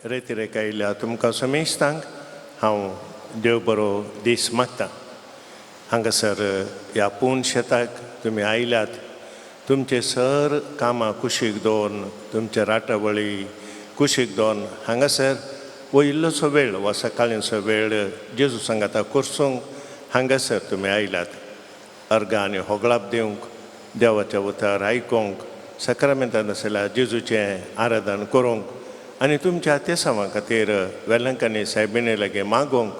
रेतिरेक आयिल्ल्या तुमकां समेस्तांक हांव देव बरो दीस मागतां. हांगासर ह्या पूर्ण शेताक तुमी आयल्यात, तुमचे सर कामां कुशीक दवरून, तुमचे राटावळी कुशीक दवरून हांगासर वो इल्लोसो वेळ वा सकाळींचो वेळ जेजू सांगाता कोर्सूंक हांगासर तुमी आयल्यात. अर्गां आनी होगळाप दिवंक, देवाचें उतर आयकूंक, सक्रामेंतान आशिल्ल्या जेजूचें आराधन करूंक आनी तुमच्या तेसांवा खातीर वेलंकांनी सायबिणी लागीं मागूंक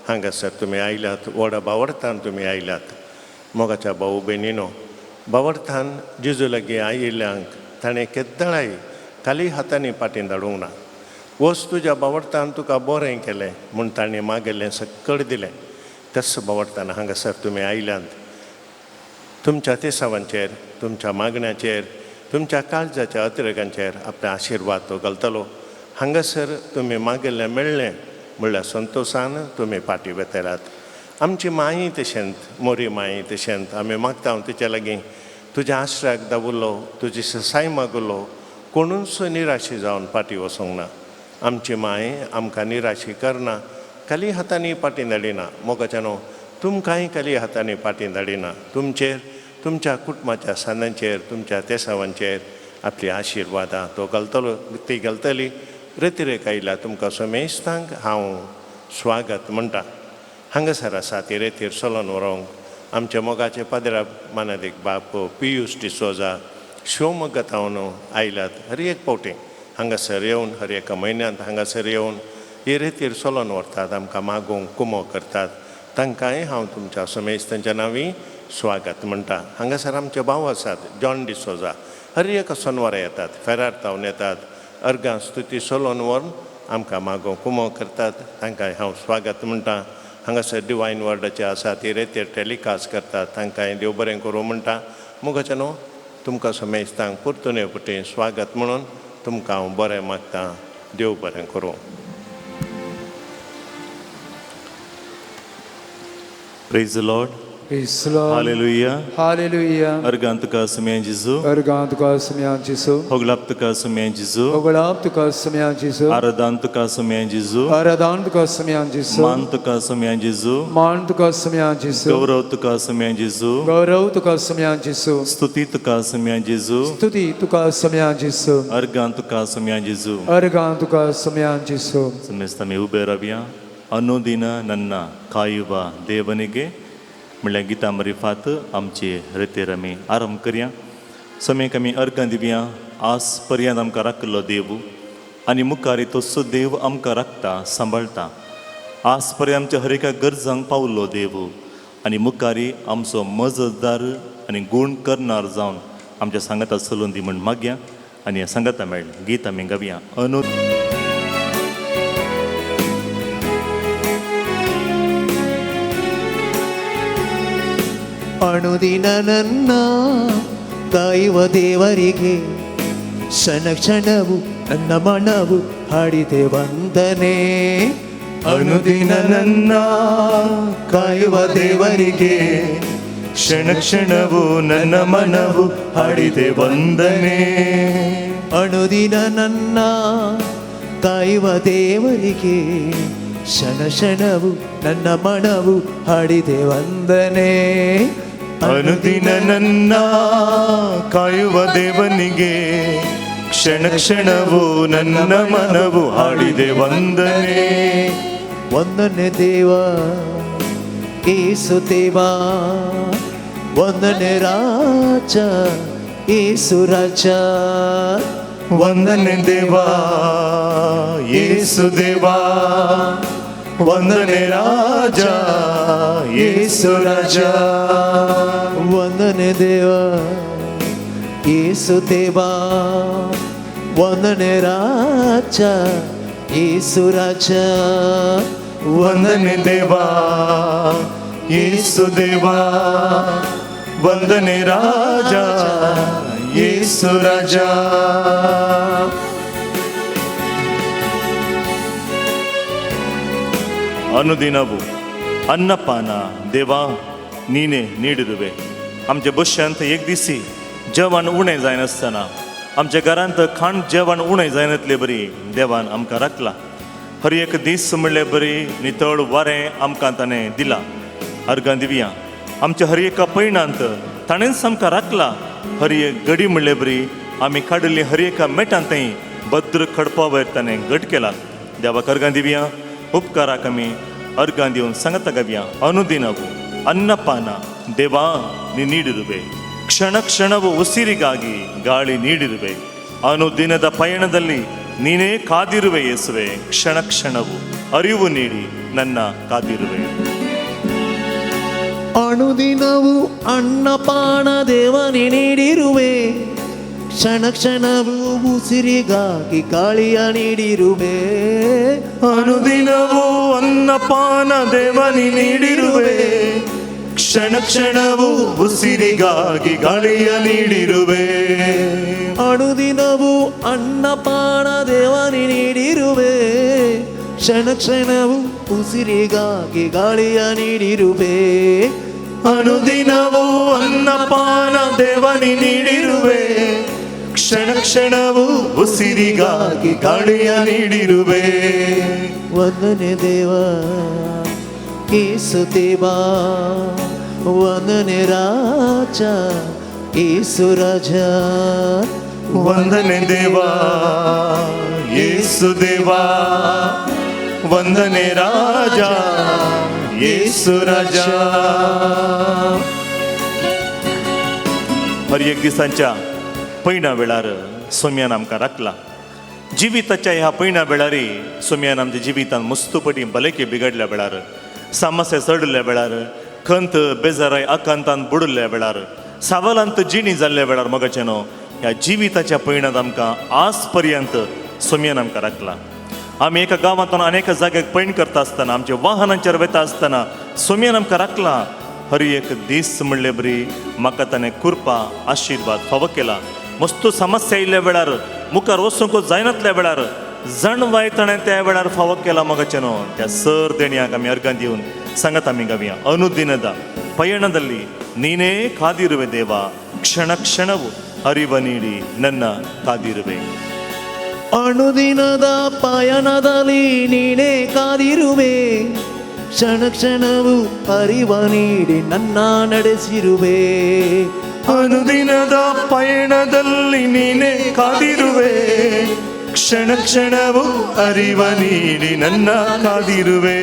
हांगासर तुमी आयल्यात. व्हडा बावडतान तुमी आयल्यात. मोगाच्या भाऊ भयणीनो, बावडतान जेजू लागीं आयिल्ल्यांक ताणें केद्दळाय खाली हातांनी फाटीं धाडूंक ना. वच, तुज्या बावडतान तुका बरें केलें म्हूण ताणें मागयल्लें सकळ दिलें. तस बावडतान हांगासर तुमी आयल्यात. तुमच्या तेसावांचेर, तुमच्या मागण्याचेर, तुमच्या काळजाच्या अतिरेकांचेर आपले आशिर्वाद तो घालतलो. हांगासर तुमी मागिल्लें मेळ्ळें म्हणल्यार संतोशान तुमी फाटीं वेतलात. आमची माई तशेंच, मोरी माई तशेंच आमी मागता तिच्या लागीं, तुज्या आश्राक दावुल्लो, तुजी ससाय मागुल्लो कोणूच निराशी जावन फाटीं वचूंक ना. आमची माय आमकां निराशी करना, खाली हातांनी फाटीं धाडिना. मोगाच्यानो, तुमकांय खाली हातांनी फाटीं धाडिना. तुमचेर, तुमच्या कुटुंबाच्या सांदांचेर, तुमच्या तेसावांचेर आपली आशिर्वादां तो घालतलो, ती घालतली. रेतिरेक आयल्या तुमकां समेस्तांक हांव स्वागत म्हणटा. हांगासर आसा ती रेतीर चलोन व्हरूंक आमच्या मोगाचे पाद्रा मानादीक बाप पियूस डिसोजा शिवमोग्गा आयल्यात. हर एक फावटी हांगासर येवन, हर एका म्हयन्यांत हांगासर येवन ही रेतीर चलोन व्हरतात, आमकां मागूंक कुमो करतात. तांकांय हांव तुमच्या समेस्तांच्या नांवी स्वागत म्हणटा. हांगासर आमचे भाव आसात जॉन डिसोजा, हर एका सोनवारा येतात, फेरार तावन येतात, अर्गां स्तुती चलोवन व्हरून आमकां मागूंक कुमो करतात. तांकांय हांव स्वागत म्हणटा. हांगासर डिवायन वर्डाचे आसा ती रेतीर टेलिकास्ट करतात, तांकांय देव बरें करूं म्हणटा. मोगाचे न्हू, तुमकां समेस्तांक परतून फुटी स्वागत म्हणून तुमकां हांव बरें मागता. देव बरें करूं. Praise the Lord. Praise the Lord. Hallelujah. Hallelujah. अर्गां तुका सुम्या जेजू. अर्गां तुका सुम्या जेजू. होगलाप तुका सुम्या जेजू. होगळाप तुका सुम्या जेजू. आराधान तुका सुम्या जेजू. आराधान तुका सुम्या जेजू. मान तुका सुम्या जेजू. मान तुका सुम्या जेजू. गौरव तुका सुम्या जेजू. गौरव तुका सुम्या जेजू. स्तुती तुका सुम्या जेजू. स्तुती तुका सुम्या जेजू. अर्गां तुका सुम्या जेजू. अर्गां तुका सुम्या जेजू. ಸಮೇತ आमी उबे रावया. अनुदिन नन्ना कायुवा देवनिगे म्हणल्यार गितां मरिफात आमचे रेतेर आमी आरंभ करया. समेक आमी अर्गां दिवया. आस पर्यंत आमकां राखिल्लो देव आनी मुखार तसो देव आमकां राखता, सांबाळटा. आस पर्यंत आमच्या हर एका गरजांक पावल्लो देव आनी मुखारी आमचो मजतदार आनी गूण करणार जावन आमच्या सांगाता चलून दी म्हूण मागया आनी सांगाता मेळ्ळें गीत आमी गावया. अनु ಅಣುದಿನ ನನ್ನ ಕಾಯುವ ದೇವರಿಗೆ ಕ್ಷಣ ಕ್ಷಣವು ನನ್ನ ಮನವು ಹಾಡಿದೆ ವಂದನೆ. ಅನುದಿನ ನನ್ನ ಕಾಯುವ ದೇವರಿಗೆ ಕ್ಷಣ ಕ್ಷಣವು ನನ್ನ ಮನವು ಹಾಡಿದೆ ವಂದನೆ. ಅಣುದಿನ ನನ್ನ ಕಾಯುವ ದೇವರಿಗೆ ಕ್ಷಣ ಕ್ಷಣವು ನನ್ನ ಮನವು ಹಾಡಿದೆ ವಂದನೆ. ಅನುದಿನ ನನ್ನ ಕಾಯುವ ದೇವನಿಗೆ ಕ್ಷಣ ಕ್ಷಣವು ನನ್ನ ಮನವು ಹಾಡಿದೆ ವಂದನೆ. ವಂದನೆ ದೇವ ಏಸು ದೇವ, ವಂದನೆ ರಾಜ ಏಸು ರಾಜ. ವಂದನೆ ದೇವಾ ಯೇಸು ದೇವಾ, ವಂದನೆ ರಾಜ ಯೇಸು ರಾಜ. ವಂದನೆ ದೇವ ಯೇಸು ದೇವ, ವಂದನೆ ರಾಜ ಯೇಸು ರಾಜ. ವಂದನೆ ದೇವಾ ಯೇಸು ದೇವಾ, ವಂದನೆ ರಾಜ ಯೇಸು ರಾಜ. ಅನುದಿನವು ಅನ್ನಪಾನ ದೇವಾ ನೀನೆ ನೀಡಿರುವೆ. आमच्या बशांत एक दिसी जेवण उणें जायनासतना आमच्या घरांत खाण जेवण उणें जायनातले बरी देवान आमकां राखला. हर एक दीस म्हणले बरी नितळ वारें आमकां ताणें दिला. अर्गां दिवया. आमच्या हर एका पयणांत ताणेंच आमकां राखला. हर एक घडी म्हणले बरी आमी काडिल्ली हर एका मेटांत थंय भद्र खडपा वयर ताणें घट केला. देवाक अर्गां दिवया. उपकाराक आमी अर्गां दिवन सांगता गावया. अनुदिनವು ಅನ್ನಪಾನ ದೇವಾ ನೀ ನೀಡಿರುವೆ, ಕ್ಷಣ ಕ್ಷಣವು ಉಸಿರಿಗಾಗಿ ಗಾಳಿ ನೀಡಿರುವೆ, ಅನುದಿನದ ಪಯಣದಲ್ಲಿ ನೀನೇ ಕಾದಿರುವೆ ಯೇಸುವೆ, ಕ್ಷಣ ಕ್ಷಣವು ಅರಿವು ನೀಡಿ ನನ್ನ ಕಾದಿರುವೆ. ಅನುದಿನವು ಅನ್ನಪಾನ ದೇವನೇ ನೀಡಿರುವೆ, ಕ್ಷಣ ಕ್ಷಣವು ಉಸಿರಿಗಾಗಿ ಗಾಳಿಯ ನೀಡಿರುವೆ. ಅನುದಿನವೂ ಅನ್ನಪಾನ ದೇವನಿ ನೀಡಿರುವೆ, ಕ್ಷಣ ಕ್ಷಣವು ಉಸಿರಿಗಾಗಿ ಗಾಳಿಯ ನೀಡಿರುವೆ. ಅನುದಿನವು ಅನ್ನಪಾನ ದೇವನಿ ನೀಡಿರುವೆ, ಕ್ಷಣ ಕ್ಷಣವು ಉಸಿರಿಗಾಗಿ ಗಾಳಿಯ ನೀಡಿರುವೆ. ಅನುದಿನವೂ ಅನ್ನಪಾನ ದೇವನಿ ನೀಡಿರುವೆ, ಕ್ಷಣ ಕ್ಷಣವು ಉಸಿರಿಗಾಗಿ ಗಾಳಿಯ ನೀಡಿರುವೆ. ವಂದನೆ ದೇವ ಯೇಸು ದೇವಾ, ವಂದನೆ ರಾಜ ಯೇಸು ರಾಜ. ವಂದನೆ ದೇವಾ ಯೇಸು ದೇವಾ, ವಂದನೆ ರಾಜ ಯೇಸು ರಾಜ. हर एक दिसांच्या पयणा वेळार सोम्यान आमकां राखला. जिविताच्या ह्या पयणा वेळार सोम्यान आमच्या जिवितान मस्तपटी भलायकी बिगडल्या वेळार, समस्या चडल्या वेळार, खंत बेजाराय आकांतान बुडल्या वेळार, सावलांत जिणी जाल्ल्या वेळार मगाचें न्हू ह्या जिविताच्या पयणांत आमकां आज पर्यंत सोम्यान आमकां राखला. आमी एका गांवांतून अनेक जाग्याक पयण करता आसतना, आमच्या वाहनांचेर वता आसतना सोम्यान आमकां राखला. हर एक दीस म्हणले बरी म्हाका ताणें कृपा आशिर्वाद फावो केला. मस्त समस्या आयिल्ल्या वेळार, मुखार वचूंक जायनातल्या वेळार जाणवाय ताणें त्या वेळार फावो केला मगाचें न्हू त्या सर देण्याक आमी अर्गां दिवन सांगत आमी गावया. ಅನುದಿನದ ಪಯಣದಲ್ಲಿ ನೀನೇ ಕಾದಿರುವೆ ದೇವಾ, ಕ್ಷಣ ಕ್ಷಣವು ಅರಿವ ನೀಡಿ ನನ್ನ ಕಾದಿರುವೆ. ಅನುದಿನದ ಪಯಣದಲ್ಲಿ ನೀನೇ ಕಾದಿರುವೆ, ಕ್ಷಣ ಕ್ಷಣವು ಅರಿವ ನೀಡಿ ನನ್ನ ನಡೆಸಿರುವೆ. ಅನುದಿನದ ಪಯಣದಲ್ಲಿ ನೀನೇ ಕಾದಿರುವೆ, ಕ್ಷಣ ಕ್ಷಣವು ಅರಿವ ನೀಡಿ ನನ್ನ ಕಾದಿರುವೆ.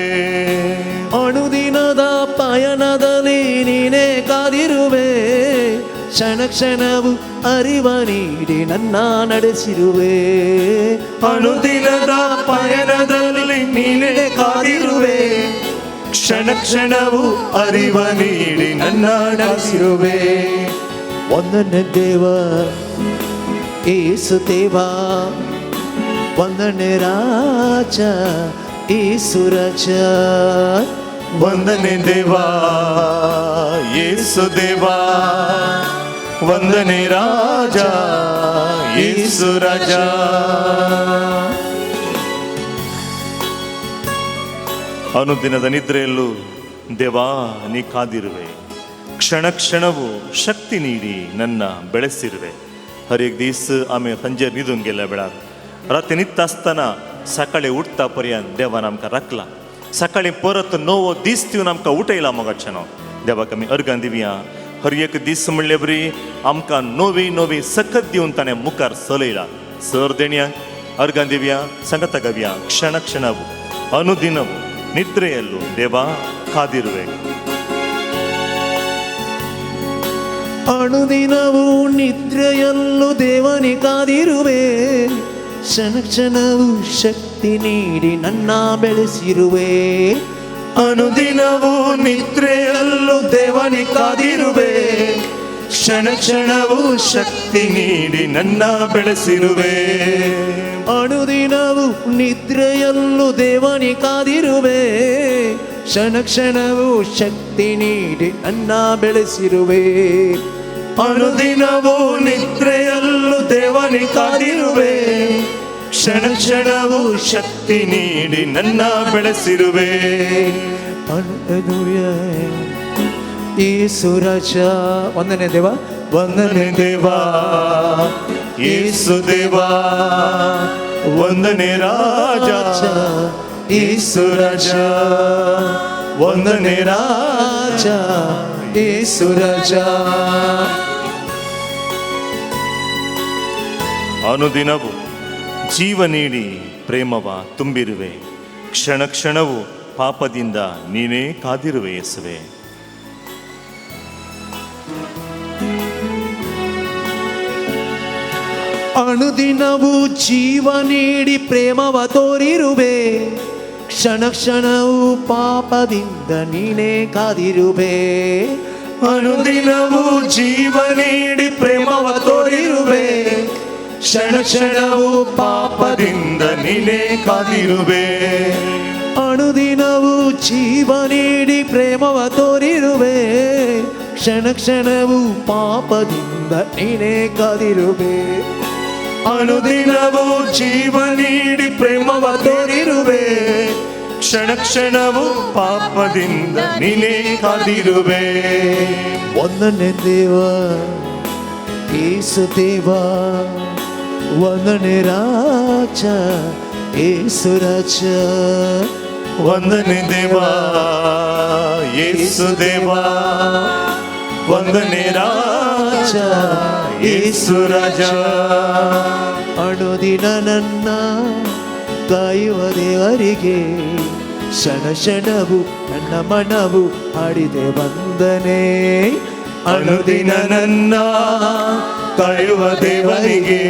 ಅನುದಿನದ ಪಯಣದಲ್ಲಿ ನೀನೇ ಕಾದಿರುವೆ, ಕ್ಷಣ ಕ್ಷಣವು ಅರಿವ ನೀಡಿ ನನ್ನ ನಡೆಸಿರುವೆ. ಅನುದಿನದ ಪಯಣದಲ್ಲಿ ನೀನೇ ಕಾದಿರುವೆ, ಕ್ಷಣ ಕ್ಷಣವು ಅರಿವ ನೀಡಿ ನನ್ನ ನಡೆಸಿರುವೆ. ವಂದನೆ ದೇವ ಯೇಸು ದೇವಾ, ವಂದನೆ ರಾಜ ಯೇಸು ರಾಜ. ವಂದನೆ ದೇವಾ ಯೇಸು ದೇವಾ, ವಂದನೆ ರಾಜ ಯೇಸು ರಾಜ. ಅನುದಿನದ ನಿದ್ರೆಯಲ್ಲೂ ದೇವಾ ನೀ ಕಾದಿರುವೆ, ಕ್ಷಣ ಕ್ಷಣವು ಶಕ್ತಿ ನೀಡಿ ನನ್ನ ಬೆಳೆಸಿರುವೆ. हर एक दीस आमी खंयचेर न्हिदून गेल्या वेळार, राती न्हिदता आसतना सकाळी उठता पर्यंत देवान आमकां राखला. सकाळी परत नवो दीस दिवन आमकां उठयला मोगाचें न्हू देवाक आमी अर्गां दिवया. हर एक दीस म्हणले बरी आमकां नवी नवी सकत दिवन ताणें मुखार चलयला. सर देणयांक अर्गां दिवया, सांगता गावया. ಕ್ಷಣ ಕ್ಷಣವು ಅನುದಿನವು ನಿದ್ರೆಯಲ್ಲೂ ದೇವಾ ಕಾದಿರುವೆ. ಅನುದಿನವೂ ನಿದ್ರೆಯಲ್ಲೂ ದೇವನೇ ಕಾದಿರುವೆ, ಕ್ಷಣ ಕ್ಷಣವು ಶಕ್ತಿ ನೀಡಿ ನನ್ನ ಬೆಳೆಸಿರುವೆ. ಅನುದಿನವೂ ನಿದ್ರೆಯಲ್ಲೂ ದೇವನೇ ಕಾದಿರುವೆ, ಕ್ಷಣ ಕ್ಷಣವೂ ಶಕ್ತಿ ನೀಡಿ ನನ್ನ ಬೆಳೆಸಿರುವೆ. ಅನುದಿನವೂ ನಿದ್ರೆಯಲ್ಲೂ ದೇವನೇ ಕಾದಿರುವೆ, ಕ್ಷಣ ಕ್ಷಣವೂ ಶಕ್ತಿ ನೀಡಿ ನನ್ನ ಬೆಳೆಸಿರುವೆ. ಅನುದಿನವೂ ನಿದ್ರೆಯಲ್ಲೂ ದೇವನೇ ಕಾದಿರುವೆ, ಕ್ಷಣ ಕ್ಷಣವೂ ಶಕ್ತಿ ನೀಡಿ ನನ್ನ ಬೆಳೆಸಿರುವೆ. ಯೇಸು ರಾಜ. ವಂದನೆ ದೇವ, ವಂದನೆ ದೇವಾ ಯೇಸು ದೇವಾ, ವಂದನೆ ರಾಜ ಯೇಸು ರಾಜ, ವಂದನೆ ರಾಜ ಯೇಸು ರಾಜ. ಅನುದಿನವು ಜೀವ ನೀಡಿ ಪ್ರೇಮವ ತುಂಬಿರುವೆ, ಕ್ಷಣ ಕ್ಷಣವೂ ಪಾಪದಿಂದ ನೀನೇ ಕಾದಿರುವೆ ಯೇಸುವೆ. ಅನುದಿನವೂ ಜೀವ ನೀಡಿ ಪ್ರೇಮವ ತೋರಿರುವೆ, ಕ್ಷಣ ಕ್ಷಣವೂ ಪಾಪದಿಂದ ನೀನೇ ಕಾದಿರುವೆ. ಅನುದಿನವೂ ಜೀವ ನೀಡಿ ಪ್ರೇಮವ ತೋರಿರುವೆ, ಕ್ಷಣ ಕ್ಷಣವೂ ಪಾಪದಿಂದ ನೀನೇ ಕಾದಿರುವೆ. ಅನುದಿನವೂ ಜೀವ ನೀಡಿ ಪ್ರೇಮವ ತೋರಿರುವೆ, ಕ್ಷಣ ಕ್ಷಣವೂ ಪಾಪದಿಂದ ನೀನೇ ಕಾದಿರುವೆ. ಅನುದಿನವೂ ಜೀವ ನೀಡಿ ಪ್ರೇಮವ ತೋರಿರುವೆ, ಕ್ಷಣ ಕ್ಷಣವೂ ಪಾಪದಿಂದ ನೀನೇ ಕಾದಿರುವೆ. ವಂದನೆ ದೇವ ಯೇಸು ದೇವ, ವಂದನೆ ರಾಜ ಯೇಸು ರಾಜ, ವಂದನೆ ದೇವ ಯೇಸು ದೇವ, ವಂದನೆ ರಾಜ ಯೇಸು ರಾಜ. ಅನುದಿನ ನನ್ನ ಕಾಯುವ ದೇವರಿಗೆ ಕ್ಷಣ ಕ್ಷಣವು ನನ್ನ ಮನವು ಹಾಡಿದೆ ವಂದನೆ. ಅನುದಿನ ನನ್ನ ಕಾಯುವ ದೇವರಿಗೆ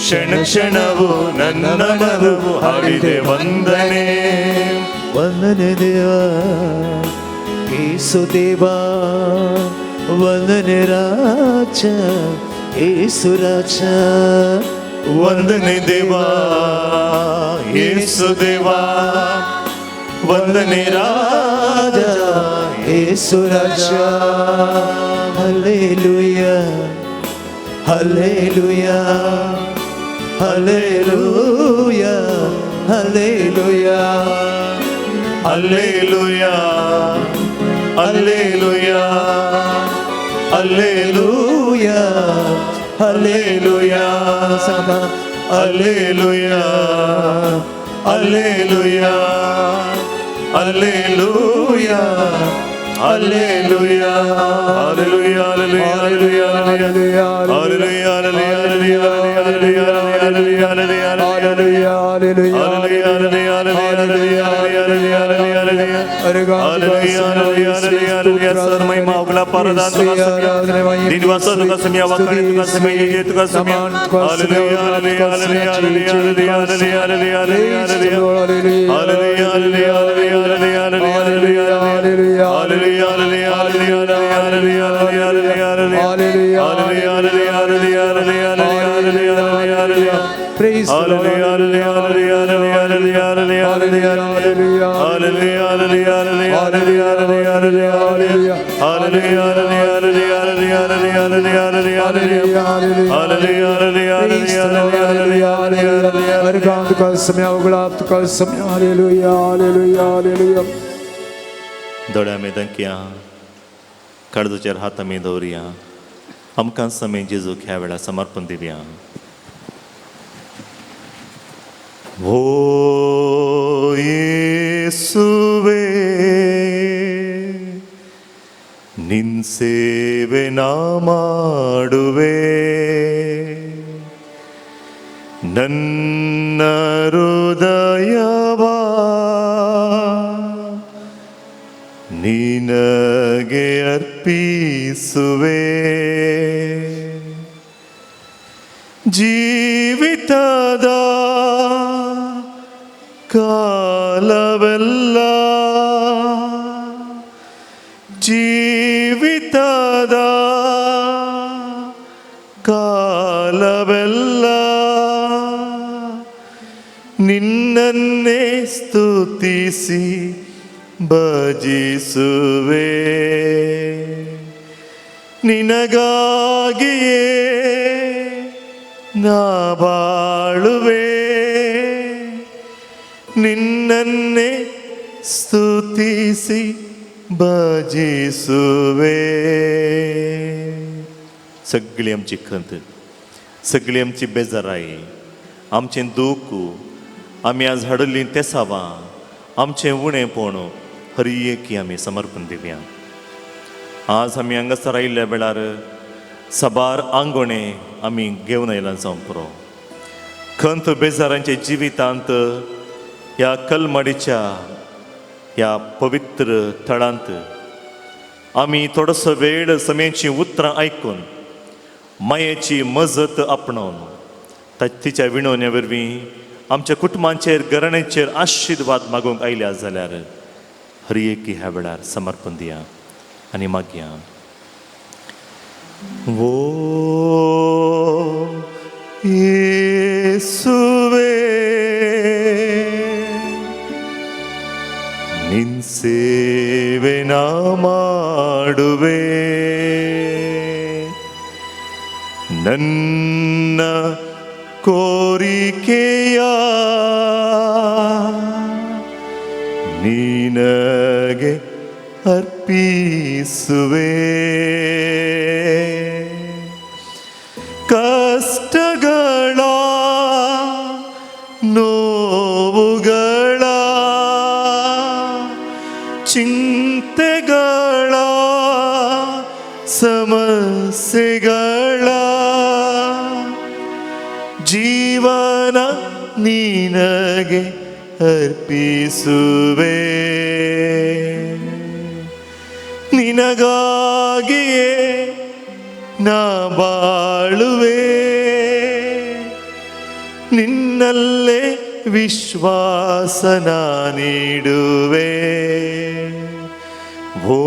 ಕ್ಷಣ ಕ್ಷಣವು ನನ್ನ ಮನವು ಹಾಡಿದೆ ವಂದನೆ. ವಂದನೆ ದೇವ ಯೇಸು ದೇವ, ವಂದನೆ ರಾಜ ಯೇಸು ರಾಜ, ವಂದನೆ ದೇವ ಯೇಸು ದೇವ, ವಂದನೆ ರಾಜ ಯೇಸು ರಾಜ. Hallelujah hallelujah hallelujah hallelujah hallelujah hallelujah hallelujah hallelujah hallelujah hallelujah hallelujah hallelujah hallelujah hallelujah hallelujah hallelujah hallelujah hallelujah Praise the Lord. Hallelujah. Hallelujah. दोळ्या आमी दाखया, काळजाचेर हात आमी दवरुया, आमकां समे जेजूक ह्या वेळार समर्पण दिवया. ओ येसुवे ನಿನ್ ಸೇವೆ ನಾ ಮಾಡುವೆ, ನನ್ನ ಹೃದಯವ ನಿನಗೆ ಅರ್ಪಿಸುವೆ, ಜೀವಿತದ ಕಾಲವೆಲ್ಲ ಜೀವಿತದ ಕಾಲವೆಲ್ಲ ನಿನ್ನನ್ನೇ ಸ್ತುತಿಸಿ ಭಜಿಸುವೆ, ನಿನಗಾಗಿಯೇ ನಾ ಬಾಳುವೆ, ನಿನ್ನನ್ನೇ ಸ್ತುತಿಸಿ भजिसुवे. सगळी आमची खंत, सगळी आमची बेजाराय, आमचें दूख, आमी आज हाडिल्लीं तेसावां, आमचें उणेपण हर एकी आमी समर्पण दिवया. आज आमी हांगासर आयिल्ल्या वेळार साबार आंगोणे आमी घेवन आयला जावंक पुरो. खंत बेजारांच्या जिवितांत ह्या कलमाडीच्या ह्या पवित्र थळांत आमी थोडोसो वेळ समयाचीं उतरां आयकून मायेची मजत आपणावन तिच्या विणवण्या वरवीं आमच्या कुटुंबांचेर घराण्यांचेर आशिर्वाद मागूंक आयल्या जाल्यार हर एकी ह्या वेळार समर्पण दिया आनी मागया. वो येसुवे ನಿನ್ ಸೇವೆ ನಾ ಮಾಡುವೆ, ನನ್ನ ಕೋರಿಕೆಯ ನಿನಗೆ ಅರ್ಪಿಸುವೆ. ಕಷ್ಟಗಳ ನೋವುಗಳ ಚಿಂತೆಗಳ ಸಮಸ್ಯೆಗಳ ಜೀವನ ನಿನಗೆ ಅರ್ಪಿಸುವೆ. ನಿನಗಾಗಿಯೇ ನಾ ಬಾಳುವೆ, ನಿನ್ನಲ್ಲೇ ವಿಶ್ವಾಸ ನೀಡುವೆ. ಓ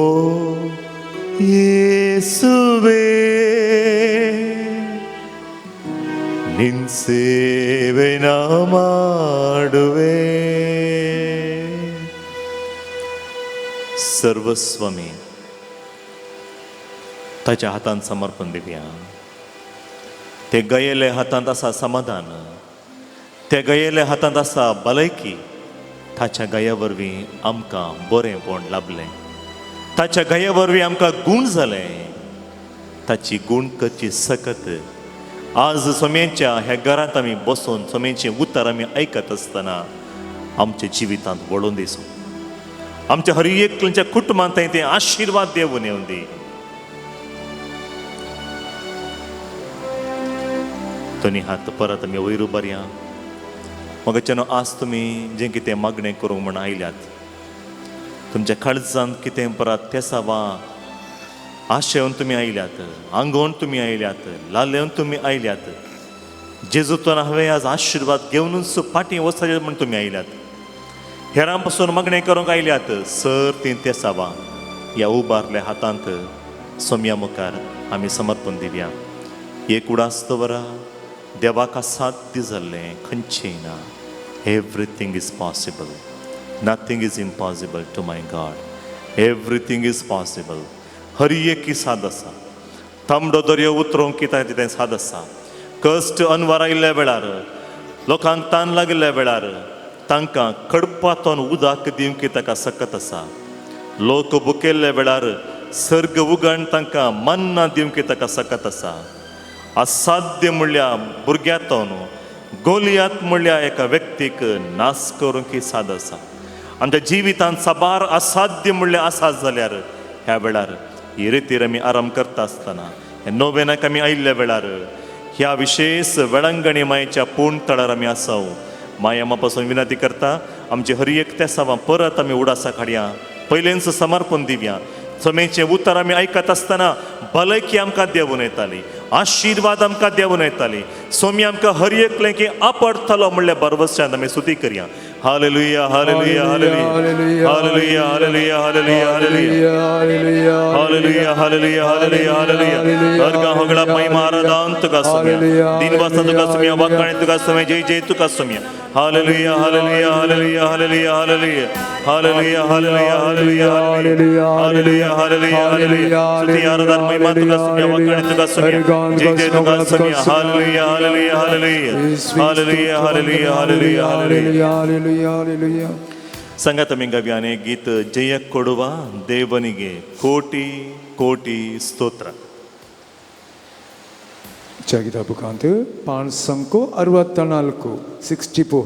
ಯೇಸುವೆ ನಿನ್ ಸೇವೆ ನಾ ಮಾಡುವೆ. सर्वस्वमी ताच्या हातान समर्पण दिवया. ते गयेले हातांत आसा समाधान, ते गयेले हातांत आसा भलायकी. ताच्या गया वरवीं आमकां बरेंपण लाभलें, ताच्या गया वरवीं आमकां गूण जालें. ताची गूण करची सकत आज सोम्यांच्या ह्या घरांत आमी बसून सोम्यांचें उतर आमी आयकत आसतना आमच्या जिवितांत वळोवन दिसूं. आमच्या हर एकल्याच्या कुटुंबांत ते आशिर्वाद देवून येवन दी. दोनी हात परत आमी वयर उबारया. म्हाका आज तुमी जें कितें मागणें करूंक म्हूण आयल्यात, तुमच्या काळजांत कितें परत तेसावां आशेवन तुमी आयल्यात, आंगोवन तुमी आयल्यात, लालेवन तुमी आयल्यात, जेजूतून हांवें आज आशिर्वाद घेवनूच फाटीं वचपाचें म्हूण तुमी आयल्यात, हेरां पासून मागणें करूंक आयल्यात, सर तीं तेसावां ह्या उबारल्या हातांत सोम्या मुखार आमी समर्पण दिवया. एक उडास दवरा, देवाक असाध्य जाल्लें खंयचें ना. Everything is possible, nothing is impossible to my God. Everything is possible. हर एक साद आसा. तांबडो दर्यो उतरोवंक कितें तें साद आसा. कश्ट अनवार आयिल्ल्या वेळार, लोकांक तान लागिल्ल्या वेळार तांकां कडपातून उदक दिवंक ताका सकत आसा. लोक भुकेल्ल्या वेळार सर्ग उगण तांकां मन्ना दिवंक ताका सकत आसा. असाध्य म्हणल्या भुरग्यांतून गोलियात म्हणल्या एका व्यक्तीक नाश करूंक साद आसा. आमच्या जिवितांत साबार असाध्य म्हणल्यार आसा जाल्यार ह्या वेळार ही रितीर आमी आराम करता आसतना ह्या नोवेनाक आमी आयिल्ल्या वेळार ह्या विशेष वेळांगणी मायेच्या पूर्ण तळार आमी आसाव. माया मापासून विनंती करता आमचे हर एक तेसावां परत आमी उडासा काडया, पयलेंच समर्पण दिवया. समेचें उतर आमी आयकत आसतना भलायकी आमकां देवून येताली, आशिर्वाद आमकां देवून येताली. सोमी आमकां हर एकलें की आपडतलो म्हणल्यार बरवशान आमी स्तुती करया. Hallelujah, hallelujah, hallelujah, hallelujah, hallelujah, hallelujah, hallelujah, hallelujah, hallelujah, hallelujah, hallelujah. अर्घा होगळा महिमा आराधन तुका सोम्या, दिन वासा तुका सोम्या, वाकाणे तुका सोम्या, जय जय तुका Saumya. Hallelujah, hallelujah, hallelujah, hallelujah, hallelujah, hallelujah, hallelujah, hallelujah, hallelujah, hallelujah, hallelujah. स्तुति आराधन महिमा तुका सोम्या, वाकाणे तुका सोम्या, जय जय तुका Saumya. Hallelujah, hallelujah, hallelujah, hallelujah, hallelujah, hallelujah, hallelujah. ಸಂಗತ ಮಿಂಗವ್ಯಾನೆ ಗೀತ ಜಯ ಕೊಡುವ ದೇವನಿಗೆ ಕೋಟಿ ಕೋಟಿ ಸ್ತೋತ್ರ. ಜಗಿದ ಬುಕಾಂತ್ 564 64.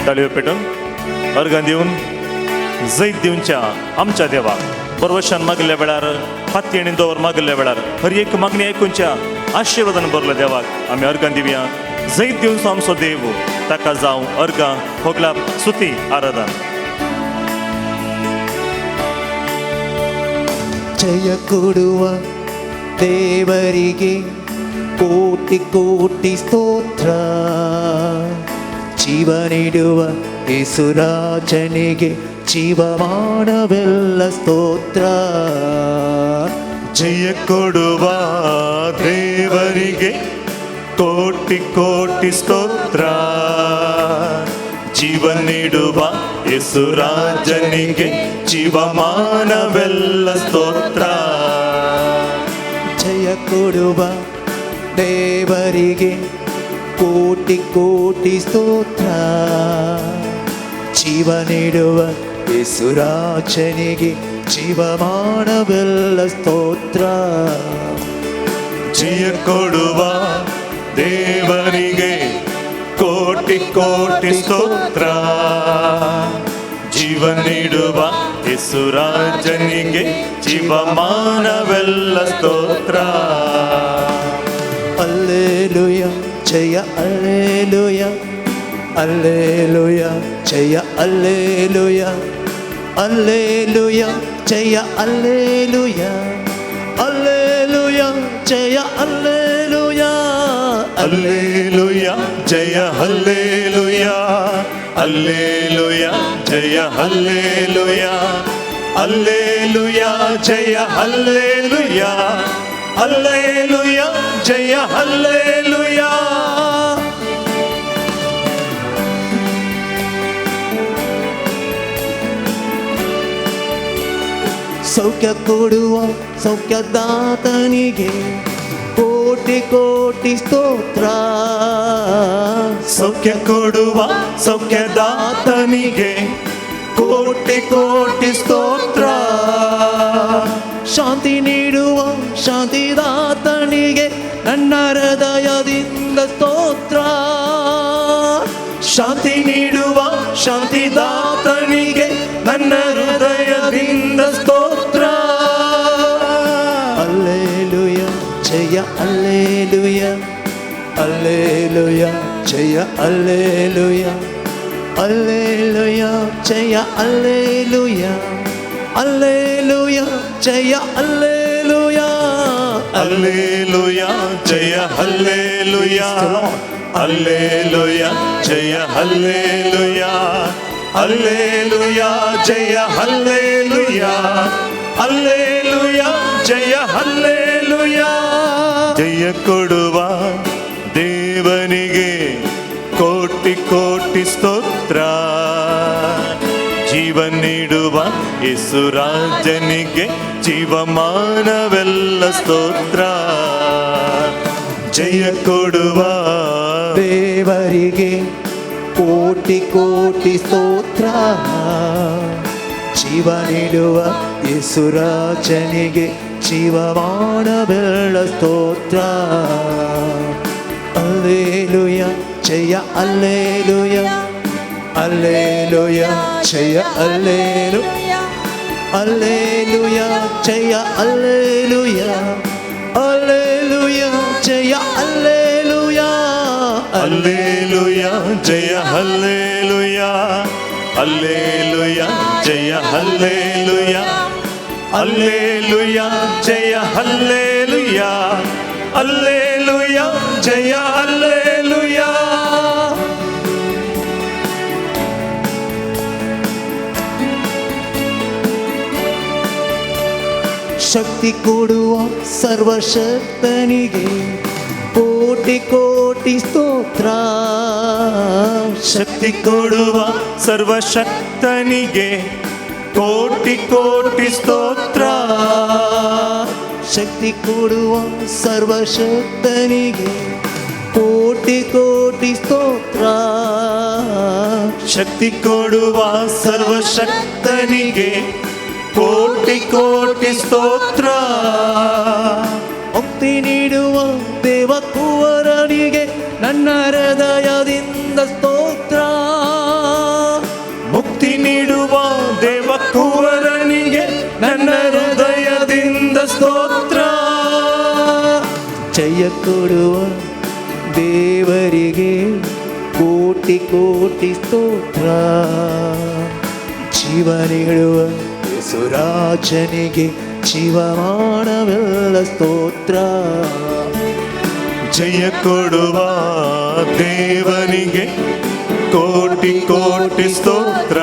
ताळयो पेटून अर्गां दिवन जैत दिवच्या आमच्या देवाक बरवशान मागल्या वेळार फाती आनी दवर मागल्या वेळार हर एक मागणी आयकुच्या आशिर्वादान भरल्या देवाक आमी अर्गां दिवया. जैत दिवचो आमचो देव ताका जावं अर्गां होगलाप स्तुती आराधन. ಜಯ ಕೊಡುವ ದೇವರಿಗೆ ಕೋಟಿ ಕೋಟಿ ಸ್ತೋತ್ರ. ಜೀವ ನೀಡುವ ಯೇಸುರಾಜನಿಗೆ ಜೀವಮಾನವೆಲ್ಲ ಸ್ತೋತ್ರ. ಜಯ ಕೊಡುವ ದೇವರಿಗೆ ಕೋಟಿ ಕೋಟಿ ಸ್ತೋತ್ರ. ಜೀವ ನೀಡುವ ಯೇಸುರಾಜನಿಗೆ ಜೀವಮಾನವೆಲ್ಲ ಸ್ತೋತ್ರ. ಜಯ ಕೊಡುವ ದೇವರಿಗೆ ಕೋಟಿ ಕೋಟಿ ಸ್ತೋತ್ರ. ಜೀವ ನೀಡುವ ಯೇಸುರಾಜನಿಗೆ ಜೀವಮಾನವೆಲ್ಲ ಸ್ತೋತ್ರ. ಜಯ ಕೊಡುವ ದೇವರಿಗೆ ಕೋಟಿ ಕೋಟಿ ಸ್ತೋತ್ರ. ಜೀವ ನೀಡುವ ಯೇಸುರಾಜನಿಗೆ ಜೀವಮಾನವೆಲ್ಲ ಸ್ತೋತ್ರ. ಅಲ್ಲೇಲುಯ ಜಯ ಅಲ್ಲೇಲುಯ ಅಲ್ಲೇಲುಯ ಜಯ ಅಲ್ಲೇಲುಯ ಅಲ್ಲೇಲುಯ ಜಯ ಅಲ್ಲೇಲುಯ ಅಲ್ಲೇಲುಯ ಜಯ ಅಲ್ಲೇಲುಯ ಅಲ್ಲೇಲುಯ ಜಯ ಅಲ್ಲೇಲುಯ ಅಲ್ಲೇಲುಯ ಜಯ ಅಲ್ಲೇಲುಯ ಅಲ್ಲೇಲುಯ ಜಯ ಅಲ್ಲೇಲುಯ ಅಲ್ಲೇಲುಯ ಜಯ ಅಲ್ಲೇಲುಯ. ಸೌಖ್ಯ ಕೊಡುವ ಸೌಖ್ಯದಾತನಿಗೆ ಕೋಟಿ ಕೋಟಿ ಸ್ತೋತ್ರ. ಸೌಖ್ಯ ಕೊಡುವ ಸೌಖ್ಯದಾತನಿಗೆ ಕೋಟಿ ಕೋಟಿ ಸ್ತೋತ್ರ. ಶಾಂತಿ ನೀಡುವ ಶಾಂತಿದಾತನಿಗೆ ನನ್ನ ಹೃದಯದಿಂದ ಸ್ತೋತ್ರ. ಶಾಂತಿ ನೀಡುವ ಶಾಂತಿದಾತನಿಗೆ ನನ್ನ ಹೃದಯದಿಂದ ಸ್ತೋತ್ರ. ಅಲ್ಲೇಲುಯ ಜಯ ಅಲ್ಲೇಲುಯ ಅಲ್ಲೇಲುಯ ಜಯ ಅಲ್ಲೇಲುಯ ಅಲ್ಲೇಲುಯ ಜಯ ಅಲ್ಲೇಲುಯ ಅಲ್ಲೇಲುಯ ಜಯ ಅಲ್ಲೇಲುಯ ಅಲ್ಲೇಲುಯ ಜಯ ಅಲ್ಲೇಲುಯ ಅಲ್ಲೇಲುಯ ಜಯ ಅಲ್ಲೇಲುಯ ಅಲ್ಲೇಲುಯ ಜಯ ಅಲ್ಲೇಲುಯ ಅಲ್ಲೇಲುಯ ಜಯ ಅಲ್ಲೇಲುಯ. ಜಯ ಕೊಡುವ ದೇವನಿಗೆ ಕೋಟಿ ಕೋಟಿ ಸ್ತೋತ್ರ. ಜೀವ ನೀಡುವ ಯೇಸುರಾಜನಿಗೆ ಜೀವಮಾನವೆಲ್ಲ ಸ್ತೋತ್ರ. ಜಯ ಕೊಡುವ ದೇವರಿಗೆ ಕೋಟಿ ಕೋಟಿ ಸ್ತೋತ್ರ. ಜೀವ ನೀಡುವ ಯೇಸುರಾಜನಿಗೆ ಜೀವಮಾನವೆಲ್ಲ ಸ್ತೋತ್ರ. ಅಲ್ಲೇಲುಯ ಜಯ ಅಲ್ಲೇಲುಯ ಅಲ್ಲೇಲುಯ ಜಯ ಅಲ್ಲೇಲುಯ ಅಲ್ಲೇಲುಯ ಜಯ ಅಲ್ಲೇಲುಯ ಅಲ್ಲೇಲುಯ ಜಯ ಅಲ್ಲೇಲುಯ ಅಲ್ಲೇಲುಯ ಜಯ ಅಲ್ಲೇಲುಯ ಅಲ್ಲೇಲುಯ ಜಯ ಅಲ್ಲೇಲುಯ ಅಲ್ಲೇಲುಯ ಜಯ ಅಲ್ಲೇಲುಯ ಅಲ್ಲೇಲುಯ ಜಯ ಅಲ್ಲೇಲುಯ. ಶಕ್ತಿ ಕೊಡುವ ಸರ್ವಶಕ್ತನಿಗೆ ಕೋಟಿ ಕೋಟಿ ಸ್ತೋತ್ರ. ಶಕ್ತಿ ಕೊಡುವ ಸರ್ವಶಕ್ತನಿಗೆ ಕೋಟಿ ಕೋಟಿ ಕೋಟಿ ಸ್ತೋತ್ರ. ಶಕ್ತಿ ಕೊಡುವ ಸರ್ವಶಕ್ತನಿಗೆ ಕೋಟಿ ಕೋಟಿ ಸ್ತೋತ್ರ. ಶಕ್ತಿ ಕೊಡುವ ಸರ್ವಶಕ್ತನಿಗೆ ಕೋಟಿ ಕೋಟಿ ಸ್ತೋತ್ರ. ಮುಕ್ತಿ ನೀಡುವ ದೇವಕುವರನಿಗೆ ನನ್ನ ಹೃದಯದಿಂದ ಸ್ತೋತ್ರ. ಮುಕ್ತಿ ನೀಡುವ ದೇವಕುವರನಿಗೆ ನನ್ನ ಹೃದಯದಿಂದ ಸ್ತೋತ್ರ. ಜಯ ಕೊಡುವ ದೇವರಿಗೆ ಕೋಟಿ ಕೋಟಿ ಸ್ತೋತ್ರ. ಜೀವ ನೀಡುವ ಯೇಸುರಾಜನಿಗೆ ಜೀವಮಾನವೆಲ್ಲ ಸ್ತೋತ್ರ. ಜಯ ಕೊಡುವ ದೇವನಿಗೆ ಕೋಟಿ ಕೋಟಿ ಸ್ತೋತ್ರ.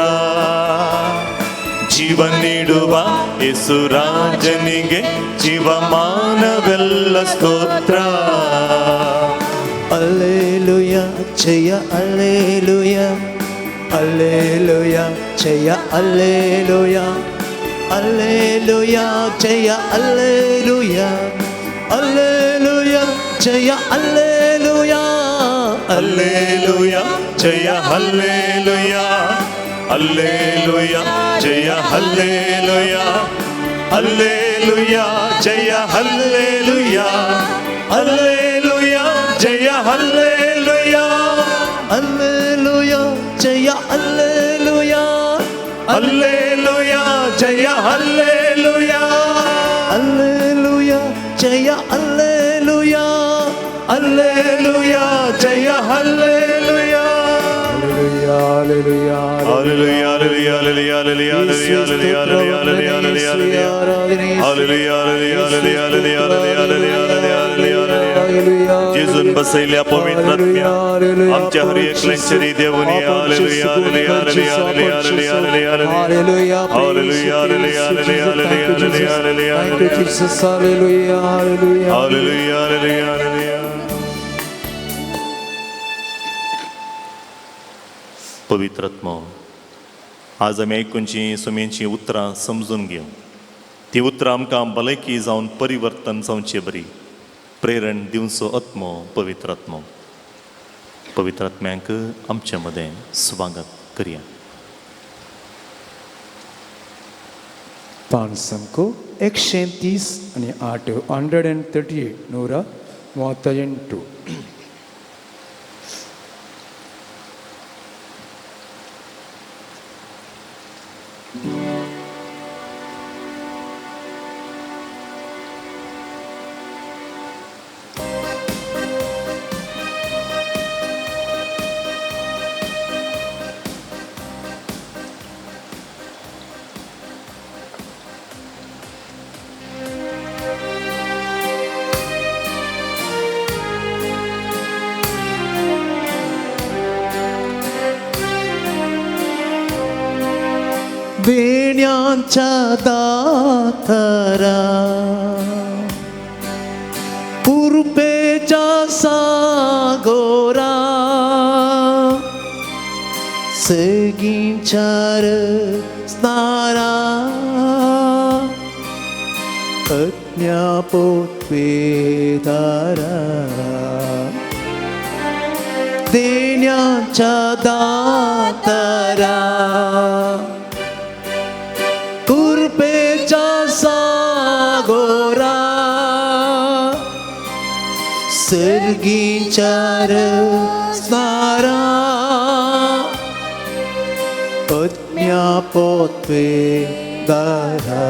ಜೀವ ನೀಡುವ ಯೇಸುರಾಜನಿಗೆ ಜೀವಮಾನವೆಲ್ಲ ಸ್ತೋತ್ರ. ಅಲ್ಲೇಲುಯ ಜಯ ಅಲ್ಲೇಲುಯ, ಅಲ್ಲೇಲುಯ ಜಯ ಅಲ್ಲೇಲುಯ, ಅಲ್ಲೇಲುಯ ಜಯ ಅಲ್ಲೇಲುಯ, ಅಲ್ಲೇಲುಯ ಜಯ ಅಲ್ಲೇಲುಯ, ಅಲ್ಲೇಲುಯ ಜಯ ಅಲ್ಲೇಲುಯ, ಅಲ್ಲೇಲುಯ ಜಯ ಅಲ್ಲೇಲುಯ, ಅಲ್ಲೇಲುಯ ಜಯ ಅಲ್ಲೇಲುಯ, ಅಲ್ಲೇಲುಯ ಜಯ ಅಲ್ಲೇಲುಯ, ಅಲ್ಲೇಲುಯ ಜಯ ಅಲ್ಲೇಲುಯ, ಅಲ್ಲೇಲುಯ ಜಯ ಅಲ್ಲೇಲುಯ, ಅಲ್ಲೇಲುಯ ಜಯ ಅಲ್ಲೇಲುಯ, ಅಲ್ಲೇಲುಯ ಜಯ hallelujah. Hallelujah, hallelujah, hallelujah, hallelujah, hallelujah, hallelujah, hallelujah, hallelujah, hallelujah, hallelujah. Hallelujah, hallelujah, hallelujah, hallelujah, hallelujah, hallelujah. जेजून बसयल्या पवित्र आत्म्या आमच्या हर एकल्यांचेर देवून hallelujah, hallelujah, hallelujah, hallelujah, hallelujah, hallelujah. Hallelujah, hallelujah, hallelujah, hallelujah, hallelujah, Thank you, Jesus. Hallelujah, hallelujah. Hallelujah, hallelujah, hallelujah. पवित्र आत्मो, आज आमी आयकुनची सुमेची उतरां समजून घेवं. ती उतरां आमकां भलायकी जावन परिवर्तन जावचे बरी प्रेरण दिवचो आत्मो पवित्र आत्मो. पवित्र आत्म्यांक आमचे मदें स्वागत करया. पांच सामको 130 आनी 8, 138, 138. देण्यांच्या दातरा कृपेच्या सागोरा सगींच्या स्नारा अज्ञापोत्वेदारा देण्यांच्या दातरा कृपेच्या सागोरा सर्गीच्या स्नारा अज्ञापोत्वे दारा.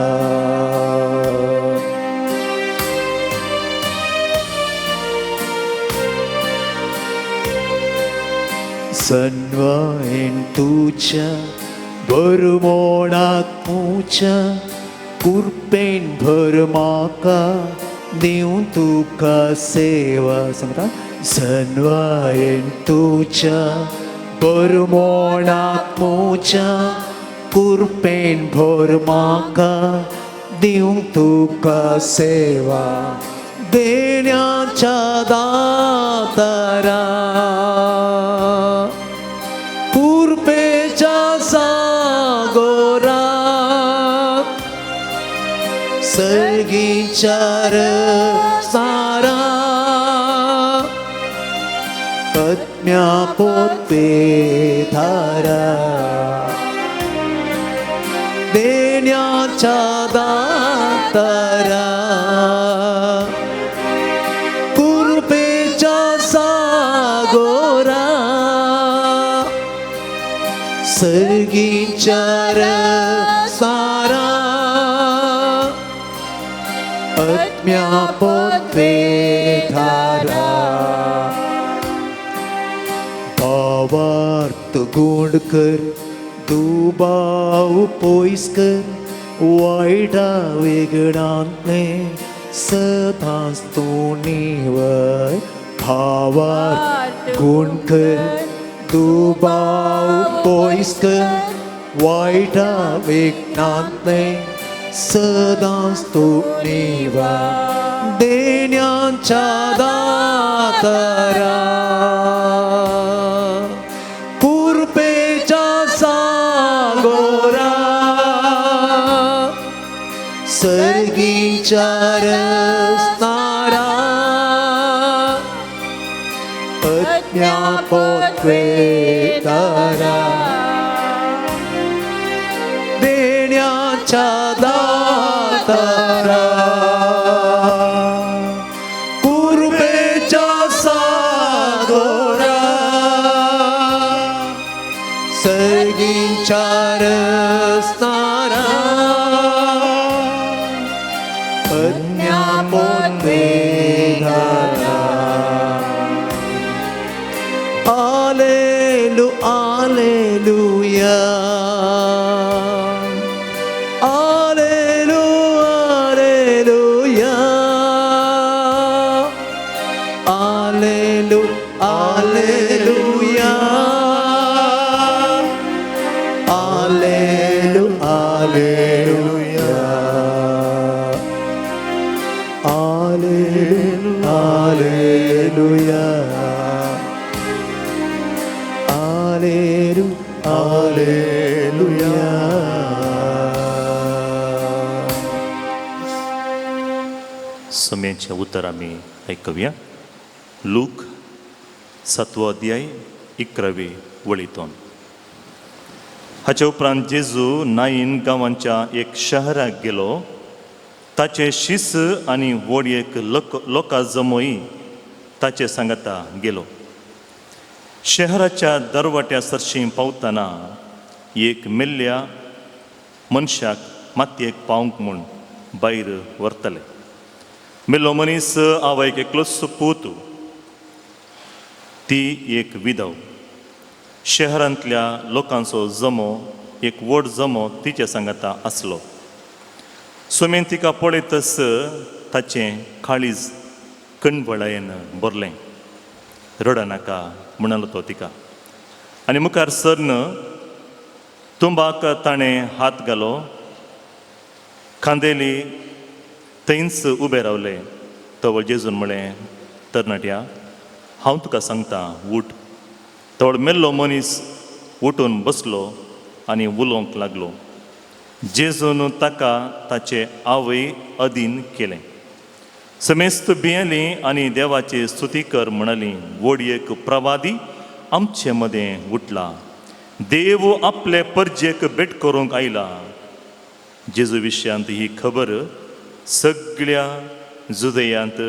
सन्वयन तुझ्या भरमोणाक मुच्या कुरपेन भर म्हाका दिवं तुका सेवा. सांगता सन्वयन तुझ्या भरमोणाक मुच्या कुरपेन भर म्हाका दिवं तुका सेवा. देण्याच्या दातरा कृपेच्या सागोरा सर्गीच्या रसनारा आत्म्या पोतवे धारा देण्याच्या दातारा कृपेच्या सागोरा सर्गीच्या रसारा आत्म्या पोतवे धारा भावार्थ गुण कर दुबाव पयस कर वायटा वेगळांतले सदांच तूं निवळ भावार्थ गुण कर दुबाव पयस कर वायटा वेगळांतले सदांच तूं निवळ देण्याच्या दातारा कृपेच्या सागोरा सर्गीच्या रसनारा आत्म्या पोतवे तारा देण्याच्या दातारा कृपेच्या सागोरा सर्गीच्या रसनारा आत्म्या पोतवे धारा आलेलु आलेलुया आलेलु आलेलुया आलेलु आलेलुया आलेलु आलेलुया आलेलु आलेलुया आलेलु आलेलुया सम्याचें उतर आमी आयकुया. लूक सातवो अध्याय इकरावे वळीतून. हाचे उपरांत जेजू नाईन गांवांच्या एक शहराक गेलो. ताचे शिस आनी व्हड एक लोका जमोई ताचे सांगाता गेलो. शहराच्या दरवाट्या सरशीं पावतना एक मेल्ल्या मनशाक मातयेक पावंक म्हूण भायर व्हरतले. मेल्लो मनीस आवयक एकलोच पूत, ती एक विधव. शहरांतल्या लोकांचो जमो एक व्हड जमो तिचे सांगाता आसलो. सोमेन तिका पळयतच ताचें काळीज कणबळायेन भरलें. रडनाका म्हणालो तो तिका आनी मुखार सरन तुंबाक ताणें हात घालो. खांदेली थंयच उबे रावले. तवळ जेजून म्हळें, तरणाट्या, हांव तुका सांगता, उठ. तवळ मेल्लो मनीस उठून बसलो आनी उलोवंक लागलो. जेजून ताका ताचे आवय अधीन केलें. समेस्त भियेली आनी देवाची स्तुती कर म्हणाली, व्हड एक प्रवादी आमचे मदें उठला, देव आपले परजेक भेट करूंक आयला. जेजू विशयांत ही खबर सगळ्या जुदयांत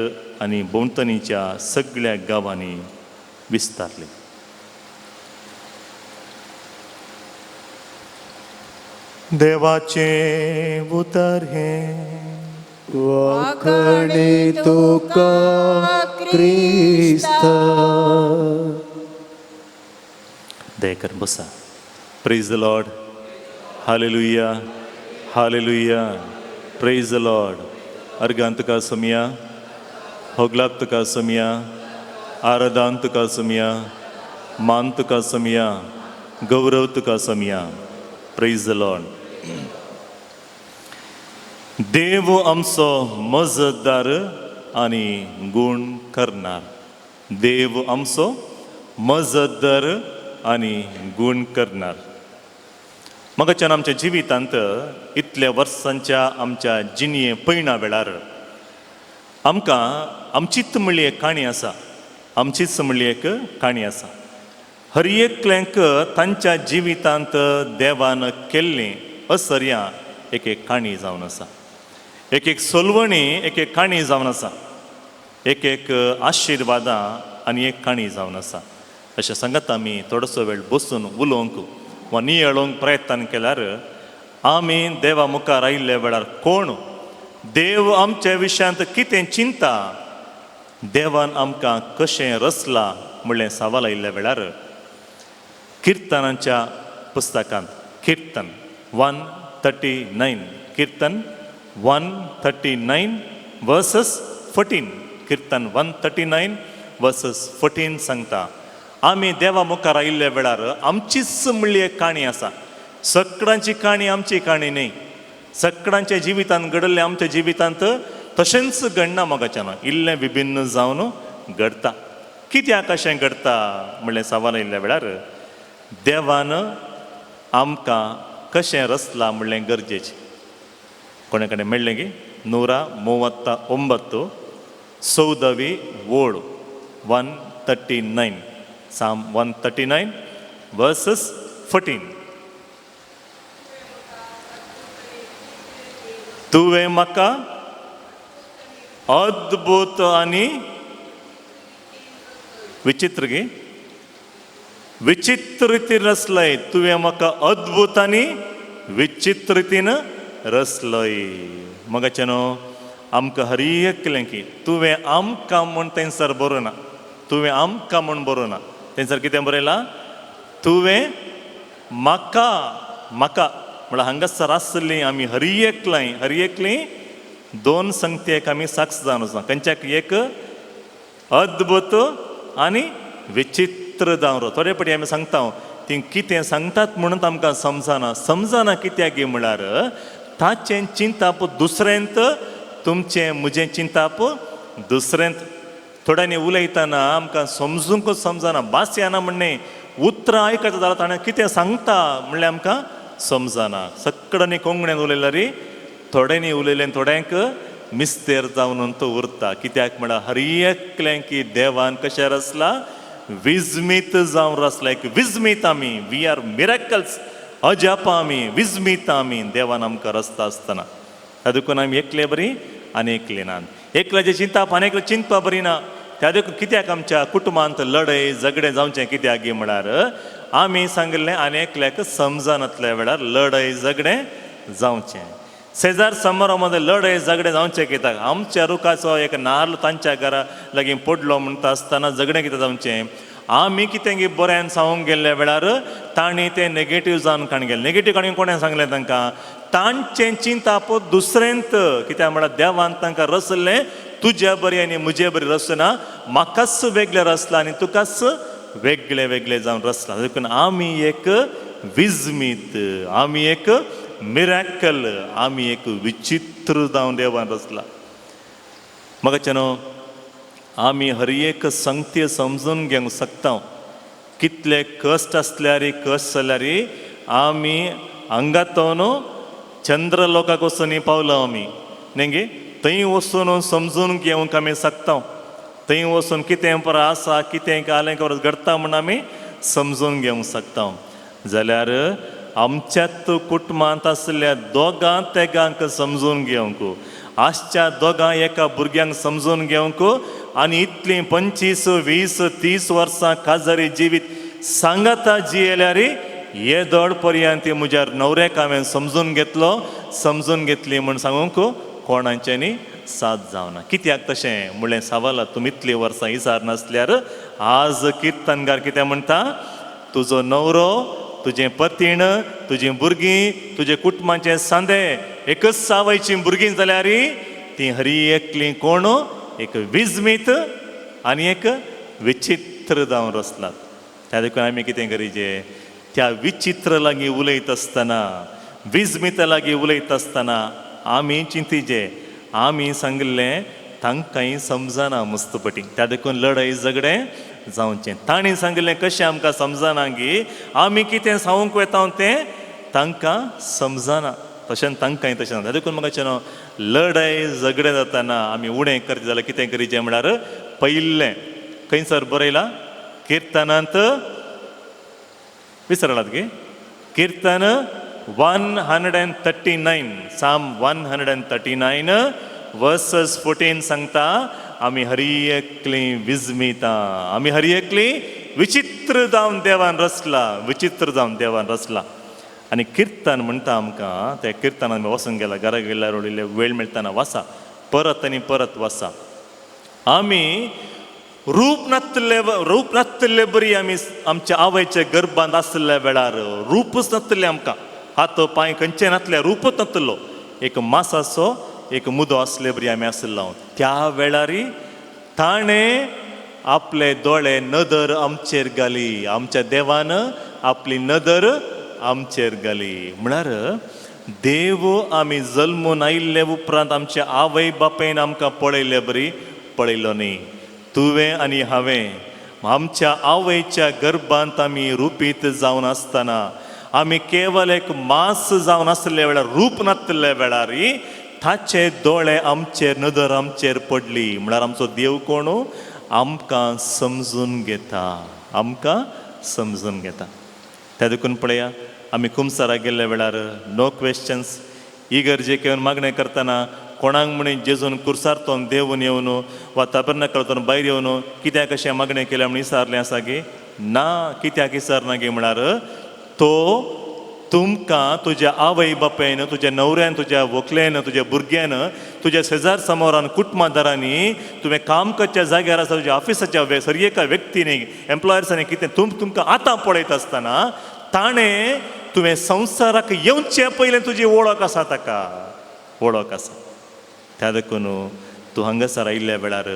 आनी भोंवतणीच्या सगळ्या गांवांनी विस्तारली. देवाचें उतर हें. वाखणे तुका क्रिस्त. दयेकर बसा. Praise the Lord. Hallelujah, hallelujah. Praise the Lord. Organ तुका सोमया, होगलाप तुका सोमया, आराधान तुका सोमया, मान तुका सोमया, गौरव तुका सोमया. Praise the Lord. देव आमचो मजतदार आनी गूण करणार. देव आमचो मजतदार आनी गूण करणार. मगाच्यान आमच्या जिवितांत इतल्या वर्सांच्या आमच्या जिणये पयणा वेळार आमकां आमचीच म्हणली एक काणी आसा, आमचीच म्हणली एक काणी आसा. हर एकल्यांक तांच्या जिवितांत देवान केल्लीं असर्यां एक एक काणी जावन आसा, एक एक सोलवणी एक एक काणी जावन आसा, एक एक आशिर्वादां आनी एक काणी जावन आसा. अशें सांगत आमी थोडोसो वेळ बसून उलोवंक वा नियाळोवंक प्रयत्न केल्यार आमी देवा मुखार आयिल्ल्या वेळार कोण देव आमच्या विशयांत कितें चिंता, देवान आमकां कशें रचलां म्हणलें सवाल आयिल्ल्या वेळार किर्तनाच्या पुस्तकांत किर्तन 139, किर्तन 139 वर्सस 14, किर्तन 139 वर्सस 14 सांगता आमी देवा मुखार आयिल्ल्या वेळार आमचीच म्हणली एक काणी आसा. सगळ्यांची काणी आमची काणी न्हय, सगळ्यांच्या जिवितांत घडल्लें आमच्या जिवितांत तशेंच घडना. मोगाच्यान इल्लें विभिन्न जावन घडटा. कित्याक अशें घडटा म्हणलें सवाल आयिल्ल्या वेळार देवान आमकां कशें रचलां म्हणलें गरजेचें. कोणा कडेन मेळ्ळें की 139 14वी ओळ, 139, Psalm 139 verses 14. तुवें म्हाका अद्भुत आनी विचित्र गी विचित्र रितीन रचलय, तुवें म्हाका अद्भुत आनी विचित्र रितीन रचलय. मगाचें न्हू आमकां हर एकलें की तुवें आमकां म्हूण थंयसर बरोवना, तुवें आमकां म्हूण बरोवना, थंयसर कितें बरयलां, तुवें म्हाका, म्हाका म्हळ्यार हांगासर आसलीं आमी हर एकलीं, हर एकलीं दोन संगतेक आमी साक्ष जावन आसा. खंयच्याक एक अद्भुत आनी विचित्र जावन. थोडे पटी आमी सांगता ती कितें सांगतात म्हणून आमकां समजना, समजना कित्याक म्हळ्यार ताचें चिंताप दुसऱ्यांत, तुमचें म्हजें चिंताप दुसऱ्यांत. थोड्यांनी उलयतना आमकां समजूंकच समजना, भास येना म्हणणे उतरां आयकता जाल्यार ताणें कितें सांगता म्हणल्यार आमकां समजना. सगळ्यांनी कोंकण्यान उलयल्यार थोड्यांनी उलयलें थोड्यांक मिस्तेर जावन तो उरता. कित्याक म्हळ्यार हर एकलें की देवान कशें रचला, विजमीत जावन रचला. एक विजमीत आमी, we are miracles, अजापां आमी, विजमीत आमी देवान आमकां रचता आसतना. त्या देखून आमी एकले बरी आनी एकले नात, एकल्याचें चिंतप आनी एकलें चिंतपा बरी ना. त्या देखून कित्याक आमच्या कुटुंबांत लढाय झगडें जावचें कित्याक म्हळ्यार आमी सांगिल्लें आनी एकल्याक समजनातल्या वेळार लढाय झगडें जावचें. शेजार समारो मदें लढाय झगडें जावचें कित्याक, आमच्या रुखाचो एक नाल्ल तांच्या घरा लागीं पडलो म्हणटा आसतना झगडें कितें जावचें. आमी कितें की बऱ्यान सांगूंक गेल्ल्या वेळार तांणी तें नेगेटीव जावन काण गेलें. नेगेटीव काणी कोणें सांगलें तांकां, तांचें चिंताप दुसऱ्यांत. कित्याक म्हळ्यार देवान तांकां रचलें तुज्या बरी आनी म्हजे बरी रचना, म्हाकाच वेगळें रचलां आनी तुकाच वेगळे वेगळे जावन रचलां. देखून आमी एक विजमीत, आमी एक मिराकल, आमी एक विचित्र जावन देवान रचला. म्हाका न्हू आमी हर एक संगती समजून घेवंक शकता. कितले कश्ट आसल्यार, कश्ट जाल्यार आमी हांगातो न्हू चंद्रलोकाक वचून पावलो आमी न्ही, थंय वचून समजून घेवंक आमी शकता. थंय वचून कितें परा आसा, कितें कालें खबर घडटा म्हूण आमी समजून घेवंक शकता. जाल्यार आमच्यात कुटुंबांत आसल्या दोगां तेगांक समजून घेवंक, आसच्या दोगां एका भुरग्यांक समजून घेवंक आनी इतलीं 25 20 30 वर्सां काजारी जिवीत सांगाता जियेल्यार येदोळ पर्यंत म्हज्या न्हवऱ्याक हांवें समजून घेतलो, समजून घेतली म्हूण सांगूंक कोणाच्यांनी साथ जावना. कित्याक तशें म्हणलें सवाल, तुमी इतलीं वर्सां इसार नासल्यार आज किर्तनकार कितें म्हणटा, तुजो न्हवरो, तुजें पतीण, तुजीं भुरगीं, तुजे कुटुंबाचे सांदे एकच सावयचीं भुरगीं जाल्यार तीं हरी एकलीं कोण एक विजमीत आनी एक विचित्र जावन रचलात. त्या देखून आमी कितें करीचे, त्या विचित्र लागीं उलयत आसतना, विजमीता लागीं उलयत आसतना आमी चिंतीचे, आमी सांगिल्लें तांकांय समजना मस्तपटी. त्या देखून लढाई झगडें जावचें. तांणी सांगिल्लें कशें आमकां समजना की आमी कितें सांगूंक वता तें तांकां समजना तशें तांकांय तशें जाता. देखून म्हाका न्हू लढाय झगडें जाताना आमी उणें करता जाल्यार कितें करीचें म्हळ्यार पयलें खंयसर बरयलां किर्तनांत विसरलात गे Kirtan 139, Psalm 139 verses 14 सांगता आमी हरी एकली विजमिता, आमी हरी एकली विचित्र जावन देवान रचला, विचित्र जावन देवान रचला. आनी किर्तन म्हणटा आमकां त्या किर्तनान आमी वचूंक गेला घरा गेल्यार उरिल्ले वेळ मेळटना वाचा, परत आनी परत वाचा. आमी रूप नासले, रूप नासले बरी आमी आमच्या आवयच्या गर्भांत आसल्या वेळार रूपच नासलें आमकां, हात पांय खंयचे नासले, रूपच नासलो, एक मासाचो एक मुदो आसले बरी आमी आसलो. त्या वेळार ताणें आपले दोळे नदर आमचेर घाली, आमच्या देवान आपली नदर आमचेर घाली. म्हळ्यार देव आमी जल्मून आयिल्ले उपरांत आमच्या आवय बापायन आमकां पळयल्ले बरी पळयलो न्ही. तुवें आनी हांवें आमच्या आवयच्या गर्भांत आमी रुपीत जावन आसतना, आमी केवल एक मास जावन आसले वेळार, रूप नासले वेळार ताचे दोळे आमचेर, नदर आमचेर पडली. म्हळ्यार आमचो देव कोण आमकां समजून घेता, आमकां समजून घेता. त्या देखून पळया आमी कुमसाराक गेल्ल्या वेळार नो क्वेश्चन्स, इगर्जेक येवन मागणें करतना कोणाक म्हणी जेजून कुर्सार देवून येवन वा ताबर्नाकलांतून भायर येवन कित्याक अशें मागणें केलें म्हण विचारलें आसा गे ना. कित्याक विचारना गे म्हळ्यार तो तुमकां तुज्या आवय बापायन, तुज्या न्हवऱ्यान, तुज्या व्हंकलेन, तुज्या भुरग्यान, तुज्या शेजार समोरान, कुटुंबादारांनी, तुवें काम करच्या जाग्यार आसा तुज्या ऑफिसाच्या सर एका व्यक्तीनी, एम्प्लॉयर्सांनी कितें तुमकां आतां पळयता आसतना ताणें तुवें संवसाराक येवचें पयलें तुजी वळख आसा, ताका वळख आसा. त्या देखून तूं हांगासर आयिल्ल्या वेळार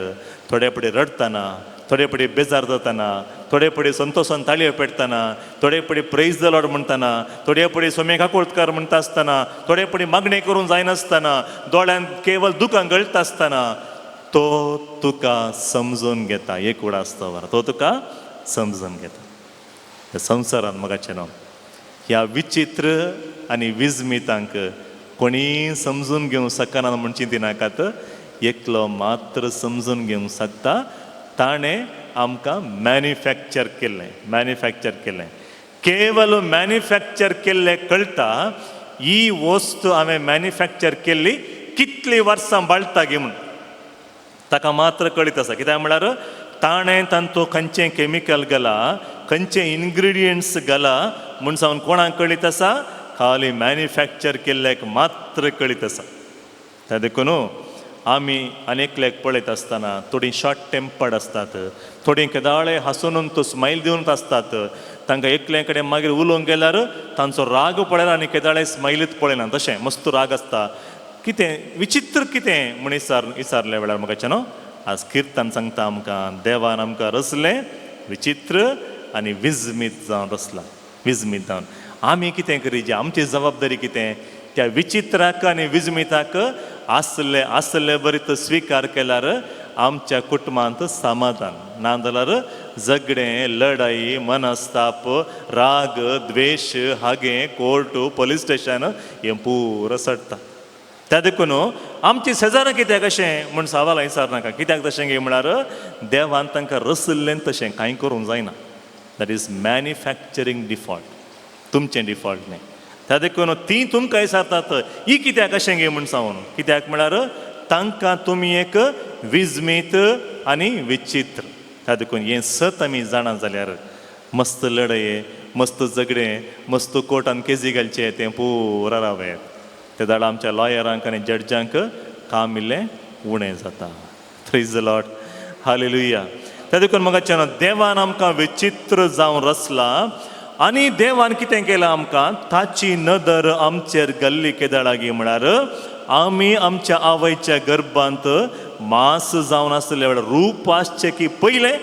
थोडे फुडें रडटना, थोडे फुडें बेजार जातना, थोडे फुडें संतोशान ताळयो पेटतना, थोडे फुडें प्रेज the Lord म्हणटना, थोडे फुडें सोमे काकोळकार म्हणटा आसतना, थोडे फुडें मागणें करूंक जायनासतना, दोळ्यांत केवल दुकां गळटा आसतना तो तुका समजून घेता. एक वडा आसता तो तुका समजून घेता. ह्या संवसारांत मगाचें न्हू ह्या विचित्र आनी विजमितांक कोणीय समजून घेवंक शकना म्हण चिंतिनाकात, एकलो मात्र समजून घेवंक शकता. ताणें आमकां मॅन्युफॅक्चर केल्लें, मॅन्युफॅक्चर केल्लें, केवल मॅन्युफॅक्चर केल्लें कळटा ही वस्तू हांवें मॅन्युफॅक्चर केल्ली कितलीं वर्सां बाळटा गे म्हूण ताका मात्र कळीत आसा. कित्याक म्हळ्यार ताणें तांतूं खंयचें केमिकल घाला, खंयचे इनग्रिडियंट्स घाला म्हूण सावन कोणाक कळीत आसा, खाली मॅन्युफॅक्चर केल्ल्याक मात्र कळीत आसा. त्या देखून आमी आनी एकल्याक पळयत आसतना थोडीं शॉर्ट टेम्पर्ड आसतात, थोडीं केदाळे हांसून तो स्मायल दिवन आसतात, तांकां एकल्या कडेन मागीर उलोवंक गेल्यार तांचो राग पळयला आनी केदाळे स्मायलीत पळयना, तशें मस्त राग आसता. कितें विचित्र कितें म्हण विचारल्या वेळार म्हाका न्हू आज किर्तन सांगता आमकां देवान आमकां रचलें विचित्र आनी विजमीत जावन रचला, विजमीत जावन. आमी कितें करीजे, आमची जबाबदारी कितें, त्या विचित्राक आनी विजमिताक आसले आसले बरी तो स्विकार केल्यार आमच्या कुटुंबांत समाधान, ना जाल्यार झगडें, लढाई, मनस्ताप, राग, द्वेश, हागें, कोर्ट, पोलीस स्टेशन हें पुरो चडटा. त्या देखून आमची शेजारां कित्याक अशें म्हूण सवाल विचारनाका, कित्याक तशें गे म्हळ्यार देवान तांकां रचल्लें तशें, कांय करूंक जायना. That is manufacturing default, तुमचें डिफॉल्ट न्ही. त्या देखून ती तुमकां विचारतात ही कित्याक अशें गे म्हूण सांगून, कित्याक म्हळ्यार तांकां तुमी एक विजमीत आनी विचित्र. त्या देखून हें सत आमी जाणा जाल्यार मस्त लढाये, मस्त झगडें, मस्त कोर्टान केजी घालचे तें पुरा रावयात. ते दाडा आमच्या लॉयरांक आनी जड्जांक काम इल्लें उणें जाता. Praise the Lord, hallelujah. त्या देखून म्हाका देवान आमकां विचित्र जावन रचला आनी देवान कितें केलां आमकां, ताची नदर आमचेर गल्ली केदळागी म्हळ्यार आमी आमच्या आवयच्या गर्भांत मास जावन आसले वेळार रूप आसचें की पयलें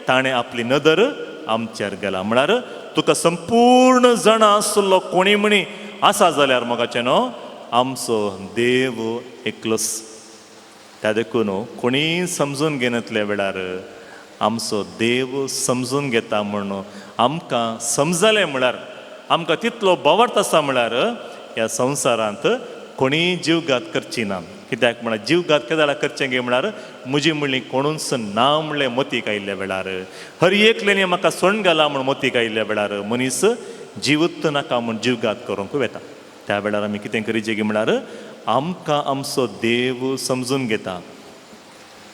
ताणें आपली नदर आमचेर गेला. म्हळ्यार तुका संपूर्ण जाणा आसलो कोणी म्हणी आसा जाल्यार मोगाचें न्हू आमचो देव एकलोच. त्या देखून कोणीय समजून घेनातल्या वेळार आमचो देव समजून घेता म्हूण आमकां समजलें म्हळ्यार आमकां तितलो भावार्थ आसा म्हळ्यार ह्या संवसारांत कोणीय जीवघात करची ना. कित्याक म्हळ्यार जीवघात केदाळा करचें गे म्हळ्यार म्हजी म्हणली कोणूच ना म्हणलें मोतीक आयिल्ल्या वेळार, हर एकल्यानी म्हाका सोण घाला म्हूण मोतीक आयिल्ल्या वेळार मनीस जिवूत नाका म्हूण जीवघात करूंक वेता. त्या वेळार आमी कितें करीचें गे म्हळ्यार आमकां आमचो देव समजून घेता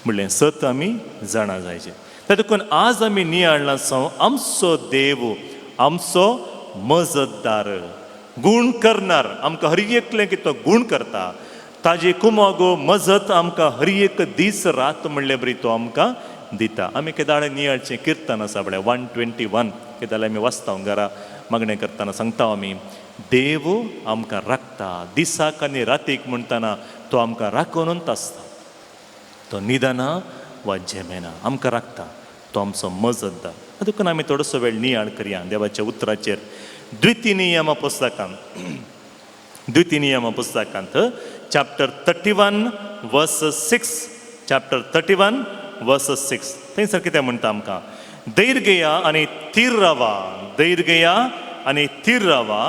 म्हणलें सत आमी जाणा जायचें. त्या देखून आज आमी नियाळना साव आमचो देव आमचो मजतदार गूण करणार, आमकां हर एकलें की तो गूण करता, ताजी कुमोगो मजत आमकां हर एक दीस रात म्हणले बरी तो आमकां दिता. आमी केदाळे नियाळचें किर्तन आसा पळय 121 केदाळे आमी वाचता घरा मागणें करतना सांगता आमी, देव आमकां राखता दिसाक आनी रातीक म्हणटना तो आमकां राखूनच आसता, तो न्हिदना वा झेमेना, आमकां राखता, तो आमचो मजतदार. देखून आमी थोडोसो वेळ नियाळ करया देवाच्या उतराचेर. द्वितीय नियमा पुस्तकांत, द्वितीय नियमा पुस्तकांत चॅप्टर 31 वर्स 6, चॅप्टर 31 वर्स 6 थंयसर कितें म्हणटा आमकां, धैर्य घेया आनी थीर रावा, धैर्य घेया आनी थीर रावा,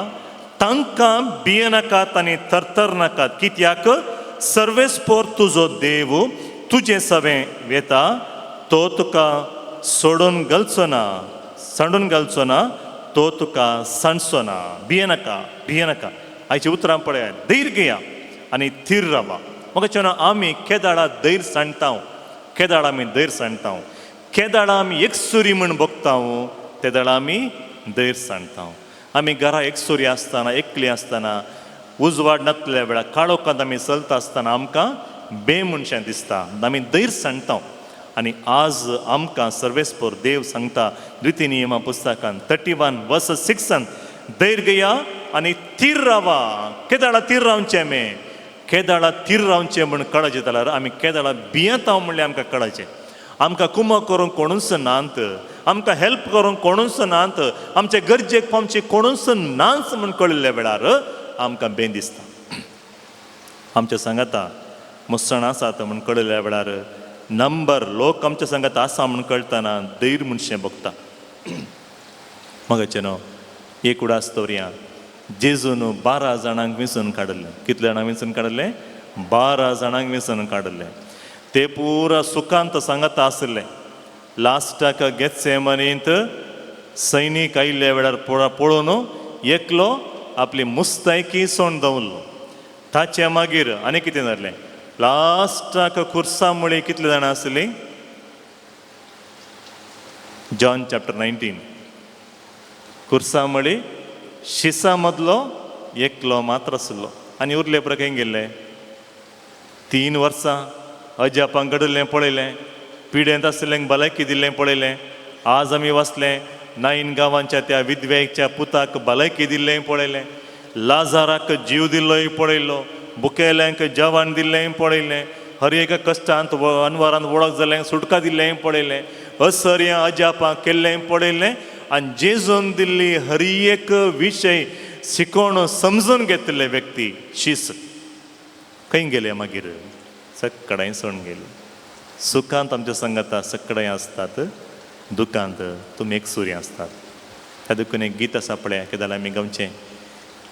तांकां भियेनाकात आनी थरथर नाकात, कित्याक सर्वेस्पोर तुजो देव तुजें सवें वेता, तो तुका सोडून घालचो ना, सांडून घालचो ना, तो तुका सांडचो ना. भियेनाका, भियेनाका. आयची उतरां पळया, धैर्य घेया आनी थीर रावा. म्हाका चेडो आमी केदाळा धैर्य सांडटा, केदाळा आमी धैर्य सांडटा, केदाळा आमी एकसुरी म्हूण भोगता तेदाळा आमी धैर्य सांडटा. आमी घरा एकसुरी आसतना, एकली आसतना, उजवाड नासल्या वेळार काळोखांत आमी चलता आसतना आमकां बे मनशां दिसता, आमी धैर्य सांडटा. आनी आज आमकां सर्वेस्पोर देव सांगता द्वितीय नियमा पुस्तकान 31 वर्स 6 धैर्य घेया आनी थीर रावा. केदाळा थीर रावचें आमी, केदाळा थीर रावचें म्हूण कळचें जाल्यार आमी केदाळा भियेता म्हणल्यार आमकां कळचें. आमकां कुमक करूंक कोणूच नात, आमकां हेल्प करूंक कोणूच नात, आमचे गरजेक पावचे कोणूच नाच म्हूण कळिल्ल्या वेळार आमकां बें दिसता. आमच्या सांगाता मुसण आसात म्हूण कळिल्ल्या वेळार नंबर लोक आमच्या सांगात आसा म्हूण कळटना धैर्य मनशें भोगता. मगाचें न्हू एक उडास दवरया, जेजून 12 जाणांक वेंचून काडिल्लें. कितले जाणांक वेंचून काडिल्लें? 12 जाणांक वेंचून काडिल्लें. ते पुरा सुखांत सांगाता आशिल्ले. लास्टाक गेत्सेमनींत सैनीक आयिल्ल्या वेळार पळोवन एकलो आपली मुस्तायकी सोण दवरलो. ताचे मागीर आनी कितें जालें, लास्टाक खुर्सा मुळे कितले जाणां आसलीं? जॉन चॅप्टर 19 खुर्सा मुळे शिसा मदलो एकलो मात्र आसलो आनी उरले पुरा खंय गेल्ले? 3 वर्सां अजापां घडिल्लें पळयलें, पिडेंत आशिल्ल्यांक भलायकी दिल्लें पळयलें. आज आमी वाचलें नायन गांवांच्या त्या विधवेच्या पुताक भलायकी दिल्लें पळयलें, लाजाराक जीव दिल्लोय पळयलो, बुकेल्यांक जेवण दिल्लें पळयलें, हर एका कश्टांत अनवरांत वळख जाल्ल्यांक सुटका दिल्लें पळयलें, असर्यां अजापां केल्लें पळयलें. आनी जेजून दिल्ली हर एक विशय शिकोवन समजून घेतिल्ले व्यक्ती शीस खंय गेले मागीर? सगळें सोडून गेले. सुखांत आमच्या संगाता सगळें आसतात, दुखांत तुमी एकसुरी आसतात. त्या देखून एक गीत आसा पळया, कितें जाल्यार आमी गावचें,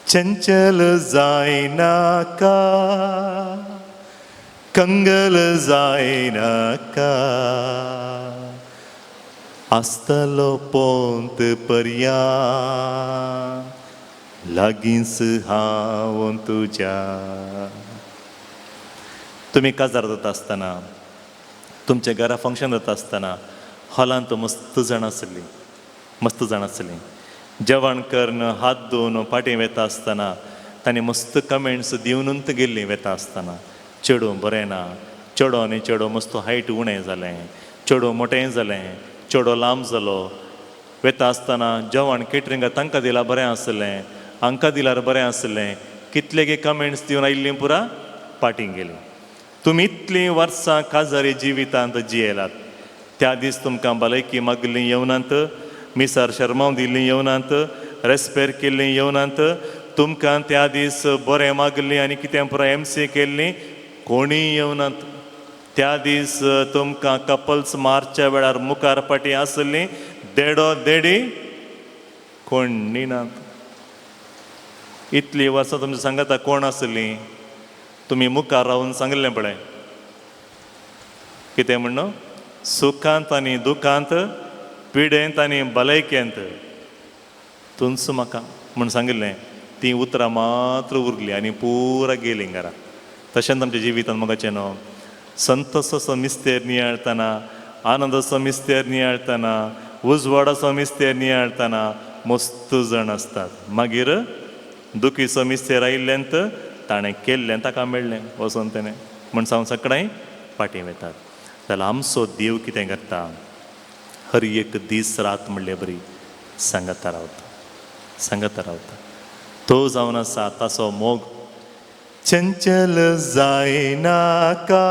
चंचल जायनाका कंगल जायनाका, आसतलो पोंत पर्या लागींच हांव तुज्या. तुमी काजार जाता आसतना, तुमच्या घरा फंक्शन जाता आसतना हॉलांत मस्त जाणां आसलीं, मस्त जाणां आसलीं. जेवण करून हात धुवन फाटीं वेता आसतना तांणी मस्त कमेंट्स दिवनूच गेल्लीं वेता आसतना, चेडूं बरें ना, चेडो आनी चेडो मस्त हायट उणें जालें, चेडो मोटें जालें, चेडो लांब जालो. वेता आसतना जेवण केटरिंगाक तांकां दिल्यार बरें आसलें, हांकां दिल्यार बरें आसलें, कितले गे कमेंट्स दिवन आयिल्लीं पुरा फाटीं गेलीं. तुमी इतलीं वर्सां काजारी जिवितांत जियेलात, त्या दीस तुमकां भलायकी मागिल्लीं येवनात, मिसार शर्माव दिल्लीं येवनात, रेस्पेर केल्लीं येवनात, तुमकां त्या दीस बरें मागिल्लीं आनी कितें पुरा एमसी केल्लीं कोणीय येवनात. त्या दीस तुमकां कपल्स मार्च्या वेळार मुखार फाटीं आसलीं देडो देडी कोण नात. इतलीं वर्सां तुमच्या सांगाता कोण आसलीं? तुमी मुखार रावन सांगिल्लें पळय, कितें म्हण, सुखांत आनी दुखांत, पिडेंत आनी भलायकेंत तुंच म्हाका म्हूण सांगिल्लें. तीं उतरां मात्र उरलीं आनी पुरा गेलीं घरा. तशेंच आमच्या जिवितांत मोगाचें न्हू, संतोसाचो मिस्तेर नियाळतना, आनंदाचो मिस्तेर नियाळतना, उजवाडाचो मिस्तेर नियाळतना मस्त जाण आसतात. मागीर दुखीचो मिस्तेर आयिल्ल्यान ताणें केल्लें ताका मेळ्ळें, वचोन तेणें म्हण सांगून सगळें फाटीं वेतात. जाल्यार आमचो देव कितें करता, हर एक दीस रात म्हणले बरी सांगता रावता, सांगता रावता. तो जावन आसा ताचो मोग चंचल जायनाका,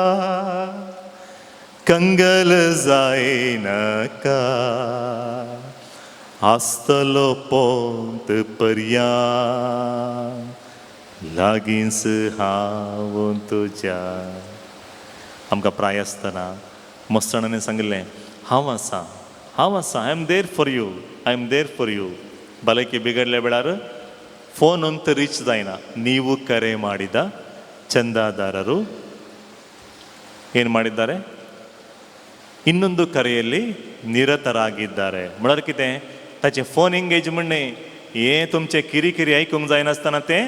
कंगल जायनाका, आसतलो पोंत पर्यान लागींच हांव तुज्या. आमकां प्राय आसतना मस्ताणांनी सांगिल्लें, हांव आसा, हांव आसा, I am there for you, I am there for you. भलायकी बिगडल्या वेळार ಫೋನ್ ಅಂತ ರೀಚ್ जायना. ನೀವು ಕರೆ ಮಾಡಿದ ಚಂದಾದಾರರು ಏನು ಮಾಡಿದ್ದಾರೆ, ಇನ್ನೊಂದು ಕರೆಯಲ್ಲಿ ನಿರತರಾಗಿದ್ದಾರೆ. म्हळ्यार कितें, ताचें फोन एंगेज म्हणणे हें तुमचें किरी आयकूंक जायनासतना तें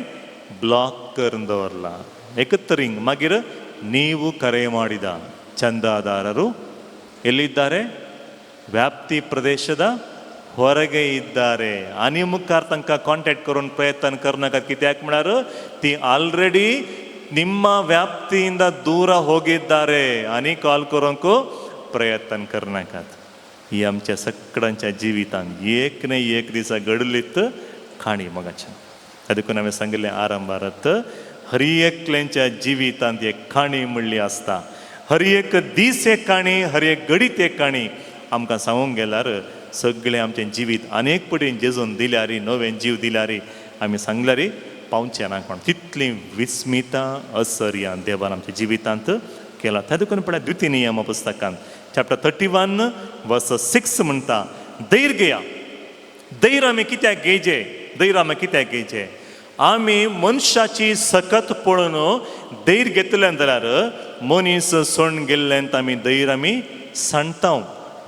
ब्लॉक करून दवरलां. एकच रिंग. मागीर ನೀವು ಕರೆ ಮಾಡಿದ ಚಂದಾದಾರರು ಎಲ್ಲಿದ್ದಾರೆ, ವ್ಯಾಪ್ತಿ ಪ್ರದೇಶದ ಹೊರಗೆ ಇದ್ದಾರೆ. आनी मुखार तांकां कॉन्टेक्ट करून प्रयत्न करनाकात. कित्याक म्हळ्यार ती ಆಲ್ರೆಡಿ ನಿಮ್ಮ ವ್ಯಾಪ್ತಿಯಿಂದ ದೂರ ಹೋಗಿದ್ದಾರೆ. आनी कॉल करूंक प्रयत्न करनाकात. ही आमच्या सगळ्यांच्या जिवितांत एक न्हय एक दिसा घडलीत काणी मोगाच्या. देखून हांवें सांगिल्लें आरंभारत, हर एकल्यांच्या जिवितांत एक काणी म्हणली आसता. हर एक दीस एक काणी, हर एक घडीत एक काणी आमकां सांगूंक गेल्यार सगळें आमचें जिवीत अनेक पटीन जेजून दिल्यारी, नवें जीव दिल्यारी, आमी सांगल्यारी पावचें ना कोण. तितलीं विस्मितां असर्यां देवान आमच्या जिवितांत केला. त्या देखून पळय द्वितीय नियम पुस्तकांत चॅप्टर 31 वर्स 6 म्हणटा, धैर्य घेया. धैर्य आमी कित्याक घेयचें? धैर्य आमी कित्याक घेयचें? आमी मनशाची सकत पळोवन धैर्य घेतलें जाल्यार मनीस सोण गेल्ल्यान आमी धैर्य आमी सांडटा.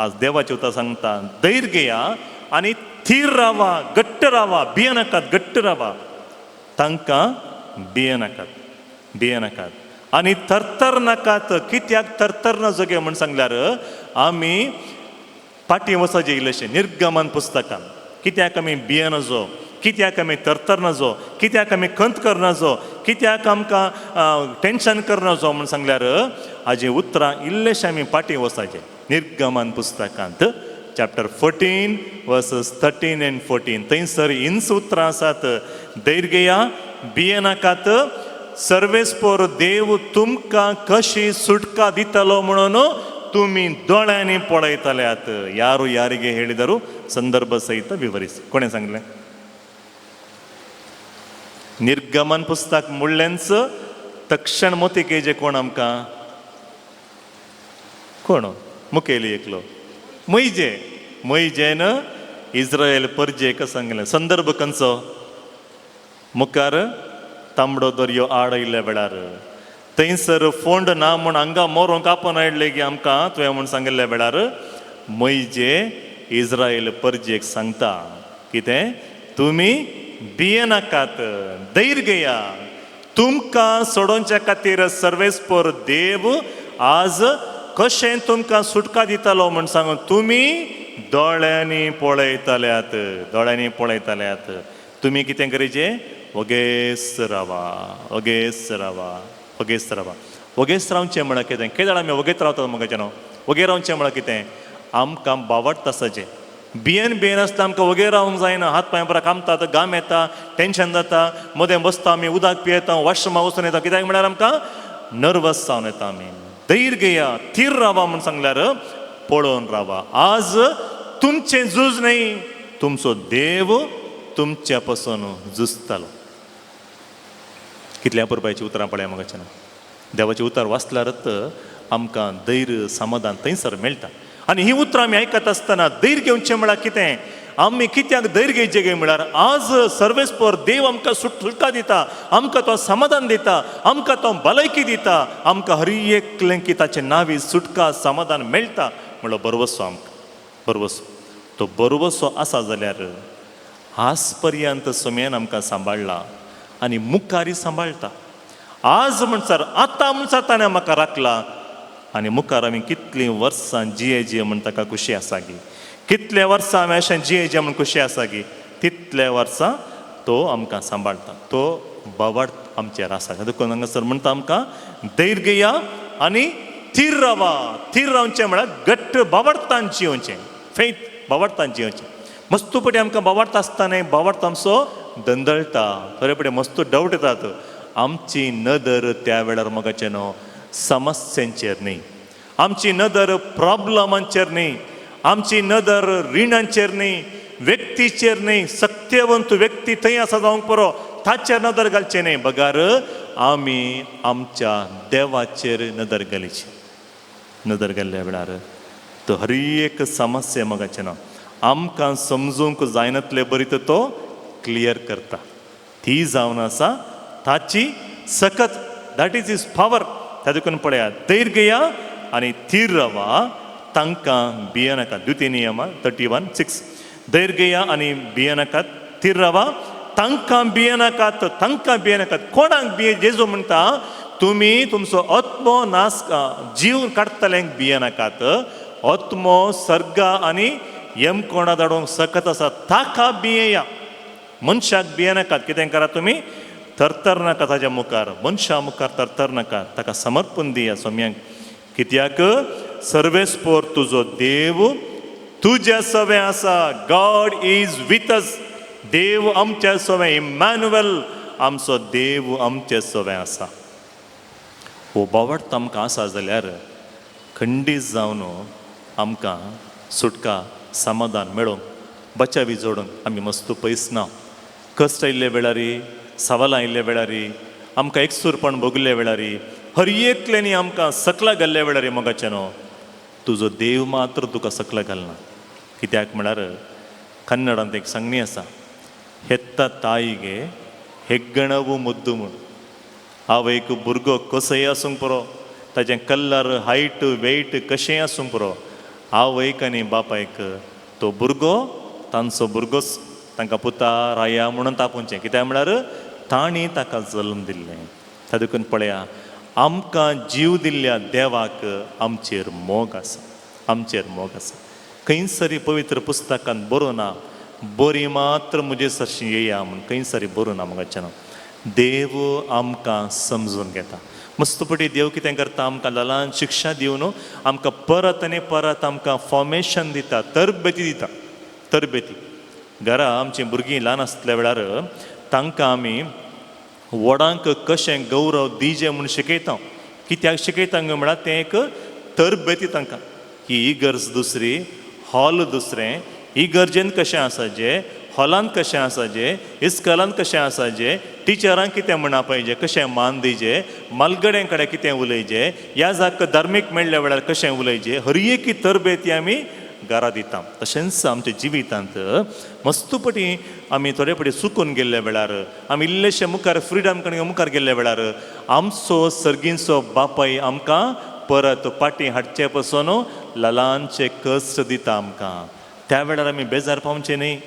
आज देवाचें उतर सांगता, धैर्य घेया आनी थीर रावा, घट्ट रावा, भियेनाकात, घट्ट रावा, तांकां भियेनाकात, भियेनाकात आनी थरथर नाकात. कित्याक थरथर नजो म्हूण सांगल्यार आमी फाटीं वचपाचें इल्लेशें निर्गमन पुस्तकान. कित्याक आमी भियेनजो, कित्याक आमी थरथर नजो, कित्याक आमी खंत करनजो, कित्याक आमकां टेंशन करनजो म्हूण सांगल्यार हाजी उतरां इल्लेशें आमी फाटीं वचपाचें. निर्गमन पुस्तकांत चॅप्टर 14 वर्सस 13 एंड 14 थंयसर हिंच उतरां आसात, धैर्य घेया, भियेनाकात, सर्वेस्पोर देव तुमकां कशी सुटका दितलो म्हणून तुमी दोळ्यांनी पळयतल्यात. ಯಾರು ಯಾರಿಗೆ ಹೇಳಿದರು, ಸಂದರ್ಭ ಸಹಿತ ವಿವರಿಸಿ. कोणें सांगलें? निर्गमन पुस्तक म्हणलेंच तक्षण मोती केजे कोण आमकां? कोण मुखेली एकलो मैजे. मैजेन इस्रायल परजेक सांगलें. संदर्भ खंयचो? मुखार तांबडो दर्यो आड आयिल्ल्या वेळार थंयसर फोंड ना म्हूण हांगा मोरोंक आपोवन हाडले की आमकां तुवें म्हूण सांगिल्ल्या वेळार मैजे इस्रायल परजेक सांगता कितें, तुमी भियेनाकात, धैर्य घेया, तुमकां सोडोवच्या खातीर सर्वेस्पोर देव आज कशें तुमकां सुटका दितलो म्हूण सांगून तुमी दोळ्यांनी पळयतल्यात, दोळ्यांनी पळयतल्यात. तुमी कितें करीचे, वगेस रावा, वगेस रावा, वगेस रावा. वगेस रावचें म्हळ्यार कितें? केदळ आमी वगेत रावतात मगाचें न्हू. वगे रावचें म्हळ्यार कितें? आमकां बावडटा आसाचें. भियेन भियेन आसता आमकां वगे रावंक जायना. हात पांय बरा कामतात, घाम येता, टेंशन जाता, मदें बसता आमी, उदक पियेता, वॉशरुमा वचून येता. कित्याक म्हळ्यार आमकां नर्वस जावन येता आमी. धैर्य घेया, थीर रावा म्हूण सांगल्यार पळोवन रावा. आज तुमचें झूज न्हय, तुमचो देव तुमच्या पासून झुजतलो. कितल्या पुरपायची उतरां पळया मगाच्यान. देवाचें उतर वाचल्यारच आमकां धैर्य समाधान थंयसर मेळटा. आनी ही उतरां आमी आयकत आसतना धैर्य घेवचें म्हळ्यार कितें? आमी कित्याक धैर्य घेवचें काय म्हळ्यार आज सर्वेस्पर देव आमकां सुटका दिता, आमकां तो समाधान दिता, आमकां तो भलायकी दिता, आमकां हर एकलें की ताचे नावी सुटका समाधान मेळटा म्हणलो बरवसो आमकां बरवसो. तो बरवसो आसा जाल्यार आज पर्यंत सोम्यान आमकां सांबाळ्ळा आनी मुखारी सांबाळटा. आज म्हणसर आतां म्हणसर ताणें म्हाका राखला आनी मुखार आमी कितलीं वर्सां जिये जिये म्हण ताका खुशी आसा गी, कितले वर्सां आमी अशें जिये जिये म्हण खुशी आसा गी, तितले वर्सां तो आमकां सांबाळटा, तो बावाड आमचेर आसा. देखून हांगासर म्हणटा आमकां धैर्य घेया आनी थीर रावा. थीर रावचें म्हळ्यार घट्ट बावडतान जियोवचें, फेथ बावडतान जियोवचें. मस्तू पटी आमकां बावडता आसतना बावडता आमचो धंदळटा, थोडे पटी मस्तू डावट येतात. आमची नदर त्या वेळार मोगाचें न्हू समस्यांचेर न्ही, आमची नदर प्रॉब्लमांचेर न्ही, आमची नदर रिणांचेर न्ही, व्यक्तीचेर न्ही. सत्यवंत व्यक्ती थंय आसा जावंक पुरो, ताचेर नदर घालचें न्ही, बगार आमी आमच्या देवाचेर नदर घालीची. नदर घाल्ल्या वेळार तो हर एक समस्या मोगाचें ना आमकां समजूंक जायनातले बरी तर तो क्लियर करता. ती जावन आसा ताची सकत, that is his power. त्या देखून पळया धैर्य घेया आनी थीर रावा, तांकां भियेनाका. द्वितीय नियम 31:6. धैर्य घेया आनी भियेनाकात, थीर रावा, तांकां भियेनाकात, तांकां भियेनाकात. कोणाक भिये? जेजू म्हणटा तुमी तुमचो आत्मो नास जीव काडटल्यांक भियेनाकात, आत्मो सर्गा आनी यमकोणा धाडूंक सकत आसा ताका भियेया. मनशाक भियेनाकात. कितें करात तुमी? थरथर नाका ताज्या मुखार, मनशा मुखार थरथर नाका, ताका समर्पण दिया सोम्यांक. कित्याक सर्वेस्पोर तुजो देव तुज्या सवें आसा. गॉड is with us. देव आमच्या सवें, इमॅन्युएल आमचो देव आमच्या सवें आसा. हो बावडत आमकां आसा जाल्यार खंडीत जावन आमकां सुटका समाधान मेळोवंक, बचावी जोडूंक आमी मस्त पयस ना. कश्ट आयिल्ले वेळारी, सवालां आयिल्ल्या वेळारी, आमकां एकसूरपण भोगल्ल्या वेळारी, हर एकल्यानी आमकां सकला घाल्ल्या वेळारी मोगाचें न्हू तुजो देव मात्र तुका सकला घालना. कित्याक म्हळ्यार कन्नडांत एक सांगणी आसा, हेत्ता ताईगे हेग्गणवू मुद्दू म्हूण. आवयक भुरगो कसोय आसूंक पुरो, ताचें कलर हायट वेट कशेंय आसूंक पुरो, आवयक आनी बापायक तो भुरगो तांचो भुरगोच, तांकां पुता राया म्हणून तापोवचें. कित्याक म्हळ्यार तांणी ताका जल्म दिल्लें. त्या देखून पळया आमकां जीव दिल्ल्या देवाक आमचेर मोग आसा, आमचेर मोग आसा. खंयसरी पवित्र पुस्तकान बरोवना बरी मात्र म्हजे सरशी येया म्हूण, खंयसरी बरोवना मोगाचें. देव आमकां समजून घेता. मस्तपटी देव कितें करता, आमकां ल्हान शिक्षा दिवन आमकां परत आनी परत आमकां फॉर्मेशन दिता, तरबेती दिता. तरबेती घरा आमचीं भुरगीं ल्हान आसल्या वेळार तांकां आमी व्हडांक कशें गौरव दिजे म्हूण शिकयता. कित्याक शिकयता म्हळ्यार तें एक तरबेती तांकां की ही गरज दुसरी, हॉल दुसरें, ही गरजेन कशें आसा जे, हॉलांत कशें आसा जे, इस्कॉलांत कशें आसा जे, टिचरांक कितें म्हणा पाहिजे, कशें मान दिजे, मालगड्यां कडेन कितें उलयजे, ह्या जाक धार्मीक मेळ्ळ्या वेळार कशें उलयजे, हर एकी तरबेती आमी घरा दिता. तशेंच आमच्या जिवितांत मस्तपटी आमी थोडे पटी चुकून गेल्ल्या वेळार, आमी इल्लेशे मुखार फ्रिडम कडेन मुखार गेल्ल्या वेळार आमचो सर्गींचो बापाय आमकां परत पाटी हाडचे पसून ल्हानशे कश्ट दिता आमकां. त्या वेळार आमी बेजार पावचें न्ही,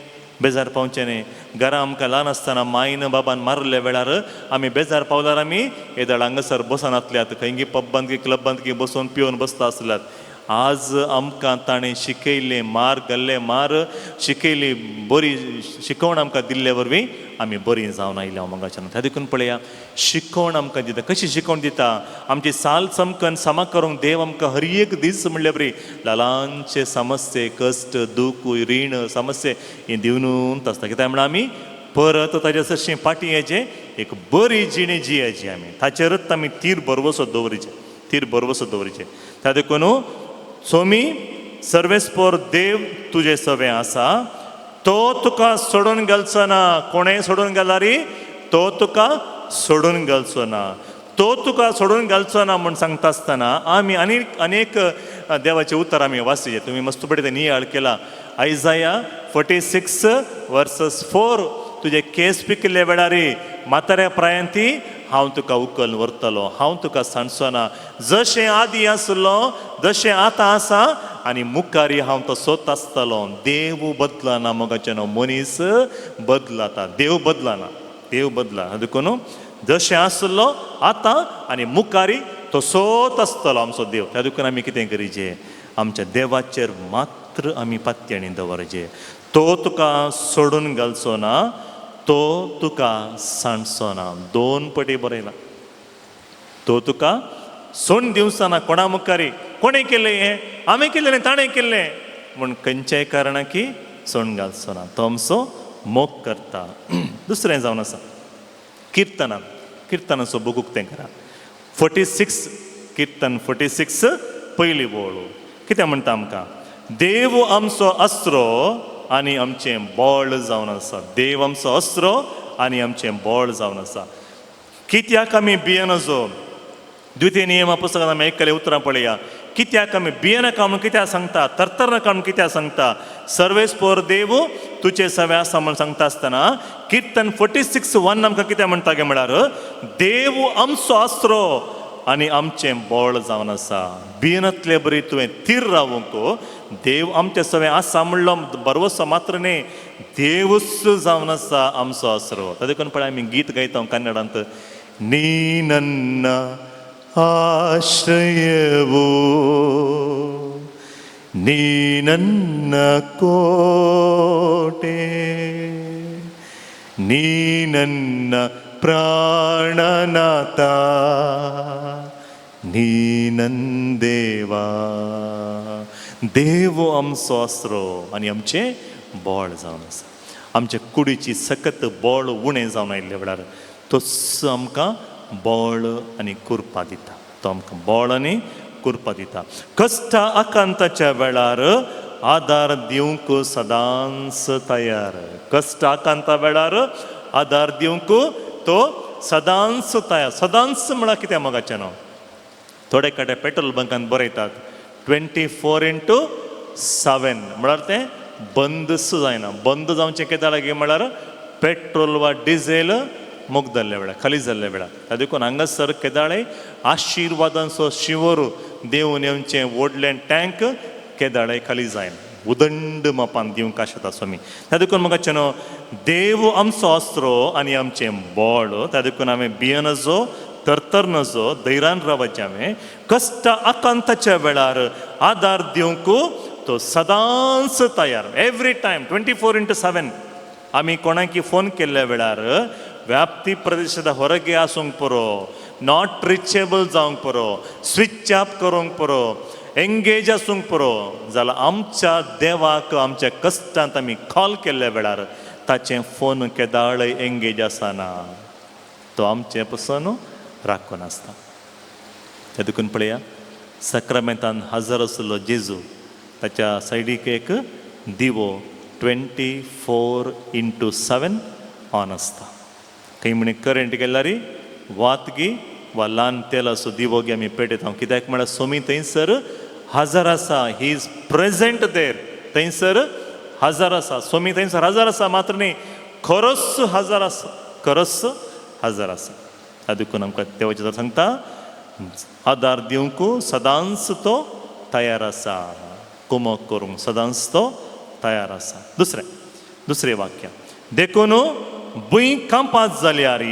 बेजार पावचें न्ही. घरा आमकां ल्हान आसतना मायन बाबान मारल्या वेळार आमी बेजार पावल्यार आमी येदळ हांगासर बसनातल्यात, खंयगी पब्बांत की क्लबांत की बसून पिवन बसता आसल्यात. आज आमकां ताणें शिकयल्लें, मार घाल्ले मार शिकयली, बरी शिकवण आमकां दिल्ले वरवीं आमी बरीं जावन आयल्या मोगाच्यान. त्या देखून पळया शिकवण आमकां दिता. कशी शिकवण दिता? आमची साल चमकन समा करूंक देव आमकां हर एक दीस म्हणल्यार बरी ल्हानशे समस्ये, कश्ट, दूख, रीण, समस्ये हें दिवनूच आसता. कित्याक म्हळ्यार आमी परत ताच्या सरशीं फाटीं येचें, एक बरी जिणी जियेची आमी, ताचेरच आमी तीर भरवसो दवरिचें, तीर भरवसो दवरिचें. त्या देखून सोमी सर्वेस्पोर देव तुजे सवें आसा, तो तुका सोडून घालचो ना. कोणें सोडून घालारी तो तुका सोडून घालचो ना, तो तुका सोडून घालचो ना म्हूण सांगता आसतना आमी आनी अनेक देवाचें उतर आमी वाचचें. तुमी मस्त पडे तें नियाळ केला. आयजाया 46 verses 4, तुजे केस पिकिल्ले वेळारी, म्हाताऱ्या प्रायांती हांव तुका उखल व्हरतलो, हांव तुका सांडचो ना. जशें आदी आसलो, जशें आतां आसा आनी मुखारी हांव तसोच आसतलो. देव बदलना मोगाचें न्हू, मनीस बदलता, देव बदलना, देव बदला. देखून जशें आसलो, आतां आनी मुखारी तसोच आसतलो आमचो देव. त्या देखून आमी कितें करीजे? आमच्या देवाचेर मात्र आमी पातयेणी दवरचे. तो तुका सोडून घालचो ना, तो तुका सांडचो ना. दोन पटी बरयला, तो तुका सोडून दिवचो ना. कोणा मुखारी कोणें केलें हें, आमी केलें, ताणें केल्लें म्हूण खंयच्याय कारणाकी सोडून घालचो ना. तो आमचो मोग करता. दुसरें जावन आसा किर्तनान. किर्तनाचो बूक उक्तें करा, 46, किर्तन 46, पयली बोळ कितें म्हणटा आमकां? देव आमचो आसरो आनी आमचें बळ जावन आसा. देव आमचो आसरो आनी आमचें बळ जावन आसा, कित्याक आमी भियेनजो? द्वितीय नियमा पुस्तकांत आमी आयकले उतरां पळया. कित्याक आमी भियेनाका म्हणून कित्याक सांगता? थरथरनाका म्हणून कित्याक सांगता? सर्वेस्पोर देव तुजे सवे आसा म्हणून सांगता आसतना किर्तन 46:1 आमकां कितें म्हणटा गे म्हळ्यार, देव आमचो आसरो आनी आमचें बळ जावन आसा. भियेनातले बरी तुवें थीर रावूंक. देव आमचे सवे आसा म्हणलो भरवसो मात्र न्ही, देवूच जावन आसा आमचो आसरो. ताजे देखून पळय, आमी गीत गायता कन्नडांत, ನೀ ನನ್ನ ಆಶ್ರಯವು, ನೀ ನನ್ನ ಕೋಟೆ, ನೀ ನನ್ನ ಪ್ರಾಣನಾಥ, ನೀ ನನ್ ದೇವಾ. देव आमचो आसरो आनी आमचें बळ जावन आसा. आमच्या कुडीची सकत बळ उणें जावन आयिल्ल्या वेळार तोच आमकां बळ आनी कुरपा दिता. तो आमकां बळ आनी कुरपा दिता. कश्ट आकांताच्या वेळार आदार दिवंक सदांच तयार. कश्ट आकांता वेळार आदार दिवंक तो सदांच तयार. सदांच म्हळ्यार कितें मोगाचें न्हू? थोडे कडेन पेट्रोल बंकान बरयतात 24x7, म्हळ्यार तें बंदच जायना. बंद जावचें केदां लागीं म्हळ्यार पेट्रोल वा डिझेल मुगदल्ल्या वेळार, खाली जाल्ल्या वेळार. त्या देखून हांगासर केदाळे आशिर्वादांचो शिंवर देवून येवचें व्हडलें टँक केदाळे खाली जायना. उदंड मापान दिवंक आशेता स्वामी. त्या देखून म्हाका न्हू, देव आमचो आसरो आनी आमचें बळ. त्या देखून हांवें भियेनजो, तरतर नजो, धैर्यान रावचें हांवें. कश्ट आकांताच्या वेळार आदार दिवंक तो सदांच तयार. Every time, 24x7. आमी कोणाकी फोन केल्ल्या वेळार व्याप्ती प्रदेशाच्या ಹೊರಗೆ आसूंक पुरो, not reachable जावंक पुरो, स्विच ऑफ करूंक पुरो, एंगेज आसूंक पुरो, जाल्यार आमच्या देवाक आमच्या कश्टांत आमी कॉल केल्ल्या वेळार ताचें फोन केदाळय एंगेज आसना. तो आमचे पसून राखून आसता. ते देखून पळया, सक्रामेंतान हजर आसलो जेजू, ताच्या सायडीक एक दिवो 24x7 on आसता. खंय म्हणी करंट गेल्यार वात गी वा ल्हान तेलाचो दिवो गी आमी पेटयता. कित्याक म्हळ्यार सोमी थंयसर हजर आसा. He is present there. थंयसर हजर आसा सोमी, थंयसर हजर आसा. मात्र न्ही, खरोच हजर आसा, खरोच हजर आसा. त्या देखून आमकां देवाचें सांगता, आदार दिवंक सदांच तो तयार आसा, कुमक करूंक सदांच तो तयार आसा. दुसरें दुसरें वाक्य, देखून भूंय कांपात जाल्यार,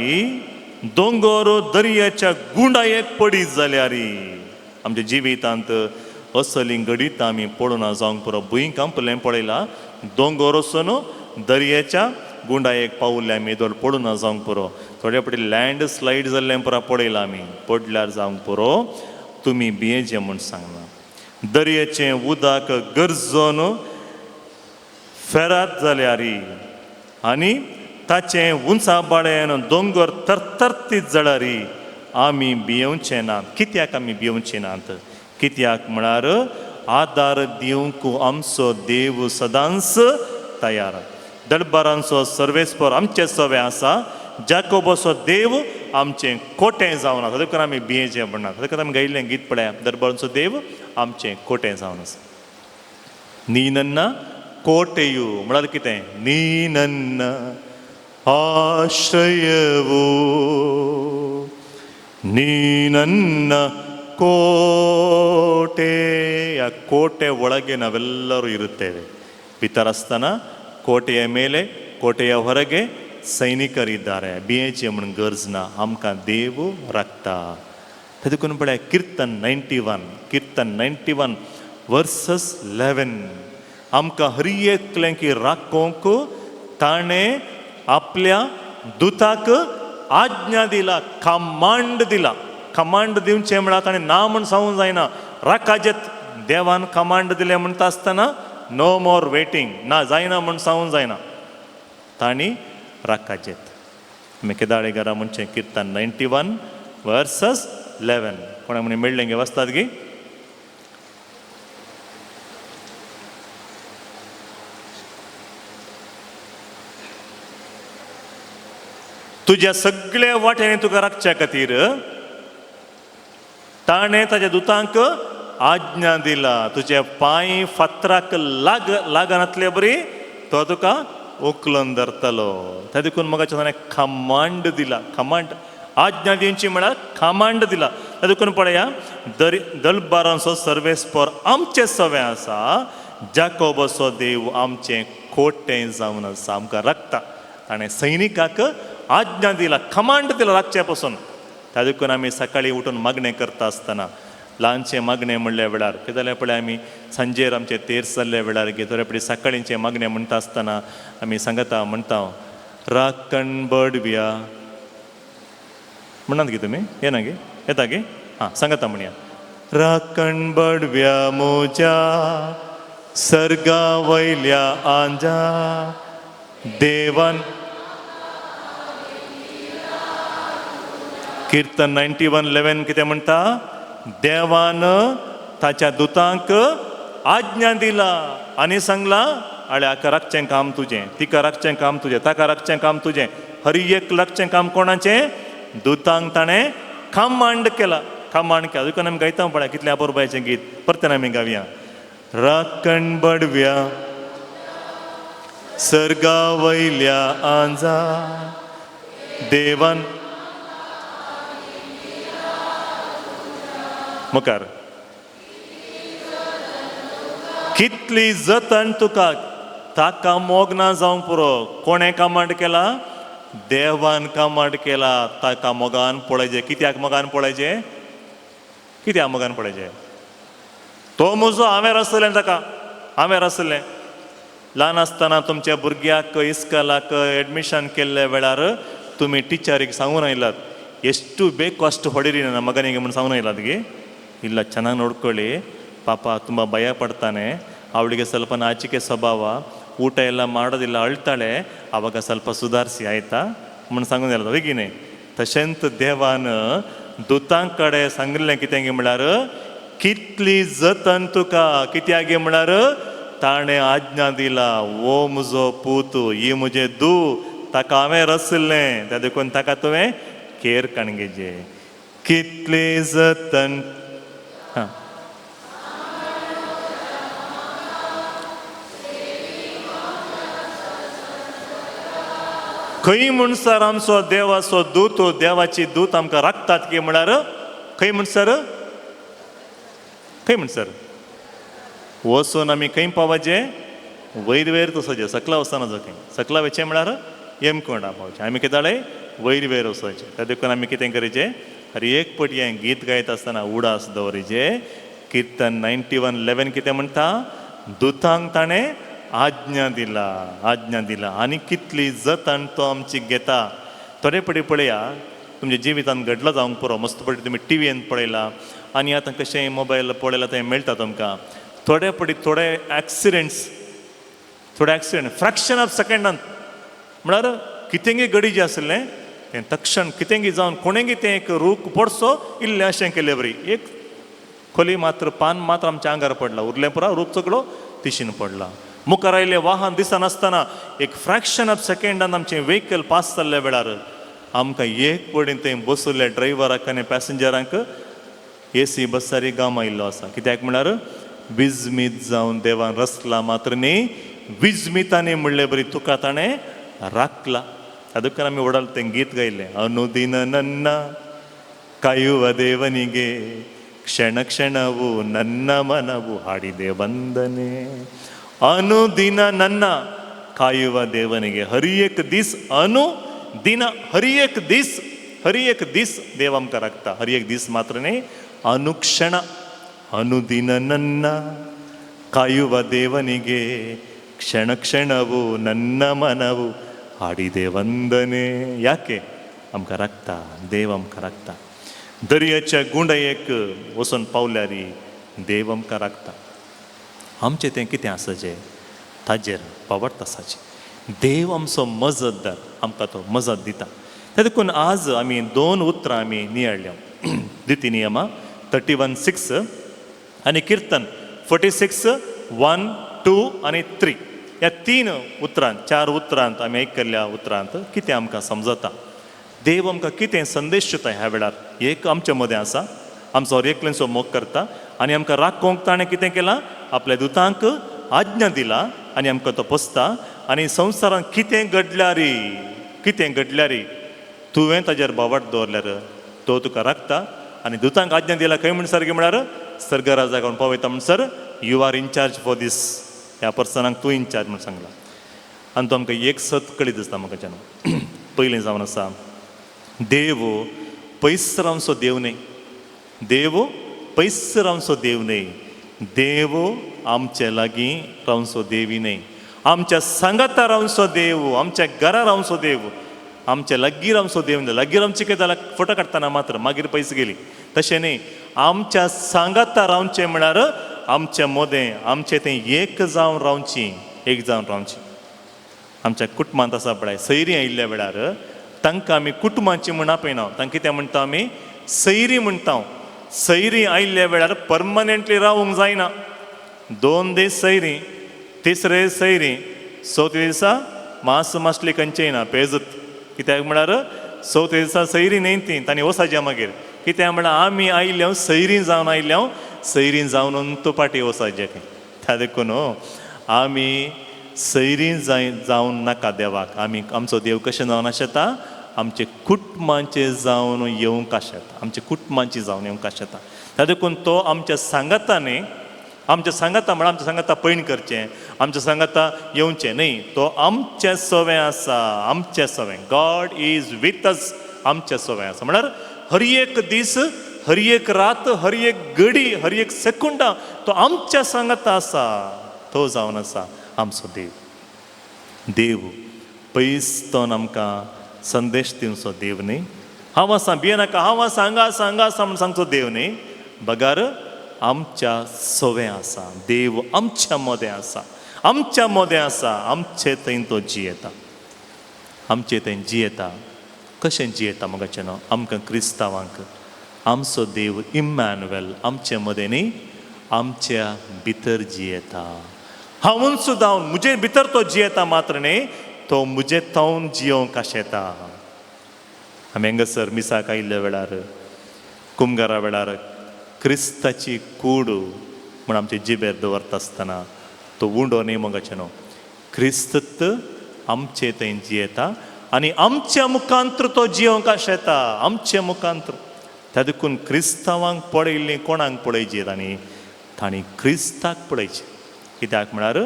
दोंगर दर्याच्या गुंडायेक पडीत जाल्यार. आमच्या जिवितांत असलीं घडितां आमी पळोवना जावंक पुरो. भूंय कांपलें पळयला, दोंगर वचून दर्याच्या गुंडायेक पावल्ले आमी येदोळ पळोवना जावंक पुरो. थोडे फावटी लँड स्लायड जाल्लें पुरा पळयलां आमी. पडल्यार जावंक पुरो, तुमी भियेचें म्हूण सांगना. दर्याचें उदक गरजोन फेरात जाल्यार आनी ताचें उंचा बाळ्यान दोंगर तरतरतीत जाल्यार आमी भियेवचे नात. कित्याक आमी भियेवचे नात? कित्याक म्हळ्यार आदार दिवंक आमचो देव सदांच तयार. दरबारांचो सर्वेस्पर आमचे सवे आसा, जाकोबाचो देव. आमचें कोटें जावन आसा. देखून आमी भियेचें म्हणना. देखून आमी गायिल्लें गीत पळया, दरबारांचो देव आमचें कोटें जावन आसा. नी नन्न कोटेयू म्हळ्यार कितें? नी नन्न आश्रयवू, नी ನನ್ನ ಕೋಟೆ. ಆ ಕೋಟೆ ಒಳಗೆ ನಾವೆಲ್ಲರೂ ಇರುತ್ತೇವೆ. ಪಿತರಸ್ತನ ಕೋಟೆಯ ಮೇಲೆ, ಕೋಟೆಯ ಹೊರಗೆ सैनिकरिದ್ದಾರೆ. भियेचें म्हूण गरज ना, आमकां देव राखता. देखून पळय Kirtan 91, Kirtan 91 verses 11, आमकां हर एकल्यांक राखोवंक ताणें आपल्या दुताक आज्ञा दिला, कमांड दिला. कमांड दिवचें म्हळ्यार ताणें ना म्हूण सांगूंक जायना. राकाजेत देवान कमांड दिलें म्हणटा आसतना नो मोर वेटींग, ना जायना म्हूण सांगूंक जायना, तांणी राकाजेत. आमी केदाळे घरा म्हणचें किर्तन 91 वर्सस 11. कोणा म्हणी मेळ्ळें गे वचतात गी? तुज्या सगळ्या वाट्यांनी तुका राखच्या खातीर ताणें ताज्या दुतांक आज्ञा दिला. तुजे पांय फातराक लागनातले बरी तो तुका उखलून धरतलो. त्या देखून मगाच्या ताणें कमांड दिला. कमांड आज्ञा दिवची म्हळ्यार कमांड दिला. त्या देखून पळया दलबारांचो सर्वेस्पर आमचें सवें आसा, जाकोबाचो देव आमचें कोटें जावन आसा, आमकां राखता. ताणें सैनिकाक आज्ञा दिला, कमांड दिला राखचे पसून. त्या देखून आमी सकाळीं उठून मागणें करता आसतना ल्हानशें मागणें म्हणल्या वेळार कितें जाल्यार पळय आमी सांजेर आमचे तेर्स जाल्ल्या वेळार गे थोडे पळय सकाळींचें मागणें म्हणटा आसतना आमी सांगता म्हणटा राखण बडव्या म्हणनात गे तुमी? येना गे? येता गे? आं सांगता म्हणया. राखण बडव्या म्हज्या सर्गा वयल्या आंजा देवान. किर्तन 91:11 कितें म्हणटा? देवान ताच्या दुतांक आज्ञा दिला आनी सांगला, आळे हाका राखचें काम तुजें, तिका राखचें काम तुजें, ताका राखचें काम तुजें. हर एक राखचें काम कोणाचें? दुतांक ताणें कमांड केला, कमांड केला. देखून आमी गायता पळय कितलें अपुरबायेचें गीत, परतें आमी गावया. राखण बडव्या सर्गा वयल्या आंजा देवान. मुखार कितली जतन तुका, ताका मोग ना जावंक पुरो. कोणें कमांड केला? देवान कमांड केला. ताका मोगान पळयचें. कित्याक मोगान पळयचें? कित्याक मोगान पळयचें? तो म्हजो, हांवें रसलें ताका, हांवें रसलें. ल्हान आसतना तुमच्या भुरग्याक इस्कॉलाक एडमिशन केल्ल्या वेळार तुमी टिचरीक सांगून आयलात, ಎಷ್ಟು ಬೇಕು ಅಷ್ಟು ಹೊಡೀರಿ ನನ್ನ ಮಗನಿಗೆ म्हूण सांगून ಆಯ್ಲಾत ಗೆ? ಇಲ್ಲ, ಚೆನ್ನಾಗಿ ನೋಡ್ಕೊಳ್ಳಿ, ಪಾಪ ತುಂಬ ಭಯ ಪಡ್ತಾನೆ, ಅವಳಿಗೆ ಸ್ವಲ್ಪ ನಾಚಿಕೆ ಸ್ವಭಾವ, ಊಟ ಎಲ್ಲ ಮಾಡೋದಿಲ್ಲ, ಅಳ್ತಾಳೆ, ಆವಾಗ ಸ್ವಲ್ಪ ಸುಧಾರಿಸಿ ಆಯ್ತಾ म्हूण सांगून येयला वेगीने. तशेंच देवान दुतां कडेन सांगिल्लें कितें म्हळ्यार कितली जतन तुका, कित्याक म्हळ्यार ताणें आज्ञा दिला, ओ म्हजो पूत, ही म्हजें दू, ताका हांवें रसलें, त्या देखून ताका तुवें केर काणगेचे. कितले जतन. हां खंय म्हणसर आमचो देवाचो दूत, देवाची दूत आमकां राखतात की म्हळ्यार खंय म्हणसर, खंय म्हणसर वचून आमी खंय पावाचें? वयर वयर वचोचें, सकला वचना जो खंय सकला वचचें म्हळ्यार येमकोंडा पावचें. आमी कितें जालें वयर वयर वचोचें. त्या देखून आमी कितें करचें, हर एक पटी हें गीत गायता आसतना उडास दवरिचें. किर्तन 91:11 कितें म्हणटा? दुतांक ताणें आज्ञा दिला, आज्ञा दिला आनी कितली जतन तो आमची घेता. थोडे पटी पळया तुमच्या जिवितांत घडलां जावंक पुरो, मस्त पटी तुमी टिवीन पळयला आनी आतां कशें मोबायल पळयला तें मेळटा तुमकां. थोडे पटी थोडे एक्सिडेंट्स, थोडे एक्सिडेंट फ्रॅक्शन ऑफ सेकंडांत म्हळ्यार कितेंगी गडीजें आशिल्लें तें तक्षण कितेंगी जावन कोणेंगी तें एक रूख पडसो इल्लें अशें केल्ले बरी एक खोली मात्र पान मात्र आमच्या आंगार पडला, उरलें पुरा रूख सगळो तिशीन पडला. मुखार आयिल्लें वाहन दिसनासतना एक फ्रॅक्शन ऑफ सेकंडान आमचें व्हेकल पास जाल्ल्या वेळार आमकां एक पडीन थंय बसयल्ल्या ड्रायव्हराक आनी पॅसेंजरांक एसी बसारी गाम आयिल्लो आसा. कित्याक म्हळ्यार विजमीत जावन देवान रचला मात्र न्ही, विजमितांनी म्हणले बरी तुका ताणें राखला. ताका आमी व्हडाल तें गीत गायलें, अनुदिन नन्ना ಕಾಯುವ ದೇವನಿಗೆ ಕ್ಷಣ ಕ್ಷಣವು ನನ್ನ ಮನವು ಹಾಡಿದೆ ವಂದನೆ. ಅನುದಿನ ನನ್ನ ಕಾಯುವ ದೇವನಿಗೆ, हर एक दीस अनुदिन, हर एक दीस, हर एक दीस देव आमकां राखता. हर एक दीस मात्र न्ही, अनुक्षण. ಅನುದಿನ ನನ್ನ ಕಾಯುವ ದೇವನಿಗೆ ಕ್ಷಣ ಕ್ಷಣವು ನನ್ನ ಮನವು ಹಾಡಿದೆ ವಂದನೆ. ಯಾಕೆ आमकां राखता देव, आमकां राखता. दर्याच्या गुंडयेक वचून पावल्यार देव आमकां राखता. आमचें तें कितें आसा जें ताजेर पावत आसाचें. देव आमचो मजतदार, आमकां तो मजत दिता. ते देखून आज आमी दोन उतरां आमी नियाळ्या, द्वितीय नियमा 31:6 आनी किर्तन 46:1, 2 आनी 3. ह्या तीन उतरांत, चार उतरांत आमी आयकल्ल्या उतरांत कितें आमकां समजता, देव आमकां कितें संदेश दिता ह्या वेळार. एक आमच्या मदें आसा, आमचो हर एकल्याचो मोग करता आनी आमकां राखोवंक ताणें कितें केलां, आपल्या दुतांक आज्ञा दिला आनी आमकां तो पोसता. आनी संवसारांत कितें घडल्यारी, कितें घडल्यारी तुवें ताजेर बावट दवरल्यार तो तुका राखता. आनी दुतांक आज्ञा दिला खंय म्हणसर म्हळ्यार सर्गराजा कोण पावयता म्हणसर you are in charge for this, ह्या पर्सनाक तूं इनचार्ज म्हूण सांगला. आनी तो आमकां एक सत कळीत आसता म्हाका. पयलीं जावन आसा, देव पयस रावचो देव न्हय, देव पयस रावचो देव न्हय, देव आमचे लागीं रावचो देवी न्हय, आमच्या सांगाता रावचो देव, आमच्या घरा रावचो देव, आमच्या लागीं रावचो देव न्हय. लागीं रावचे कितें जाल्यार फोटो काडटना मात्र मागीर पयस गेली, तशें न्हय. आमच्या सांगाता रावचें म्हळ्यार आमच्या मोदें आमचें तें एक जावन रावची, एक जावन रावची. आमच्या कुटुंबांत आसा पळय सैरी आयिल्ल्या वेळार तांकां आमी कुटुंबाची म्हण आपयना, तांकां कितें म्हणटा आमी, सैरी म्हणटा. सैरी आयिल्ल्या वेळार परमनंटली रावूंक जायना. 2 दीस सैरी, तिसरे सैरी, चवथ्या दिसा मास मासली खंयचेय ना पेजत. कित्याक म्हळ्यार चवथ्या दिसा सैरी न्हय ती, तांणी वसाच्या मागीर. कित्याक म्हळ्यार आमी आयिल्ल्या सैरी जावन आयिल्ल्या, सैरी जावन तूं पाटी वसाचे थंय. त्या देखून आमी सैरी जाय जावन नाका देवाक. आमी आमचो देव कशें जावन आशेता, आमचे कुटुंबाचे जावन येवंक आशेता, आमचे कुटुंबाची जावन येवंक आशेता. त्या देखून तो आमच्या सांगाता न्ही, आमच्या सांगाता म्हळ्यार आमच्या सांगाता पयण करचें, आमच्या सांगाता येवचें न्ही, तो आमचें सवें आसा, आमचें सवें. गॉड is with us, आमचें सवें आसा. म्हळ्यार हर एक दीस, हर एक रात, हर एक घडी, हर एक सेकंडा तो आमच्या सांगाता आसा. तो जावन आसा आमचो देव. देव पयस तो आमकां संदेश दिवचो देव न्ही. हांव आसा भियेनाका, हांव आसा, हांगा आसा, हांगा आसा म्हूण सांगचो देव न्ही, बगार आमच्या सवें आसा देव, आमच्या मदें आसा, आमच्या मदें आसा, आमचे थंय तो जियेता, आमचे थंय जियेता. कशें जियेता म्हाका न्हू, आमकां क्रिस्तांवांक आमचो देव इम्मॅन्युएल आमचे मदें न्ही, आमच्या भितर जियेता. हांवून सुद्दां म्हजे भितर तो जियेता मात्र न्ही, तो म्हजे तावन जियोंक आशेता. आमी हांगासर मिसाक आयिल्ल्या वेळार, कुमगारा वेळार क्रिस्ताची कूड म्हूण आमचे जिबेर दवरता आसतना तो उंडो न्ही मोगाचे न्हू, क्रिस्त आमचे थंय जियेता आनी आमच्या मुखांत्र तो जियोंक आशेता, आमचे मुखांत्र. त्या देखून क्रिस्तांवांक पळयल्लीं कोणाक पळयची तांणी, तांणी क्रिस्ताक पळयचें. कित्याक म्हळ्यार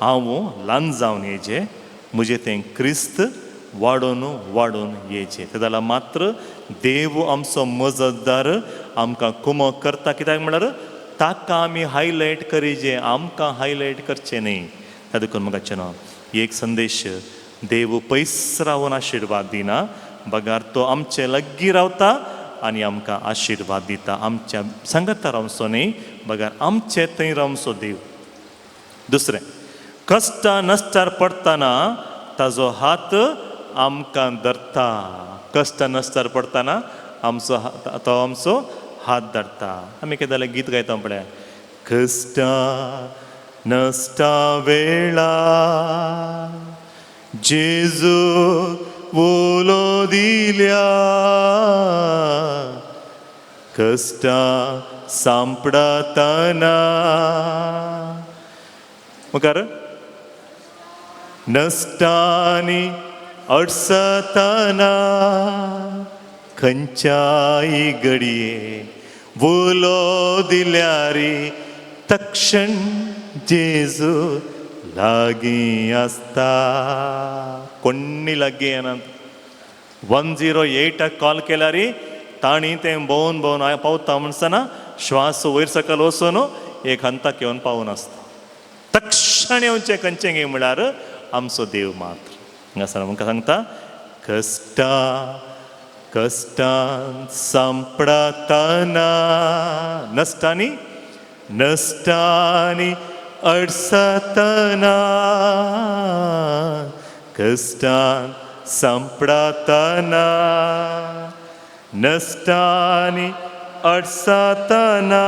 हांव ल्हान जावन येयचें, म्हजें तें क्रिस्त वाडोवन वाडोवन येयचें. ते जाल्यार मात्र देव आमचो मजतदार आमकां कुमक करता. कित्याक म्हळ्यार ताका आमी हायलायट करिजे, आमकां हायलायट करचें न्ही. त्या देखून म्हाका न्हू एक संदेश, देव पयस रावन आशिर्वाद दिना, बगार तो आमचे लागीं रावता आनी आमकां आशिर्वाद दिता. आमच्या सांगाता रावचो न्ही, बगार आमचे थंय रावचो देव. दुसरें, कश्टा नश्टार पडटना ताजो हात आमकां धरता. कश्टा नश्टार पडटना आमचो तो आमचो हात धरता. आमी कितें जाल्यार गीत गायता पळय, कश्टा नश्टा वेळा जेजू उलो दिल्या कश्टां सांपडतना मुखार नश्टांनी अडसतना खंयच्याय घडये उलो दिल्यारी तक्षण जेजू लागीं आसता. कोण्णी लागीं येनात. 108 कॉल केल्यार तांणी तें भोंवन भोंवन पावता म्हणसना श्वास वयर सकयल वचून एक हंताक येवन पावून आसता. तक्षण येवचें खंयचें गे म्हळ्यार आमचो देव मात्र. हांगासर आमकां सांगता कश्टां कश्टां सांपडतना नश्टांनी नश्टांनी अडसतना कश्टां सांपडतना नश्टांनी अडसतना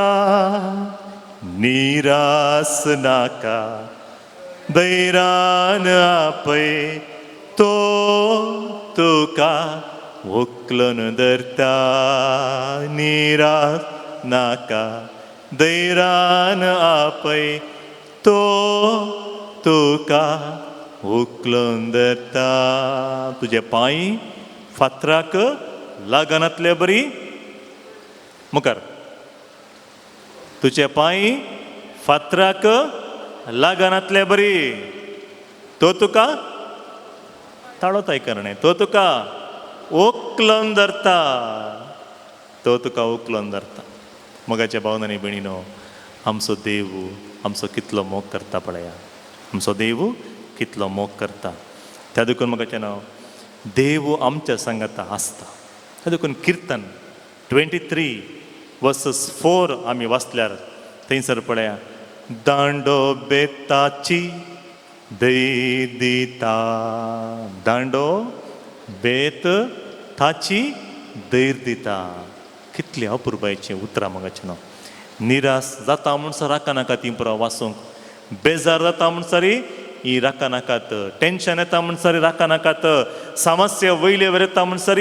निरास नाका दैरान आपय तो तुका उखलून धरता. निरास नाका दैरान आपय तो तुका उखलून धरता. तुजे पांय फातराक लागनातले बरी मुखार तुजे पांय फातराक लागनातले बरी तो तुका ताळो करणे तो तुका उखलून धरता. तो तुका उखलून धरता. मोगाच्या भावनांनी भयणीनो, आमचो देव आमचो कितलो मोग करता पळया. आमचो देव कितलो मोग करता. त्या देखून मोगाचें नांव देव आमच्या सांगाता आसता. त्या देखून किर्तन 23:4 आमी वाचल्यार थंयसर पळया दांडो बेताची दय दिता. दांडो बेत ताची धैर्य दिता. कितली अपुरबायचीं उतरां मोगाचें नांव. निराश जाता म्हणसर राखा नाका ती पुरो वाचूंक. बेजार जाता म्हणसर ही राखा नाकात. टेंशन येता म्हणसर राखा नाकात. समस्या वयले वयर येता म्हणसर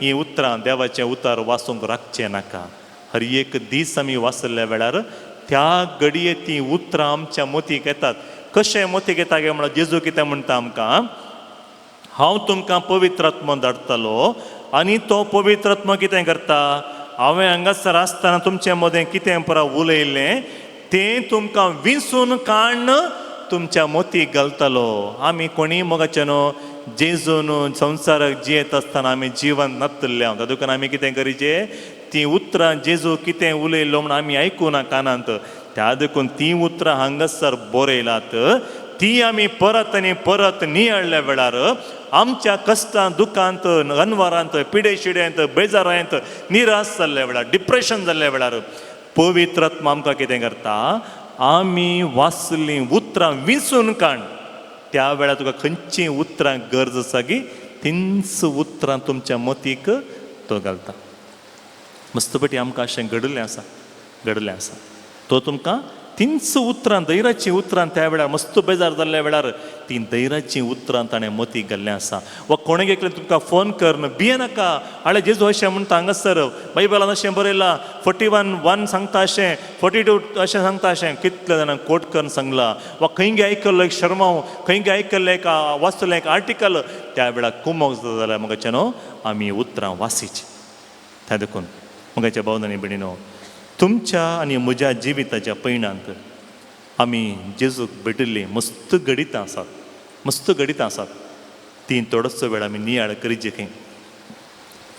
ही उतरां देवाचें उतर वाचूंक राखचें नाका. हर एक दीस आमी वाचल्ल्या वेळार त्या घडये तीं उतरां आमच्या मोतीक येतात. कशें मोतीक येता काय म्हणल्यार जेजू कितें म्हणटा आमकां, हांव तुमकां पवित्र आत्मो धाडटलो आनी तो पवित्र आत्मो कितें करता, हांवें हांगासर आसतना तुमचे मदें कितें परा उलयलें तें तुमकां विंचून काडून तुमच्या मोतीक घालतलो. आमी कोणीय मोगाचे न्हू जेजून संवसाराक जियेत आसतना आमी जिवन नातल्ले. हांव तातूंत आमी कितें करीचे तीं उतरां जेजू कितें उलयलो म्हूण आमी आयकुना कानांत. त्या देखून तीं उतरां हांगासर बरयलात ती आमी परत आनी परत नियाळ्ळ्या वेळार आमच्या कश्टां दुखांत अनवारांत पिडे शिड्यांत बेजारांत निराश जाल्ल्या वेळार डिप्रेशन जाल्ल्या वेळार पवित्र आत्मा आमकां कितें करता, आमी वाचलीं उतरां विंचून काड. त्या वेळार तुका खंयचीं उतरां गरज आसा की तींच उतरां तुमच्या मतीक तो घालता. मस्तपटी आमकां अशें घडिल्लें आसा घडिल्लें आसा. तो तुमकां तींच उतरां धैर्याचीं उतरां त्या वेळार मस्त बेजार जाल्ल्या वेळार तीं धैर्याचीं उतरां ताणें मतीक घाल्लें आसा. वा कोणेक एकलें तुमकां फोन कर भियेनाका हाळे जेजू अशें म्हणटा हांगासर बायबलान अशें बरयलां 41:1 सांगता अशें 42 अशें सांगता अशें कितल्या जाणांक कोट करून सांगलां. वा खंय गे आयकल्लो एक शर्मांव खंय गे आयकल्लें एक वाचलें एक आर्टिकल त्या वेळार कुमोक जाता जाल्यार मोगाचें न्हू आमी उतरां वासीचीं. त्या देखून मोगाच्या भावनांनी भयणीनो, तुमच्या आनी म्हज्या जिविताच्या पयणांत आमी जेजूक भेटिल्लीं मस्त घडितां आसात मस्त घडितां आसात. तीं थोडोसो वेळ आमी नियाळ करीचे खंय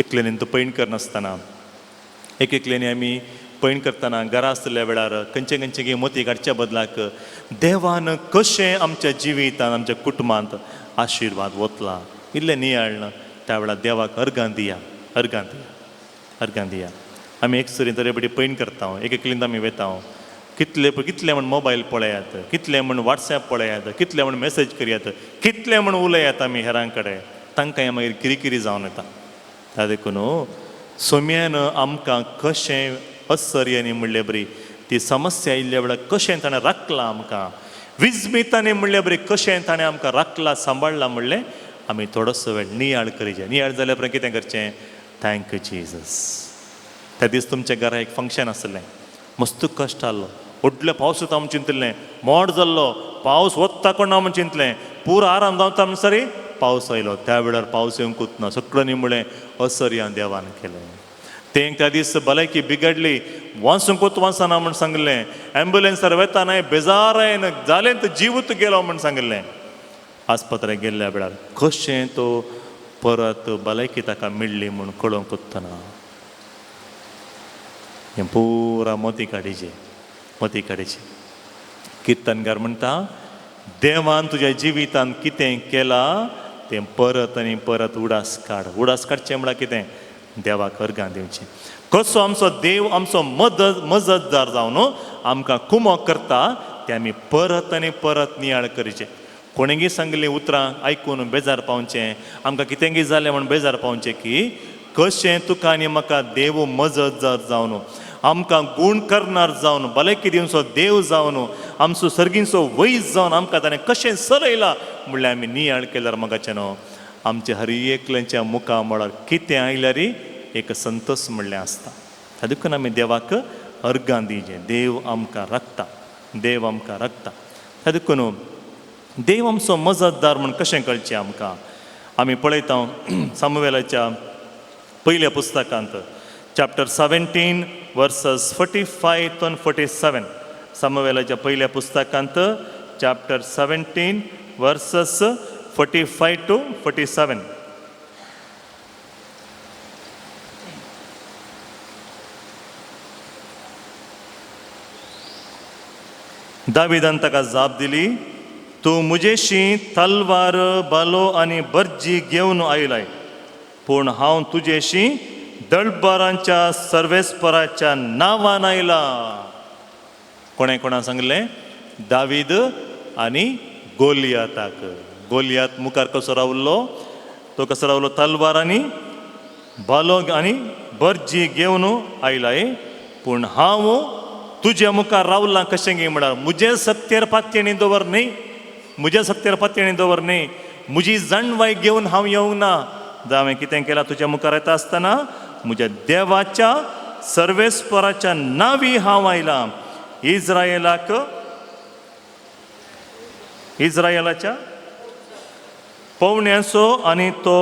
एकल्यानी तो पैण करनासतना एक एकल्यानी आमी पैण करतना घरा आसलेल्या वेळार खंयचे खंयचे गे मोती काडच्या बदलाक देवान कशें आमच्या जिवितांत आमच्या कुटुंबांत आशिर्वाद वतला इल्लें नियाळ्ळें त्या वेळार देवाक अर्गां दिया अर्गां दिया अर्गां दिया. आमी एक सरी तरे पैण करता एक एकलीन आमी वेता कितले कितले म्हण मोबायल पळयात कितले म्हण वॉट्सॅप पळयात कितले म्हण मॅसेज करयात कितले म्हण उलयात आमी हेरां कडेन तांकां मागीर किरिकिरी जावन येता. त्या देखून सोम्यान आमकां कशें असर्यानी म्हणले बरी ती समस्या आयिल्ल्या वेळार कशें ताणें राखलां आमकां विजमितांनी म्हणले बरी कशें ताणें आमकां राखलां सांबाळ्ळां म्हणलें आमी थोडोसो वेळ नियाळ करीचे. नियाळ जाल्या उपरांत कितें करचें? Thank you Jesus. त्या दीस तुमच्या घरा एक फंक्शन आसलें, मस्त कश्ट आहलो, व्हडलो पावस वता म्हूण चिंतलें, मोड जाल्लो पावस वता कोण ना म्हूण चिंतलें, पुरो आराम जावता म्हणसर पावस आयलो. त्या वेळार पावस येवंकूच ना, सगळ्यांनी म्हळें असर्या देवान केलें. तें त्या दीस भलायकी बिगडली, वाचूंकूच वाचना म्हूण सांगलें, एम्बुलन्सार वेता न्हय बेजारायन जालें तर जिवूच गेलो म्हूण सांगिल्लें. आस्पत्र्याक गेल्ल्या वेळार कशें तो परत भलायकी ताका मेळ्ळी म्हूण कळोवंकूच ना. हें पुरा मोती काडीचें, मोती काडीचें. किर्तनकार म्हणटा देवान तुज्या जिवितांत कितें केलां तें परत आनी परत उडास काड. उडास काडचें म्हळ्यार कितें? देवाक अर्गां दिवचें. कसो आमचो देव आमचो मजतदार जावन आमकां कुमक करता तें आमी परत आनी परत नियाळ करचें. कोणेगी सांगिल्लीं उतरां आयकून बेजार पावचें, आमकां कितेंगी जालें म्हूण बेजार पावचें की कशें तुका आनी म्हाका देव मजतदार जावन आमकां गूण करणार जावन भलायकी दिवचो देव जावन आमचो सर्गींचो वैज जावन आमकां ताणें कशें चलयला म्हणल्यार आमी नियाळ केल्यार म्हाकाचें न्हू आमच्या हर एकल्याच्या मुखा मळार कितें आयल्यार एक संतोश म्हणलें आसता. देखून आमी देवाक अर्गां दिवचें. देव आमकां राखता, देव आमकां राखता. देखून देव आमचो मजतदार म्हूण कशें कळचें आमकां? आमी पळयता सामुवेलाच्या पयल्या पुस्तकांत चॅप्टर 17 वर्सस 45 to 47. सामुवेलाच्या पयल्या पुस्तकांत चॅप्टर 17 वर्सस 45 टू 47. दाविदान ताका जाप दिली, तूं म्हजेशी तलवार बालो आनी बर्जी घेवन आयलाय, पूण हांव तुजेशी दळबारांच्या सर्वेस्पराच्या नांवान आयला. कोणें कोणा सांगलें? दावीद आनी गोलियाताक. गोलियात मुखार कसो रावलो? तो कसो रावलो? तलवार आनी बालो आनी बर्जी घेवन आयलाय, पूण हांव तुज्या मुखार रावलां कशें गे म्हळ्यार म्हजें सत्तेर पातयेणी दवर न्ही, म्हज्या सत्तेर पातयेणी दवर न्ही, म्हजी जाणवाय घेवन हांव येवंक ना. हांवें कितें केलां तुज्या मुखार येता आसतना म्हज्या देवाच्या सर्वेस्पराच्या नांवी हांव आयलां. इज्रायलाक इज्रायलाच्या पवण्याचो आनी तो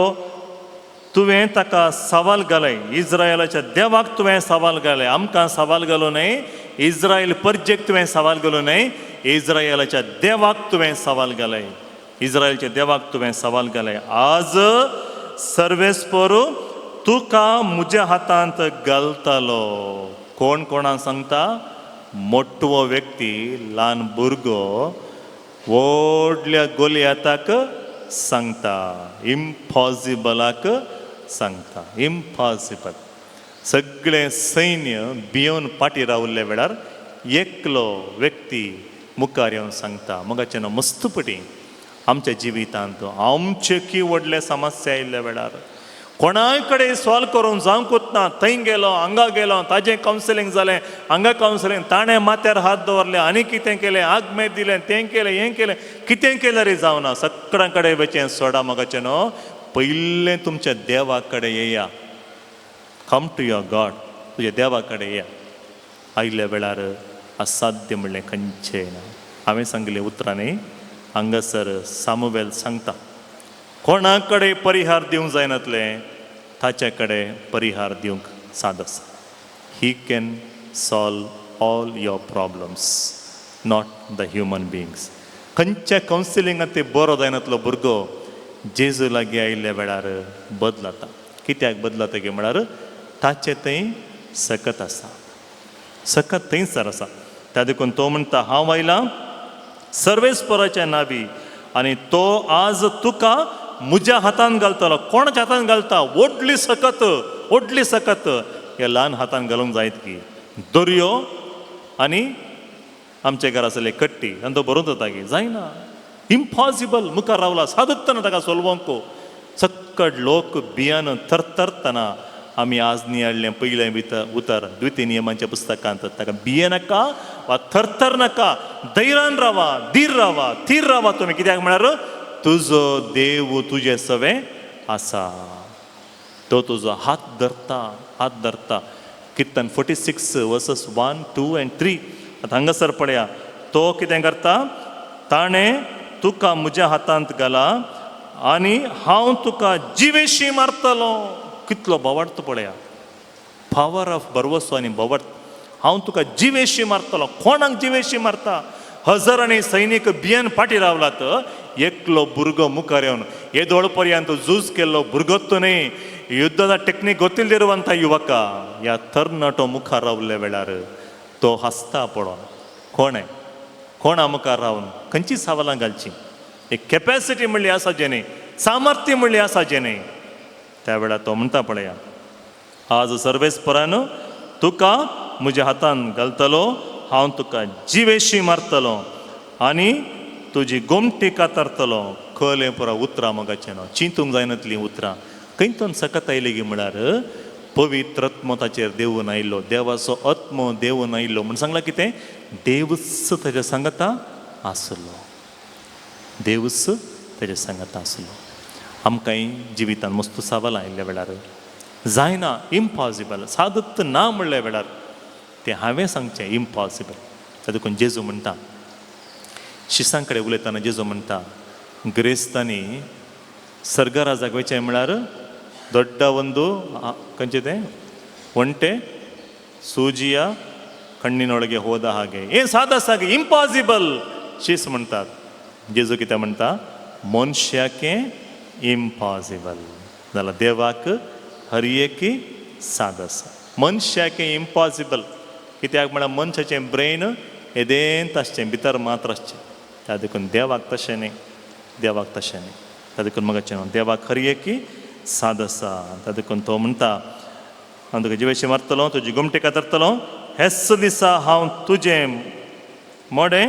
तुवें ताका सवाल घालय. इज्रायलाच्या देवाक तुवें सवाल घालय, आमकां सवाल घालो न्हय. इज्रायल परजेक तुवें सवाल घालो न्हय, इज्रायलाच्या देवाक तुवें सवाल घालय. इज्रायलच्या देवाक तुवें सवाल घालय. आज सर्वेस्पर तुका म्हज्या हातांत घालतालो. कोण कोणा सांगता? मोटवो व्यक्ती, ल्हान भुरगो व्हडल्या गोलियाताक सांगता, इम्पॉसिबलाक सांगता. इम्पॉसिबल. सगळें सैन्य भियोवन फाटीं रावल्ल्या वेळार एकलो व्यक्ती मुखार येवन सांगता. मगाचें न्हू मस्तपटी आमच्या जिवितांत आमचे की व्हडले समस्या आयिल्ल्या वेळार कोणाय कडेन सॉल्व करूंक जावंकूच ना, थंय गेलो हांगा गेलो, ताजें कावन्सिलींग जालें, हांगा कावन्सिलींग, ताणें माथ्यार हात दवरले आनी कितें केलें, आगमेत दिलें, तें केलें, हें केलें, कितें केलें रे जावना. सगळ्यां कडेन वचें सोडा मगाचें न्हू, पयलें तुमच्या देवा कडेन येया. कम टू your God, तुज्या देवा कडेन येया. आयिल्ल्या वेळार असाध्य म्हणलें खंयचें ना. हांवें सांगिल्लें उतरांनी हांगासर सामुवेल सांगता कोणा कडेन परिहार दिवंक जायनातलें ताचे कडेन परिहार दिवंक साद आसा. He can solve all your problems, not the human beings. खंयच्या कावन्सिलिंगांत ते बरो जायनातलो भुरगो जेजू लागीं आयिल्ल्या वेळार बदलता. कित्याक बदलता की म्हळ्यार ताचें थंय सकत आसा, सकत थंयसर आसा. त्या देखून तो म्हणटा हांव आयलां सर्वेस्पराच्या नावी आनी तो आज तुका म्हज्या हातान घालतलो. कोणाच्या हातान घालता? व्हडली सकत, व्हडली सकत ह्या ल्हान हातान घालूंक जायत की दर्यो आनी आमच्या घरा आसले कट्टी आनी तो बरोवन जाता की जायना, इम्पॉसिबल. मुखार रावला सादतना ताका सोलवंक सक्कड लोक भियान थरथरतना आमी आज नियाळ्ळें पयलें उतर द्वितीय नियमांच्या पुस्तकांत ताका भिये नाका वा थरथर नाका, धैर्यान रावा, धीर रावा, थीर रावा तुमी. कित्याक म्हळ्यार तुजो देव तुजे सवें आसा, तो तुजो हात धरता, हात धरता. किर्तन 46 verses 1, 2 and 3. आतां हांगासर पळया, तो कितें करता, ताणें तुका म्हज्या हातांत घाला आनी हांव तुका जिवेशी मारतलो. कितलो बोवार्थ पळया, पावर ऑफ भरवसो आनी बोवार्थ. हांव तुका जिवेशी मारतलो. कोणाक जिवेशी मारता? हजारांनी सैनीक भियेन फाटीं रावलात, एकलो भुरगो मुखार येवन येदोळ पर्यंत झूज केल्लो भुरगोच न्हय, युद्धाचा टेक्नीक ಗೊತ್ತಿಲ್ದಿರುವಂಥ ಯುವಕ ह्या तरणाटो मुखार रावल्ल्या वेळार तो हांसता पळोवन. कोण आहे कोणा मुखार रावन खंयची सवालां घालची, एक कॅपॅसिटी म्हणली आसा जेणे, सामर्थ्य म्हणली आसा जेणे. त्या वेळार तो म्हणटा पळया, आज सर्वेस्परान तुका म्हज्या हातान घालतलो, हांव तुका जिवेशी मारतलो आनी तुजी गोमटी कातरतलो. कळ्ळें पुरा उतरां मोगाचें न्हू, चिंतूंक जायनातलीं उतरां. खंयतून सकत आयली गी म्हळ्यार पवित्र आत्मो ताचेर देवून आयिल्लो, देवाचो आत्मो देवून आयिल्लो. म्हूण सांगलां कितें, देवूच ताच्या सांगता आसलो, देवूच ताच्या सांगता आसलो. आमकांय जिवितान मस्त सवालां आयिल्ल्या वेळार जायना, इम्पॉसिबल, सादत ना म्हणल्या वेळार तें हांवें सांगचें इम्पॉसिबल. देखून जेजू म्हणटा, शिसां कडेन उलयतना जेजू म्हणटा, गिरेस्तांनी सर्गराजाक वयचें म्हळ्यार ದೊಡ್ಡ ಒಂದು ಕಂಚಿದೆ ಒಂಟೆ ಸೂಜಿಯ ಕಣ್ಣಿನೊಳಗೆ ಹೋದ ಹಾಗೆ. ಏನ್ ಸಾದಾ ಸಾಗೆ ಇಂಪಾಸಿಬಲ್ शीस म्हणटात. जेजू कितें म्हणटा, मनशाके इम्पॉसिबल जाल्यार देवाक हर एकी साद आसा. मनशाके इम्पॉसिबल कित्याक म्हळ्यार मनशाचें ब्रेन येदेंत आसचें, भितर मात्र आसचें. त्या देखून देवाक तशें न्ही, देवाक तशें न्ही. त्या देखून मगाचें न्हू, देवाक हर एकी साद आसा. त्या देखून तो म्हणटा, हांव तुका जिवेशी मारतलो, तुजी गोमटी कातरतलो. हेच दिसा हांव तुजें मोडें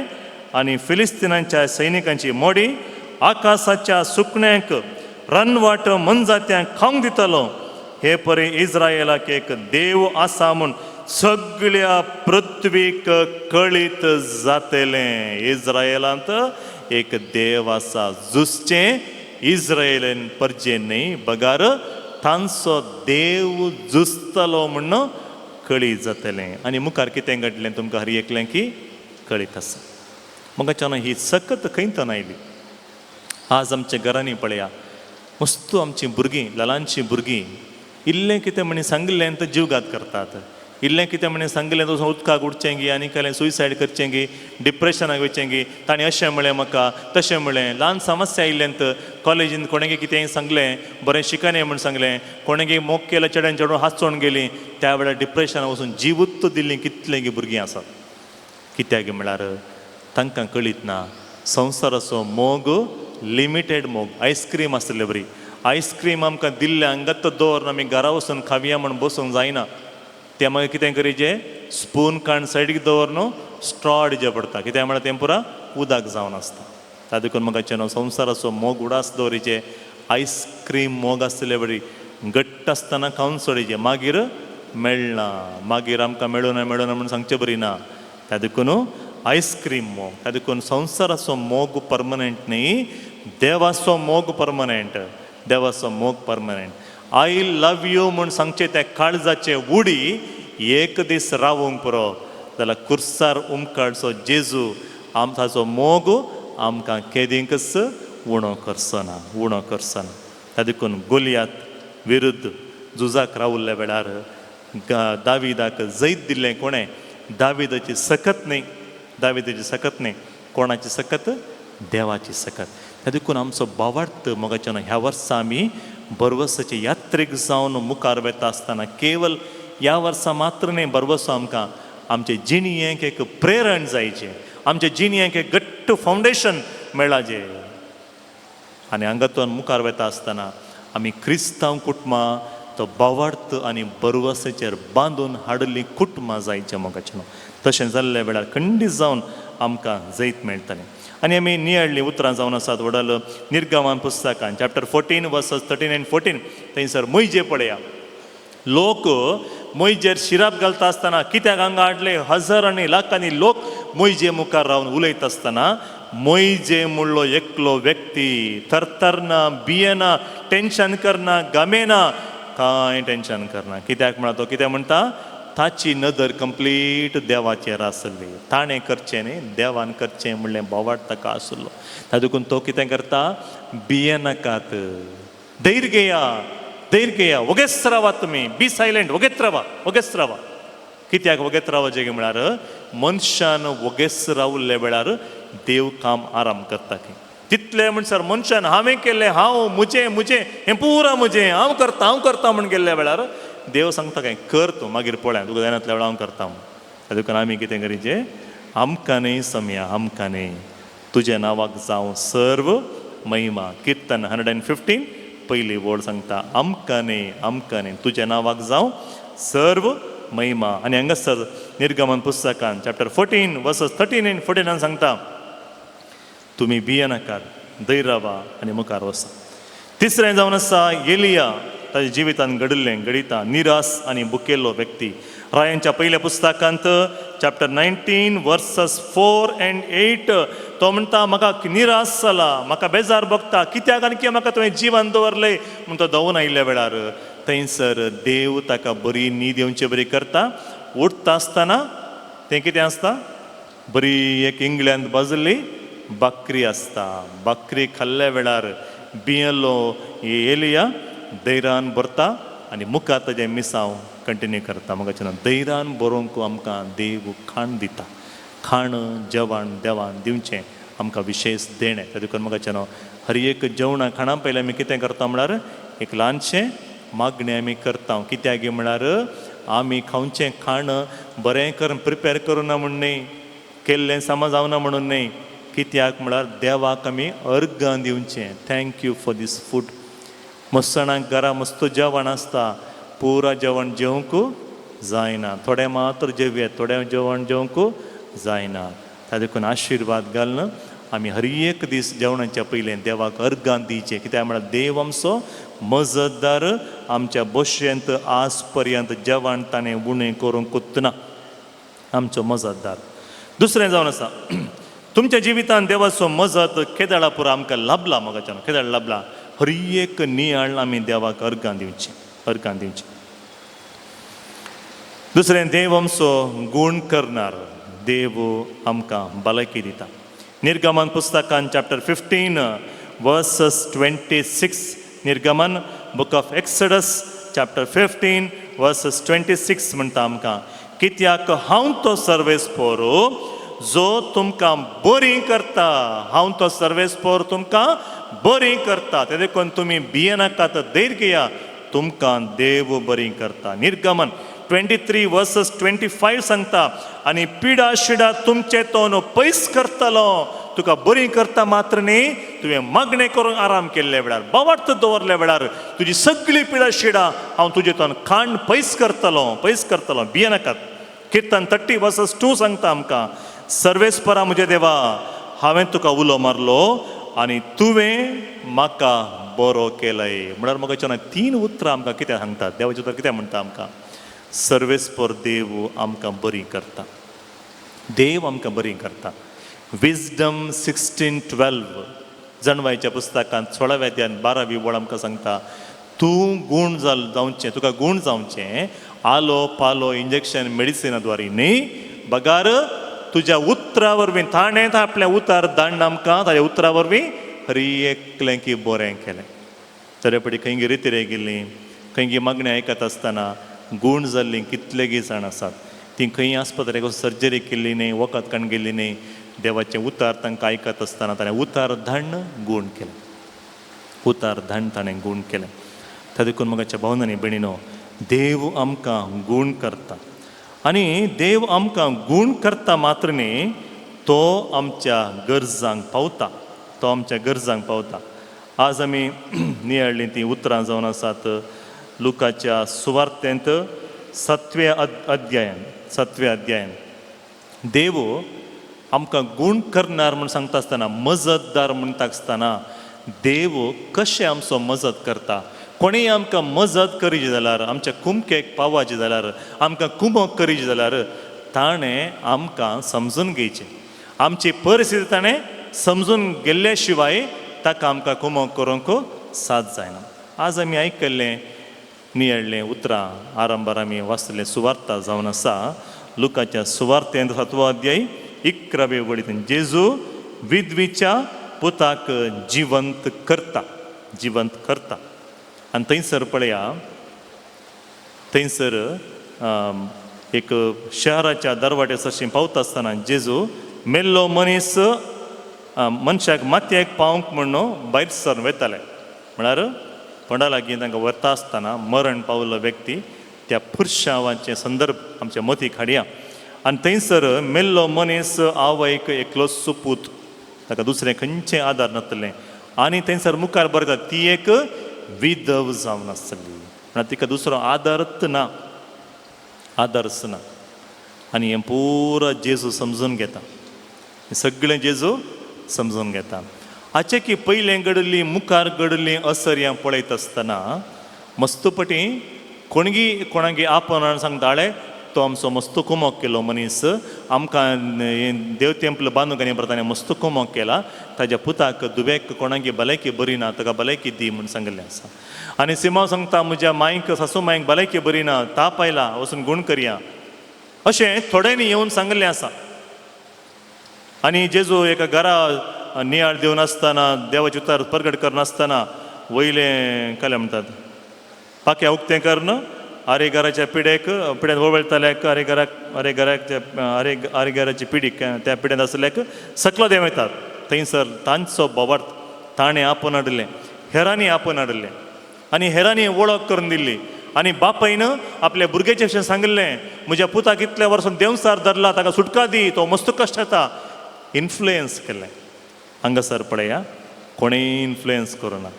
आनी फिलिस्तीनांच्या सैनिकांची मोडी आकाशाच्या सुकण्यांक रानवाट मनजात्यांक खावंक दितलो. हे परी इस्रायलाक एक देव आसा म्हूण सगळ्या पृथ्वीक कळीत जातलें. इस्रायलांत एक देव आसा, झुजचें इस्रायलीन परजे न्हय बगार तांचो देव झुजतलो म्हूण कळीत जातलें. आनी मुखार कितें घडलें तुमकां हर एकलें की कळीत आसा. मगाच्यान ही सकत खंयतन आयली? आज आमच्या घरांनी पळया, मस्तू आमचीं भुरगीं, ल्हानशीं भुरगीं इल्लें कितें म्हणी सांगिल्लें तर जीवघात करतात. इल्लें कितें म्हणी सांगिल्लें तसो उदकाक उडचें गी आनी कसलें सुयसायड करचें गी, डिप्रेशनाक वयचें गी, ताणें अशें म्हळें म्हाका तशें म्हळें. ल्हान समस्या आयिल्लें तर कॉलेजीन कोणें कितेंय सांगलें, बरें शिकने म्हूण सांगलें, कोणें मोग केलें चेड्यान चेडून हांसोवन गेलीं, त्या वेळार डिप्रेशनाक वचून जिवूत दिल्लीं कितलीं गी भुरगीं आसात. कित्याक म्हळ्यार तांकां कळीत ना संवसाराचो मोग लिमिटेड मोग. आयस्क्रीम आसले बरी, आयस्क्रीम आमकां दिल्लें हांगात दवर, आमी घरा वचून खावया म्हूण बसूंक जायना. तें मागीर कितें करीचें, स्पून काण सायडीक दवर न्हू, स्ट्रॉ हाडचें पडटा. कित्याक म्हळ्यार तें पुरा उदक जावन आसता. ता देखून म्हाका न्हू संवसाराचो मोग उडास दवरीचें. आयस्क्रीम मोग आसले बरी घट्ट आसतना खावन सोडीचें, मागीर मेळना, मागीर आमकां मेळूना मेळूना म्हूण सांगचें बरी ना. त्या देखून आयस्क्रीम मोग, त्या देखून संवसाराचो मोग परमनंट न्ही, देवाचो मोग परमनंट, देवाचो मोग परमनंट. I love you म्हूण सांगचें त्या काळजाचे उडी एक दीस रावूंक पुरो जाल्यार कुर्सार उमकाडचो जेजू आमचो मोग आमकां केदींकच उणो करचो ना, उणो करचो ना. त्या देखून गोलियात विरुद्ध झुजाक रावल्ल्या वेळार दाविदाक जैत दिल्लें कोणें? दाविदाची सकत न्ही, दाविदाची सकत न्ही. कोणाची सकत? देवाची सकत. त्या देखून आमचो भावार्थ मोगाच्यान ह्या वर्सा आमी बरवसाचे यात्रेक जावन मुखार वता आसतना केवल ह्या वर्सा मात्र न्ही, बरवसो आमकां आमचे जिणयेक एक प्रेरण जायचें, आमचे जिणयेक एक घट्ट फावंडेशन मेळाचें. आनी हांगातून मुखार वता आसतना आमी क्रिस्तांव कुटुंबां तो भावार्थ आनी बरवसाचेर बांदून हाडिल्लीं कुटुंबां जायचें मोगाचें. तशें जाल्ल्या वेळार खंडीत जावन आमकां जैत मेळटलें. आनी आमी नियाळ्ळीं उतरां जावन आसात वडल निर्गमन पुस्तकान chapter 14 verses 13 and 14. थंयसर मोयजे पळया, लोक मोयजेर शिराप घालता आसतना कित्याक हांगा हाडले, हजारांनी लाखांनी लोक मोयजे मुखार रावन उलयता आसतना मोयजे म्हणलो एकलो व्यक्ती थरथरना, भियेना, टेंशन करना, गमेना, कांय टेंशन करना. कित्याक म्हणा तो कितें म्हणटा, ताची नदर कंप्लीट देवाचेर आसली. ताणें करचें न्ही, देवान करचें म्हणलें बोवाट ताका आसलो. तातूंत तो कितें करता, भियेनाकात, धैर्य घेया, धैर्य घेया, वगेच रावात तुमी, बी सायलंट, वगेत रावा, वगेच रावा. कित्याक वगेत रावचें म्हळ्यार मनशान वगेच रावल्ल्या वेळार देव काम आराम करता. की तितलें म्हणसर मनशान हांवें केल्लें, हांव म्हजें म्हजें हें पुरा म्हजें, हांव करता हांव करता म्हूण गेल्ल्या वेळार देव सांगता काय कर तूं, मागीर पळय तुका जायनातल्या वेळार हांव करता म्हूण. देखून आमी कितें करीचें, आमकां न्ही समया, आमकां न्ही, तुज्या नांवाक जावं सर्व महिमा. किर्तन 115 पयली वळ सांगता, आमकां न्ही, आमकां न्ही, तुज्या नांवाक जावं सर्व महिमा. आनी हांगासर निर्गमन पुस्तकान चॅप्टर 14 वर्सस 13 आनी 14 सांगता, तुमी भियेनाकात, धैर्य रावा आनी मुखार वचा. तिसरें जावन आसा एलिया, ताच्या जिवितान घडिल्लें घडिता, निरास आनी बुकेल्लो व्यक्ती. रायांच्या पयल्या पुस्तकांत चॅप्टर 19 वर्सस 4 एंड 8 तो म्हणटा, म्हाका निरास जाला, म्हाका बेजार भोगता, कित्याक आनी कित्याक म्हाका तुवें जिवन दवरलें म्हूण तो धांवून आयिल्ल्या वेळार थंयसर देव ताका बरी न्हीद येवचे बरी करता. उठता आसतना तें कितें आसता, बरी एक इंग्लंड भाजली बाकरी आसता. बाकरी खाल्ल्या वेळार भियेल्लो एलिया धैर्यान भरता आनी मुखार ताजें मिसांव कंटिन्यू करता. म्हाका धैर्यान बरोवंक आमकां देव खाण दिता. खाण जेवण देवान दिवचें आमकां विशेश देणें. ते देखून म्हाका हर एक जेवणां खाणां पयलीं आमी कितें करता म्हळ्यार एक ल्हानशें मागणें आमी करता. कित्याक म्हळ्यार आमी खावचें खाण बरें करून प्रिपेर करुना म्हूण न्ही, केल्लें समज जावना म्हणून न्ही, कित्याक म्हळ्यार देवाक आमी अर्गां दिवचें. Thank you for this food. मस्त जाणांक घरा मस्त जेवण आसता, पुरा जेवण जेवंक जायना, थोडें मात्र जेवया, थोडें जेवण जेवंक जायना. त्या देखून आशिर्वाद घालून आमी हर एक दीस जेवणाच्या पयलें देवाक अर्गां दिवचें. कित्याक म्हळ्यार देव आमचो मजतदार, आमच्या बशेंत आज पर्यंत जेवण ताणें उणें करूंक कोत्तना, आमचो मजतदार. दुसरें जावन आसा तुमच्या जिवितान देवाचो मजत केदाळा पुरो आमकां लाबला. म्हाका केदाळ लाबला, हर एक नियाळ आमी देवाक अर्गां दिवचें, अर्गां दिवचें. दुसरें, देव आमचो गूण करणार, देव आमकां भलायकी दिता. निर्गमन पुस्तकान चॅप्टर 15 वर्सस 26, निर्गमन book of Exodus chapter 15 verses 26 म्हणटा आमकां, कित्याक हांव तो सर्वेस्पोर जो तुमकां बरी करता, हांव तो सर्वेस्पोर तुमकां बरी करता. ते देखून तुमी भियेनाकात, धैर्य घेया, तुमकां देव बरी करता. निर्गमन 23 वर्सस 25 सांगता, आनी पिडा शिडा तुमचे तोन पयस करतलो. तुका बरी करता मात्र न्ही, तुवें मागणें करून आराम केल्ल्या वेळार, बावार्थ दवरल्या वेळार तुजी सगळी पिडा शिडा हांव तुजे तोन खाण पयस करतलो, पयस करतलो, भियेनाकात. किर्तन 30 वर्सस 2 सांगता आमकां, सर्वेस्परा म्हज्या देवा, हांवें तुका उलो मारलो आनी तुवें म्हाका बरो केलय. म्हळ्यार म्हाका तीन उतरां आमकां कितें सांगतात, देवाचें उतर कितें म्हणटा आमकां, सर्वेस्पर देव आमकां बरी करता, देव आमकां बरी करता. विजडम 16:12 जनवायच्या पुस्तकांत 16व्या अध्यायान 12वी वळ आमकां सांगता, तूं गूण जावचें, तुका गूण जावचें आलो पालो इंजेक्शन मेडिसिना द्वारे न्ही, बगार तुज्या उतरा वरवीं. ताणें आपल्या उतार दांड आमकां ताज्या उतरा वरवीं हरी एकलें की बरें केलें. तरे पटी खंय रितीरे गेल्लीं, खंय मागणें आयकत आसतना गूण जाल्लीं कितलेगी जाण आसात, ती खंय आस्पत्रेक सर्जरी केल्ली न्ही, वखद काडून गेल्ली न्ही, देवाचें उतार तांकां आयकत आसतना ताणें उतार धाडून गूण केलें, उतार धाडून ताणें गूण केलें. त्या देखून म्हाका भावनांनी भयणीनो, देव आमकां गूण करता आनी देव आमकां गूण करता मात्र न्ही, तो आमच्या गरजांक पावता, तो आमच्या गरजांक पावता. आज आमी नियाळ्ळीं तीं उतरां जावन आसात लुकाच्या सुवार्तेंत 7व्या अध्यायान, 7व्या अध्यायान. देव आमकां गूण करणार म्हूण सांगता आसतना, मजतदार म्हणटा आसतना, देव कशें आमचो मजत करता. कोणीय आमकां मजत करीची जाल्यार, आमच्या कुमकेक पावाची जाल्यार, आमकां कुमक करीची जाल्यार ताणें आमकां समजून घेवचें, आमची परिस्थिती ताणें समजून गेल्ल्या शिवाय ताका आमकां कुमक करूंक साथ जायना. आज आमी आयकल्लें नियाळ्ळें उतरां आरंभार आमी वाचलें सुवार्ता जावन आसा लुकाच्या सुवार्तेंत सातवो अध्याय 11वे वळींत जेजू विधवीच्या पुताक जिवंत करता, जिवंत करता. आनी थंयसर पळया, थंयसर एक शहराच्या दरवाट्या सरशी पावता आसतना जेजू मेल्लो मनीस मनशाक मातयेक पावंक म्हणून भायर सरून वयताले. म्हळ्यार फोंडा लागीं तांकां व्हरता आसतना मरण पावल्लो व्यक्ती त्या पुरशांवाचे संदर्भ आमच्या मतीक हाडया. आनी थंयसर मेल्लो मनीस आवयक एकलोच पूत, ताका दुसरें खंयचें आदार नासलें. आनी थंयसर मुखार बरयता ती एक विधव जावन आसली, म्हळ्यार तिका दुसरो आदारच ना, आदारच ना. आनी हें पुरो जेजू समजून घेता, सगळें जेजू समजून घेता. हाचे की पयलें घडिल्ली मुखार घडिल्ली असर्यां पळयत आसतना मस्तपटी कोणगी कोणागी आपोवन सांगताले तो आमचो मस्त कुमोक केलो मनीस, आमकां देव तेंपल बांदूंक आनी ताणें मस्त कुमोक केला, ताज्या पुताक दुबेक कोणागी भलायकी बरी ना ताका भलायकी दी म्हूण सांगिल्लें आसा. आनी सिमांव सांगता म्हज्या मांयक सासू मांयक भलायकी बरी ना, ताप आयला, वचून गूण करया, अशें थोड्यांनी येवन सांगिल्लें आसा. आनी जेजू एका घरा नियाळ दिवन आसतना देवाचे उतार परगट करनासतना वयलें कलें म्हणटात पाक्या उक्तें करून आरे घराच्या पिडेक पिड्यान वळवळताल्याक आरे घराक आरे घराक आरे आरे घराची पिडीक त्या पिड्यांत आसल्याक सकलो देंव येतात. थंयसर तांचो बोवार्थ ताणें आपोवन हाडिल्लें, हेरांनी आपोवन हाडिल्लें आनी हेरांनी वळख करून दिल्ली. आनी बापायन आपल्या भुरग्याचे विशीं सांगिल्लें म्हज्या पुताक इतल्या वर्सां देंवसार धरला, ताका सुटका दी, तो मस्त कश्ट येता. इन्फ्लुयन्स केलें. हांगासर पळया कोणेय इन्फ्लुयन्स करूना,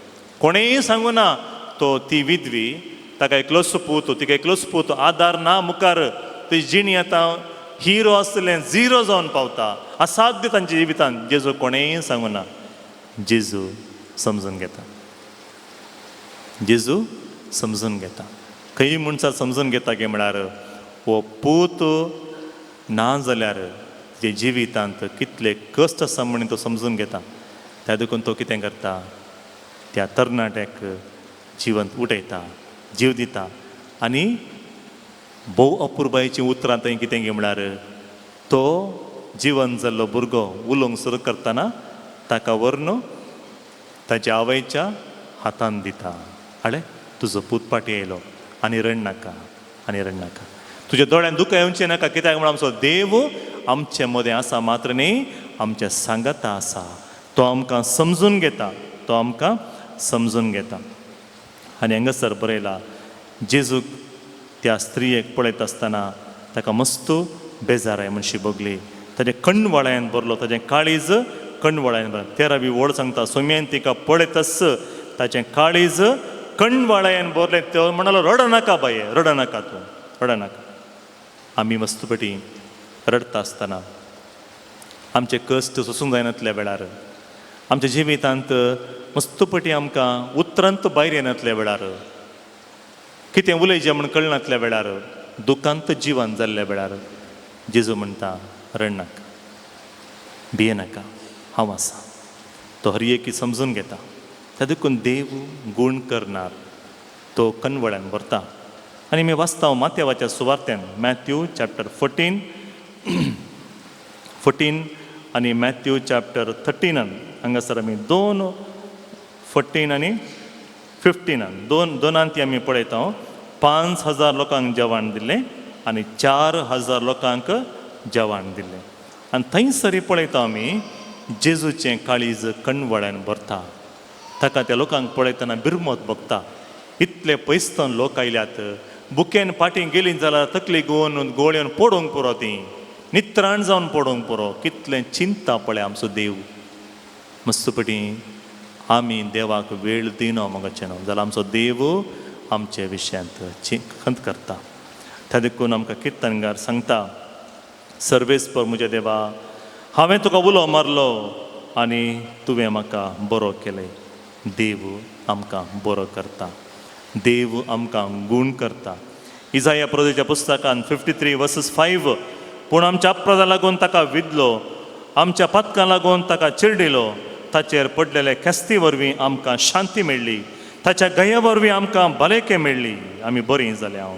कोणेय सांगूना तो ती विधवी ताका एकलोच पूत, तिका एकलोच पूत, आदार ना मुखार, ती जिणी आतां हिरो आसलें झिरो जावन पावता, असाध्य तांच्या जिवितान. जेजू कोणेय सांगूना, जेजू समजून घेता, जेजू समजून घेता. खंय मनशां समजून घेता की म्हळ्यार हो पूत ना जाल्यार जे जिवितांत कितले कश्ट आसा म्हणून तो समजून घेता. त्या देखून तो कितें करता, त्या तरणाट्याक जिवंत उठयता, जीव दिता. आनी भोव अपुरबायेचीं उतरां थंय कितें गी म्हळ्यार तो जिवन जाल्लो भुरगो उलोवंक सुरू करतना ताका व्हरून ताच्या आवयच्या हातान दिता, हाडे तुजो पूत फाटीं येयलो आनी रडनाका, आनी रडनाका, तुज्या दोळ्यान दुकां येवचें नाका, कित्याक म्हळ्यार आमचो देव आमचे मदें आसा मात्र न्ही आमच्या सांगाता आसा, तो आमकां समजून घेता, तो आमकां समजून घेता. आनी हांगासर बरयला जेजूक त्या स्त्रियेक पळयत आसतना ताका मस्त बेजाराय म्हणशी भोगली, ताजें कणवळ्यान भरलो, ताजें काळीज कणवळ्यान भरलें. 13वी ओळ सांगता सोम्यान तिका पळयतच ताचें काळीज कणवळ्यान भरलें. तो म्हणालो रडनाका बाये, रडनाका तूं, रडनाका. आमी मस्तपटी रडटा आसतना आमचे कश्ट सोसूंक जायनातल्या वेळार, आमच्या जिवितांत मस्तपटी आमकां उतरांत भायर येनातल्या वेळार, कितें उलयचें म्हूण कळनातल्या वेळार, दुखांत जिवन जाल्ल्या वेळार जेजू म्हणटा रडनाका, भियेनाका, हांव आसा. तो हर एकी समजून घेता. त्या देखून देव गूण करणार तो कनवळ्यान भरता. आनी मी वाचता माथ्यावाच्या सुवार्त्यान मॅथ्यू चॅप्टर 14 14 आनी मॅथ्यू चॅप्टर 13 हांगासर आमी 2 14 आनी 15 दोनान ती आमी पळयता. 5000 लोकांक जेवण दिल्लें आनी 4000 लोकांक जेवण दिल्लें. आनी थंयसर पळयता आमी जेजूचें काळीज कणवळ्यान भरता. ताका त्या लोकांक पळयतना बिरमत भोगता. इतले पयसतान लोक आयल्यात, बुकेन फाटीं गेली जाल्यार तकली गोवन गोळेवन पडोवंक पुरो, ती नित्राण जावन पडोवंक पुरो. कितलें चिंता पळय आमचो देव. मस्तपटी आमी देवाक वेळ दिना मगाचें न्हू जाल्यार आमचो देव आमचे विशयांत खंत करता. त्या देखून आमकां किर्तनगार सांगता सर्वेस्पर म्हज्या देवा, हांवें तुका उलो मारलो आनी तुवें म्हाका बरो केलें. देव आमकां बरो करता, देव आमकां गूण करता. इजाया प्रदेच्या पुस्तकान 53:5 पूण आमच्या अपराधा लागून ताका विदलो आमच्या पातकां लागून ताका चिरडिलो. ताचेर पडलेले खेस्ती वरवीं आमकां शांती मेळ्ळी, ताच्या गया वरवीं आमकां भलायकी मेळ्ळी, आमी बरीं जाल्या. हांव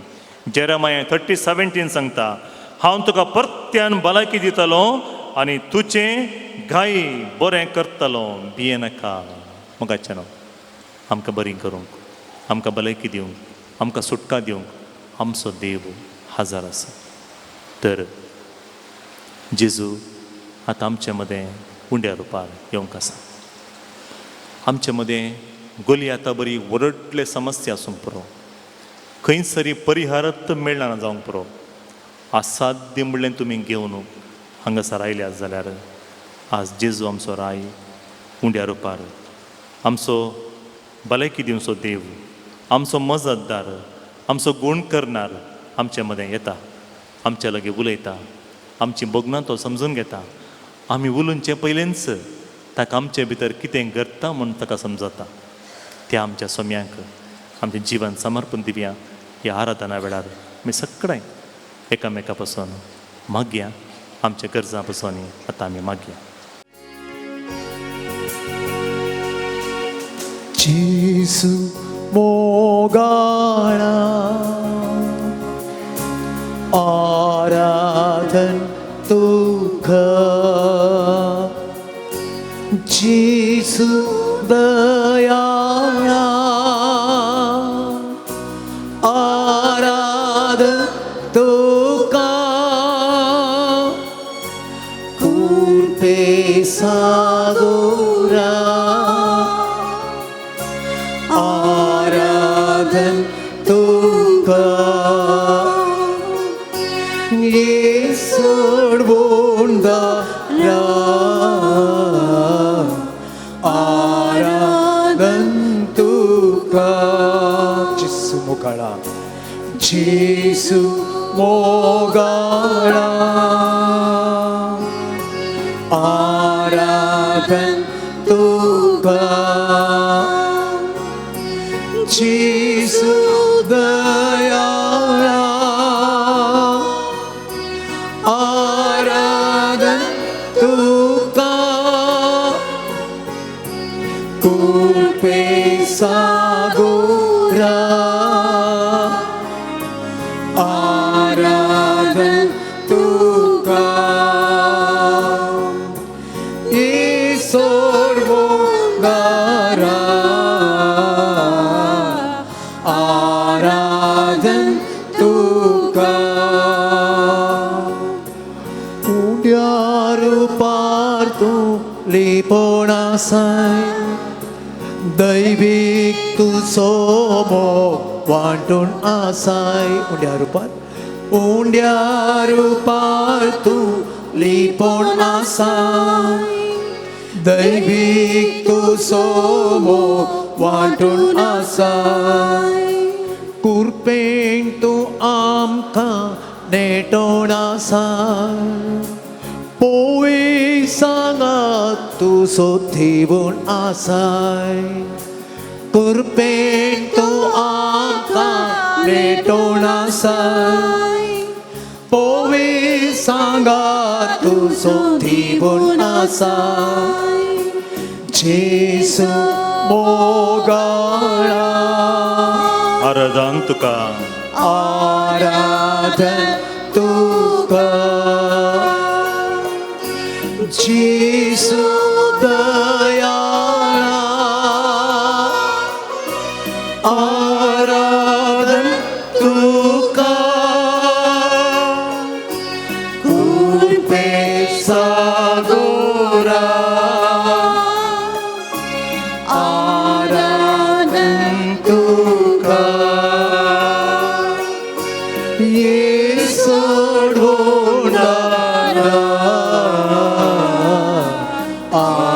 जेरमाया 30:17 सांगता, हांव तुका परत्यान भलायकी दितलो आनी तुजें गाय बरें करतलो, भियेनाका. मोगाचें न्हू, आमकां बरीं करूंक, आमकां भलायकी दिवंक, आमकां सुटका दिवंक आमचो देव हाजार आसा. तर जेजू आतां आमचे मदें उंड्या रुपार येवंक आसा. आमचे मदें गोली आतां बरी व्हडले समस्या आसूंक पुरो, खंयसरी परिहारत मेळना जावंक पुरो, असाध्य म्हणलें तुमी घेवन हांगासर आयल्यात जाल्यार आज जेजू आमचो राय उंड्या रुपार आमचो भलायकी दिवचो देव, आमचो मजतदार, आमचो गूण करणार आमचे मदें येता, आमच्या लागीं उलयता, आमची भोगणां तो समजून घेता. आमी उलोवचें पयलेंच ताका आमचे भितर कितें घडटा म्हूण ताका समजता. त्या आमच्या सोम्यांक आमचें जिवन समर्पण दिवया. ह्या आराधना वेळार आमी सगळें एकामेका पासून मागया, आमच्या गरजां पासून आतां आमी मागया. जेजू मोगाळा आराधन तुका, जेजू दयाळा आराधन तुका, कृपे सागोरा आराधन तुका, येसोड आराधन तुका. जेजू मोगाळा, जेजू मोगाळा आराधन तुका, जेजू दयाळा आराधन तुका, कृपे सागोरा आराधन तुका, येसोड आराधन तुका. उंड्या रुपार तूं लिपोण आसाय, दैवीक तुजो मोग वांटून आसाय. उंड्या रुपार, उंड्या रुपार तूं लिपोण आसाय, दैवीक तुजो मोग वांटून आसाय. कुरपेन तूं आमकां नेटोण आसाय, पोवी सांगात तुजो थिवून आसाय. कुरपेन तूं आमकां नेटोण आसाय, पोवी सांगात तुजो थिवून आसाय. जेजू मोगाळा आराधन तुका, आराधन तुका, जेजू दयाळा आराधन तुका, कृपे सागोरा आराधन तुका, येसोड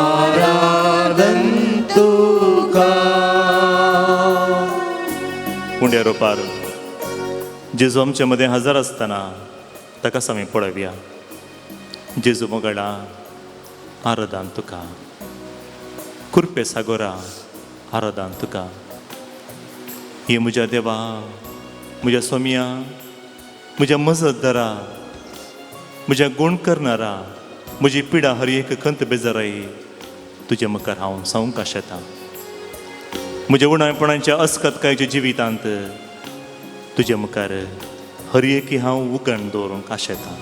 आराधन तुका. उंड्या रुपार जेजू आमचे मदें हजर आसतना ताकाच आमी पळोवया. जेजू मोगाळा आराधन तुका, कृपे सागोरा आराधन तुका. हे म्हज्या देवा, म्हज्या सोम्या, म्हज्या मजतदारा, म्हज्या गूण करणारा, म्हजी पिडा हर एक खंत बेजाराय तुजे मुखार हांव सांगूंक आशेतां. म्हज्या उणायपणाच्या अस्कतकायच्या जिवितांत तुजे मुखार हर एक हांव उगण दवरूंक आशेतां.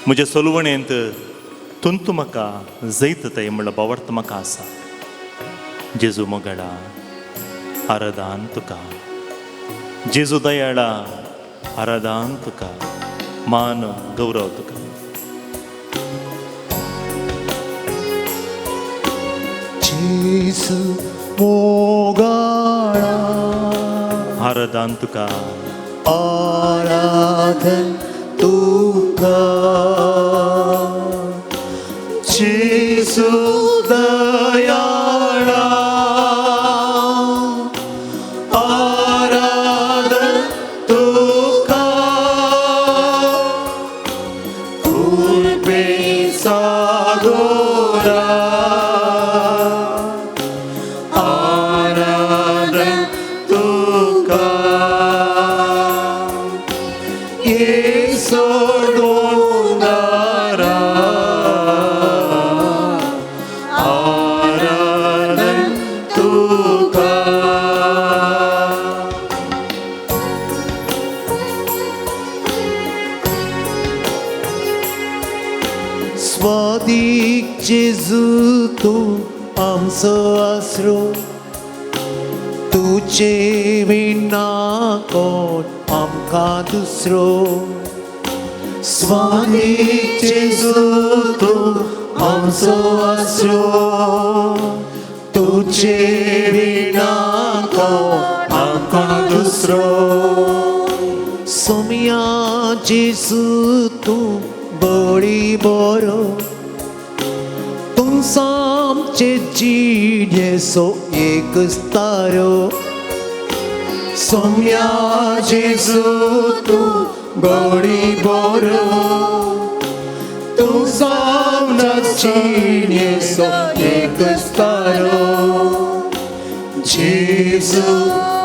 म्हज्या सोलवणेंत तुंत म्हाका जैत तय म्हणलो बावर्त म्हाका आसा. जेजू मोगाळा आराधान तुका, जेजू दयाळा आराधान तुका, मान गौरव तुका. जेजू मोगाळा आराधान तुका, आराधन तुका, जेजू दयाळा आराधन तुका, कृपे सागोरा आराधन तुका, येसो दोंगरा आराधन तुका. स्वादीक जेजू तूं आमचो आसरो, तुजे विना कोण आमकां दुसरो. स्वादीक जेजू तूं आमचो आसरो, तुजे विना कोण आमकां दुसरो. सोमिया जेजू तूं बळी बरो, तूं आमचे जिणेचो एक तारो. सोम्या जेजू तूं गोडी बरो, तूं आमच्या जिणेचो एक तारो. जेजू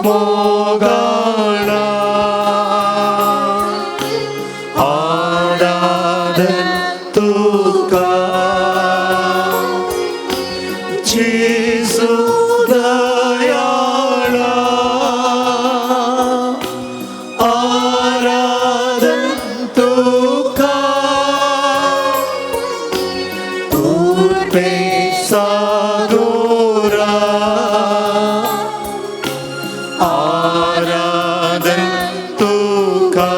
मोगाळा आराधन तुका, जेजू दयाळा आराधन तुका, कृपे सागोरा आराधन तुका,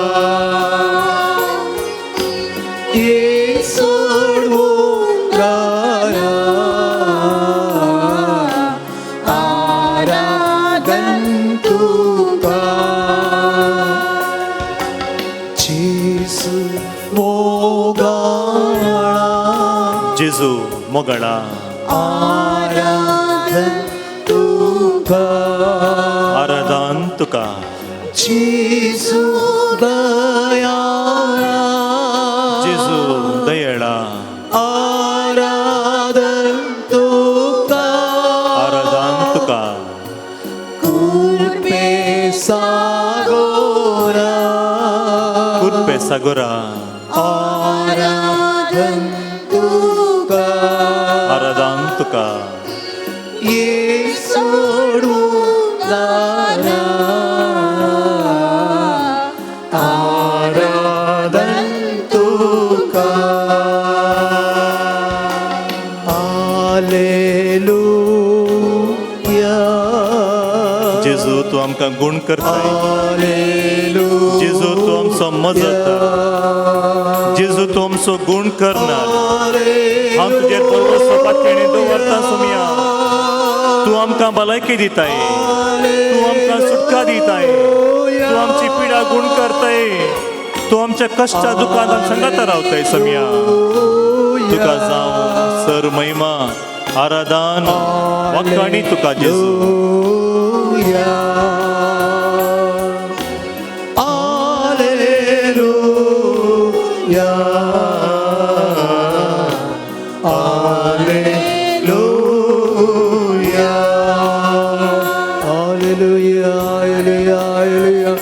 येसो डोंगरा आराधन तुका, जेजू मोगाळा जेजू मोगाळा आराधन तुका, आराधान तुका, जेजू दयाळा जेजू दयाळा आराधन तुका, आराधान तुका, कृपे सागोरा कृपे सागोरा आराधन तुका, आराधान तुका, येसो डोंगरा आराधन तुका. हालेलुया जेजू तूं आमकां गुण करताय, हालेलुया जेजू तूं आमचो मजत, जेजू तूं आमचो गुण करणार. हांव तुजेर भरवंसो पातयेणी दवरता सोमया, तूं आमकां भलायकी दिताय, तूं आमकां सुटका दिताय, तूं आमची पिडा गुण करताय, तूं आमच्या कश्टा दुखांत सांगाता रावताय सोमया. तुका जावं सर महिमा आराधान वाखाणी तुका Jezu. Hallelujah hallelujah hallelujah hallelujah hallelujah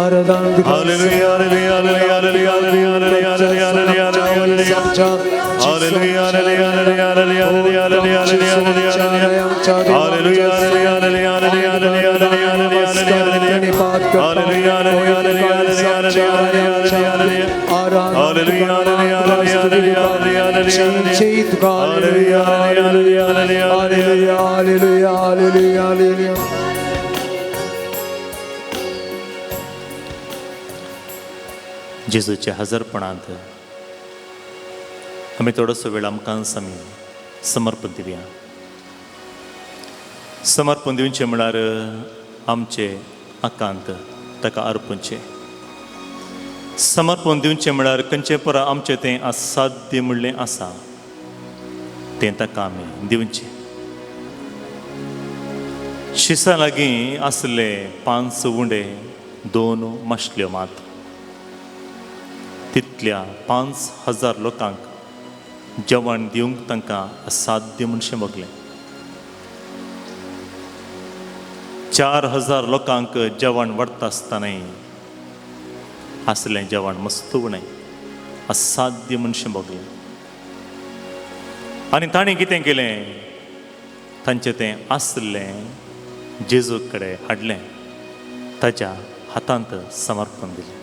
आराधन hallelujah hallelujah hallelujah hallelujah hallelujah hallelujah hallelujah hallelujah. Hallelujah, hallelujah, hallelujah, hallelujah, hallelujah, hallelujah. Hallelujah, hallelujah, hallelujah, hallelujah, hallelujah, hallelujah. Hallelujah, hallelujah, hallelujah, hallelujah, hallelujah. Hallelujah, hallelujah, hallelujah, hallelujah, hallelujah. Hallelujah, hallelujah, hallelujah, hallelujah. Hallelujah, hallelujah, hallelujah. जेजूच्या हजरपणांत आमी थोडोसो वेळ आमकां आमी समर्पण दिवया. समर्पण दिवचें म्हळ्यार आमचे आकांत ताका अर्पणचें. समर्पण दिवचें म्हळ्यार खंयचे परा आमचें तें असाध्य म्हणलें आसा तें ताका आमी दिवचें. शिसा लागीं आसले 5 उंडे 2 मासल्यो मात तितल्या 5000 लोकांक जेवण दिवंक तांकां असाध्य म्हणशें भोगलें. 4000 लोकांक जेवण वाडटा आसतनाय आसलें जेवण मस्त उणें, असाध्य म्हणशें भोगलें. आनी तांणी कितें केलें, तांचें तें आसलें जेजू कडेन हाडलें, ताच्या हातांत समर्पण दिलें.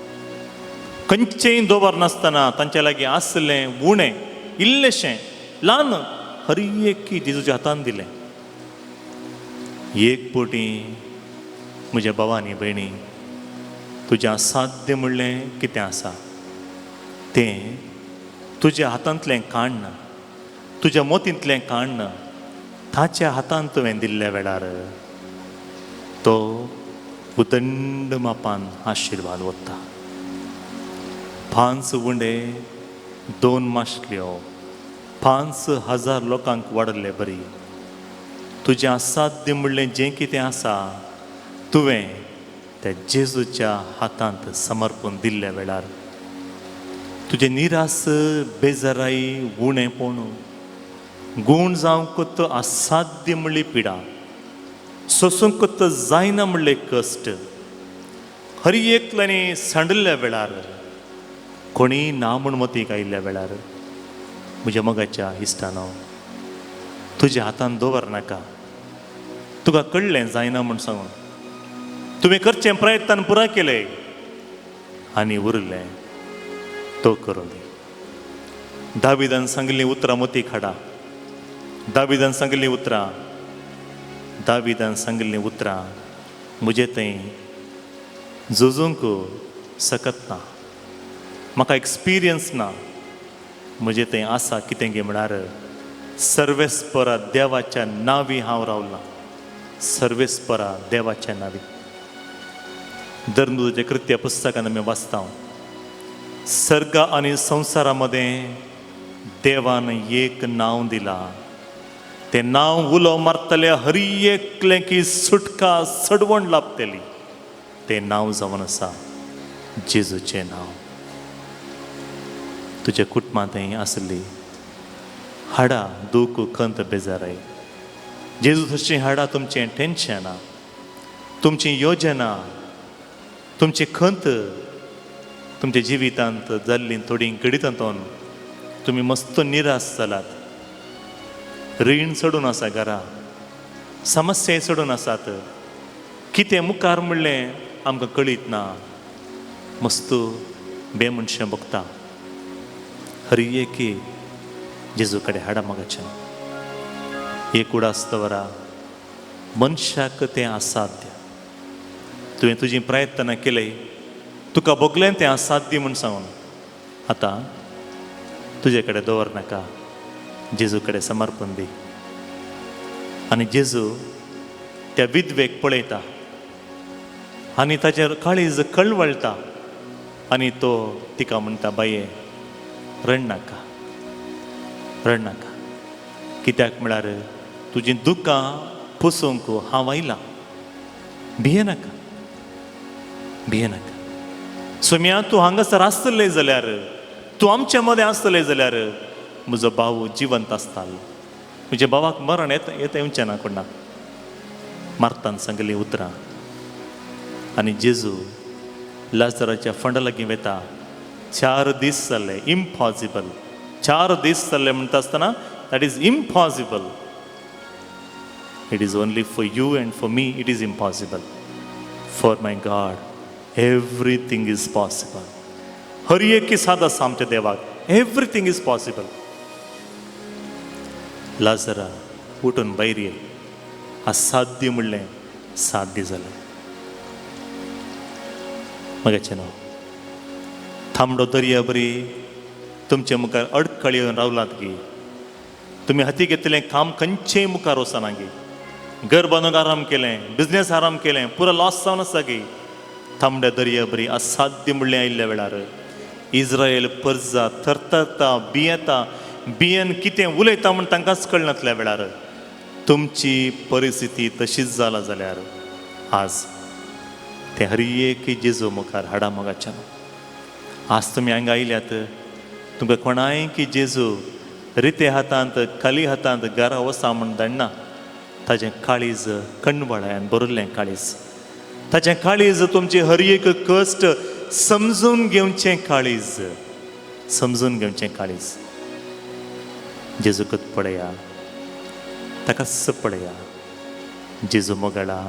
खंयचेंय दवर नासतना तांचे लागीं आसलें उणें इल्लेशें ल्हान हर एकी जेजूच्या हातान दिलें. एक पोटी म्हज्या भावा आनी भयणी, तुजें असाध्य म्हणलें कितें आसा तें तुज्या हातांतलें काण्ण, तुज्या मोतींतलें काण्ण ताच्या हातांत तुवें दिल्ल्या वेळार तो उदंड मापान आशिर्वाद वता. 5 उंडे 2 मासल्यो 5000 लोकांक वाडले बरी. तुजें असाध्य म्हणलें जें कितें आसा तुवें त्या जेजूच्या हातांत समर्पण दिल्ल्या वेळार तुजें निरास बेजाराय उणेंपण गूण जावंक असाध्य म्हणली पिडा सोसूंक जायना म्हणले कश्ट हर एकल्यानी सांडल्या वेळार कोणी ना म्हूण मतीक आयिल्ल्या वेळार म्हज्या मोगाच्या इश्टानो, तुज्या हातान दवर नाका. तुका कळ्ळें जायना म्हूण सांगून तुवें करचें प्रयत्न पुरा केलें आनी उरलें तो करूं दी. दाविदान सांगिल्लीं उतरां मतीक हाडा. दाविदान सांगिल्लीं उतरां, दाविदान सांगिल्लीं उतरां म्हजे थंय झुजूंक सकत ना, म्हाका एक्सपिरियन्स ना, म्हजें थंय आसा कितें गे म्हळ्यार सर्वेस्परा देवाच्या नांवी हांव रावलां, सर्वेस्परा देवाच्या नांवी. धर्मदूताच्या कृत्य पुस्तकान आमी वाचता, सर्ग आनी संवसारा मदें देवान एक नांव दिलां, तें नांव उलो मारतले हर एकलें की सुटका सडवण लाभतली, तें नांव जावन आसा जेजूचें नांव. तुज्या कुटुंबांत आसली हाडा दूख खंत बेजाराय जेजू तशीं हाडा तुमचें टेन्शनां, तुमची योजना, तुमची खंत, तुमच्या जिवितांत जाल्लीं थोडीं घडितांतून तुमी मस्त निराश जालात, रीण चडून आसा घरा, समस्या चडून आसात, कितें मुखार म्हणलें आमकां कळीत ना, मस्त बेमनशें भोगता. हर एकी जेजू कडेन हाडा मागाचें एक उडास दवरा, मनशाक तें असाध्य. तुवें तुजी प्रयत्न केले, तुका भोगलें तें असाध्य म्हूण सांगून आतां तुजे कडेन दवर नाका, जेजू कडेन समर्पण दी. आनी जेजू त्या विधवेक पळयता आनी ताचेर काळीज कळवळटा आनी तो तिका म्हणटा, बाये रडनाका, रडनाका, कित्याक म्हळ्यार तुजीं दुकां पुसूंक हांव आयलां, भियेनाका, भियेनाका. सोम्या तूं हांगासर आसतलें जाल्यार, तूं आमच्या मदें आसतलें जाल्यार म्हजो भाव जिवंत आसतालो, म्हज्या भावाक मरण येता येता येवचें ना कोणाक. मार्तान सांगलीं उतरां आनी जेजू लाजराच्या फंडा लागीं वता. 4 दीस जाले, इम्पॉसिबल, 4 दीस जाल्ले म्हणटा आसतना that is impossible. It is only for you and for me it is impossible. For my God everything is possible. हर एक साद आसा आमच्या देवाक, एवरीथींग is possible. Lazara उठून भायर ये, असाध्य म्हणलें साध्य जालें. मगाचें नांव थांबडो दर्या बरी तुमचे मुखार अडखळ येवन रावलात गी, तुमी हाती घेतलें काम खंयचेय मुखार वचना गी, घर बांदूंक आराम केलें, बिजनेस आराम केलें, पुरो लॉस जावन आसा गी. तांबड्या दर्या बरी असाध्य म्हणलें आयिल्ल्या वेळार इज्रायल परजा थरथरता, भियेता, भियेन कितें उलयता म्हूण तांकांच कळनातल्या वेळार तुमची परिस्थिती तशीच जाला जाल्यार आज तें हर एक जेजू मुखार हाडा मोगाच्यान. आज तुमी हांगा आयल्यात, तुमकां कोणाय की जेजू रिते हातांत खाली हातांत घरा वसा म्हूण धाडना. ताजें काळीज कणवळ्यान भरिल्लें काळीज, ताजें काळीज तुमचें हर एक कश्ट समजून घेवचें काळीज, समजून घेवचें काळीज. जेजूकच पळया, ताकाच पळया. जेजू मोगाळा,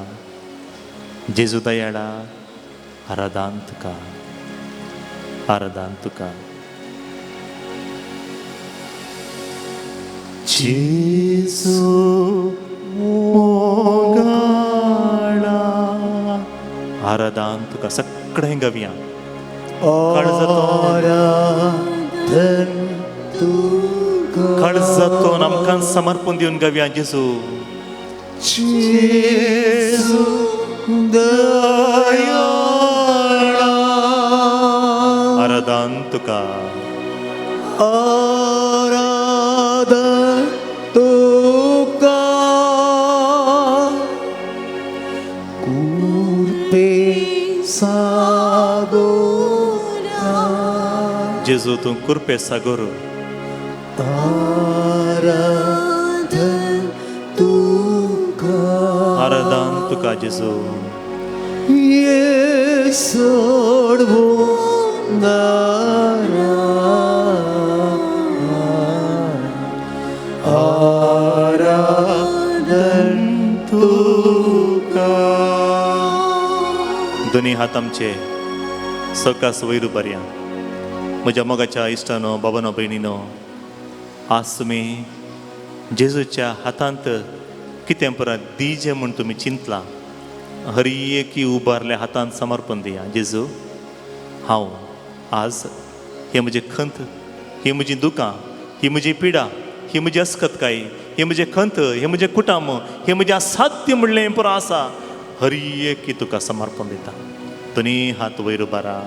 जेजू दयाळा, आराधान तुका, आराधान तुका. जेजू मोगाळा, आराधान तुका. सगळें गावया. आराधन तुका, काळजातून आमकां समर्पण दिवन गावया जेजू. जेजू दयाळा, आराधान तुका, आराधन तुका, कुर्पे सागोरा, जेजू तूं कुर्पे सागोर, आराधन तुका, आराधान तुका जेजू. ये सोडवो दारा, आराधन तुका. दोनी हात आमचे सवकास वयर उबारया. म्हज्या मोगाच्या इश्टानो, बाबानो, भयणीनो, आज तुमी जेजूच्या हातांत कितें परत दिजें म्हूण तुमी चिंतलां, हर एकी उबारल्या हातांत समर्पण दिया. जेजू, हांव आज हे म्हजें खंत, ही म्हजी दुकां, ही म्हजी पिडा, ही म्हजी अस्कतकाय, ही म्हजें खंत, हें म्हजें कुटाम, हें म्हजें असाध्य म्हणलें पुरो आसा, हर एकी तुका समर्पण दिता. दोनी हात वयर उबारा,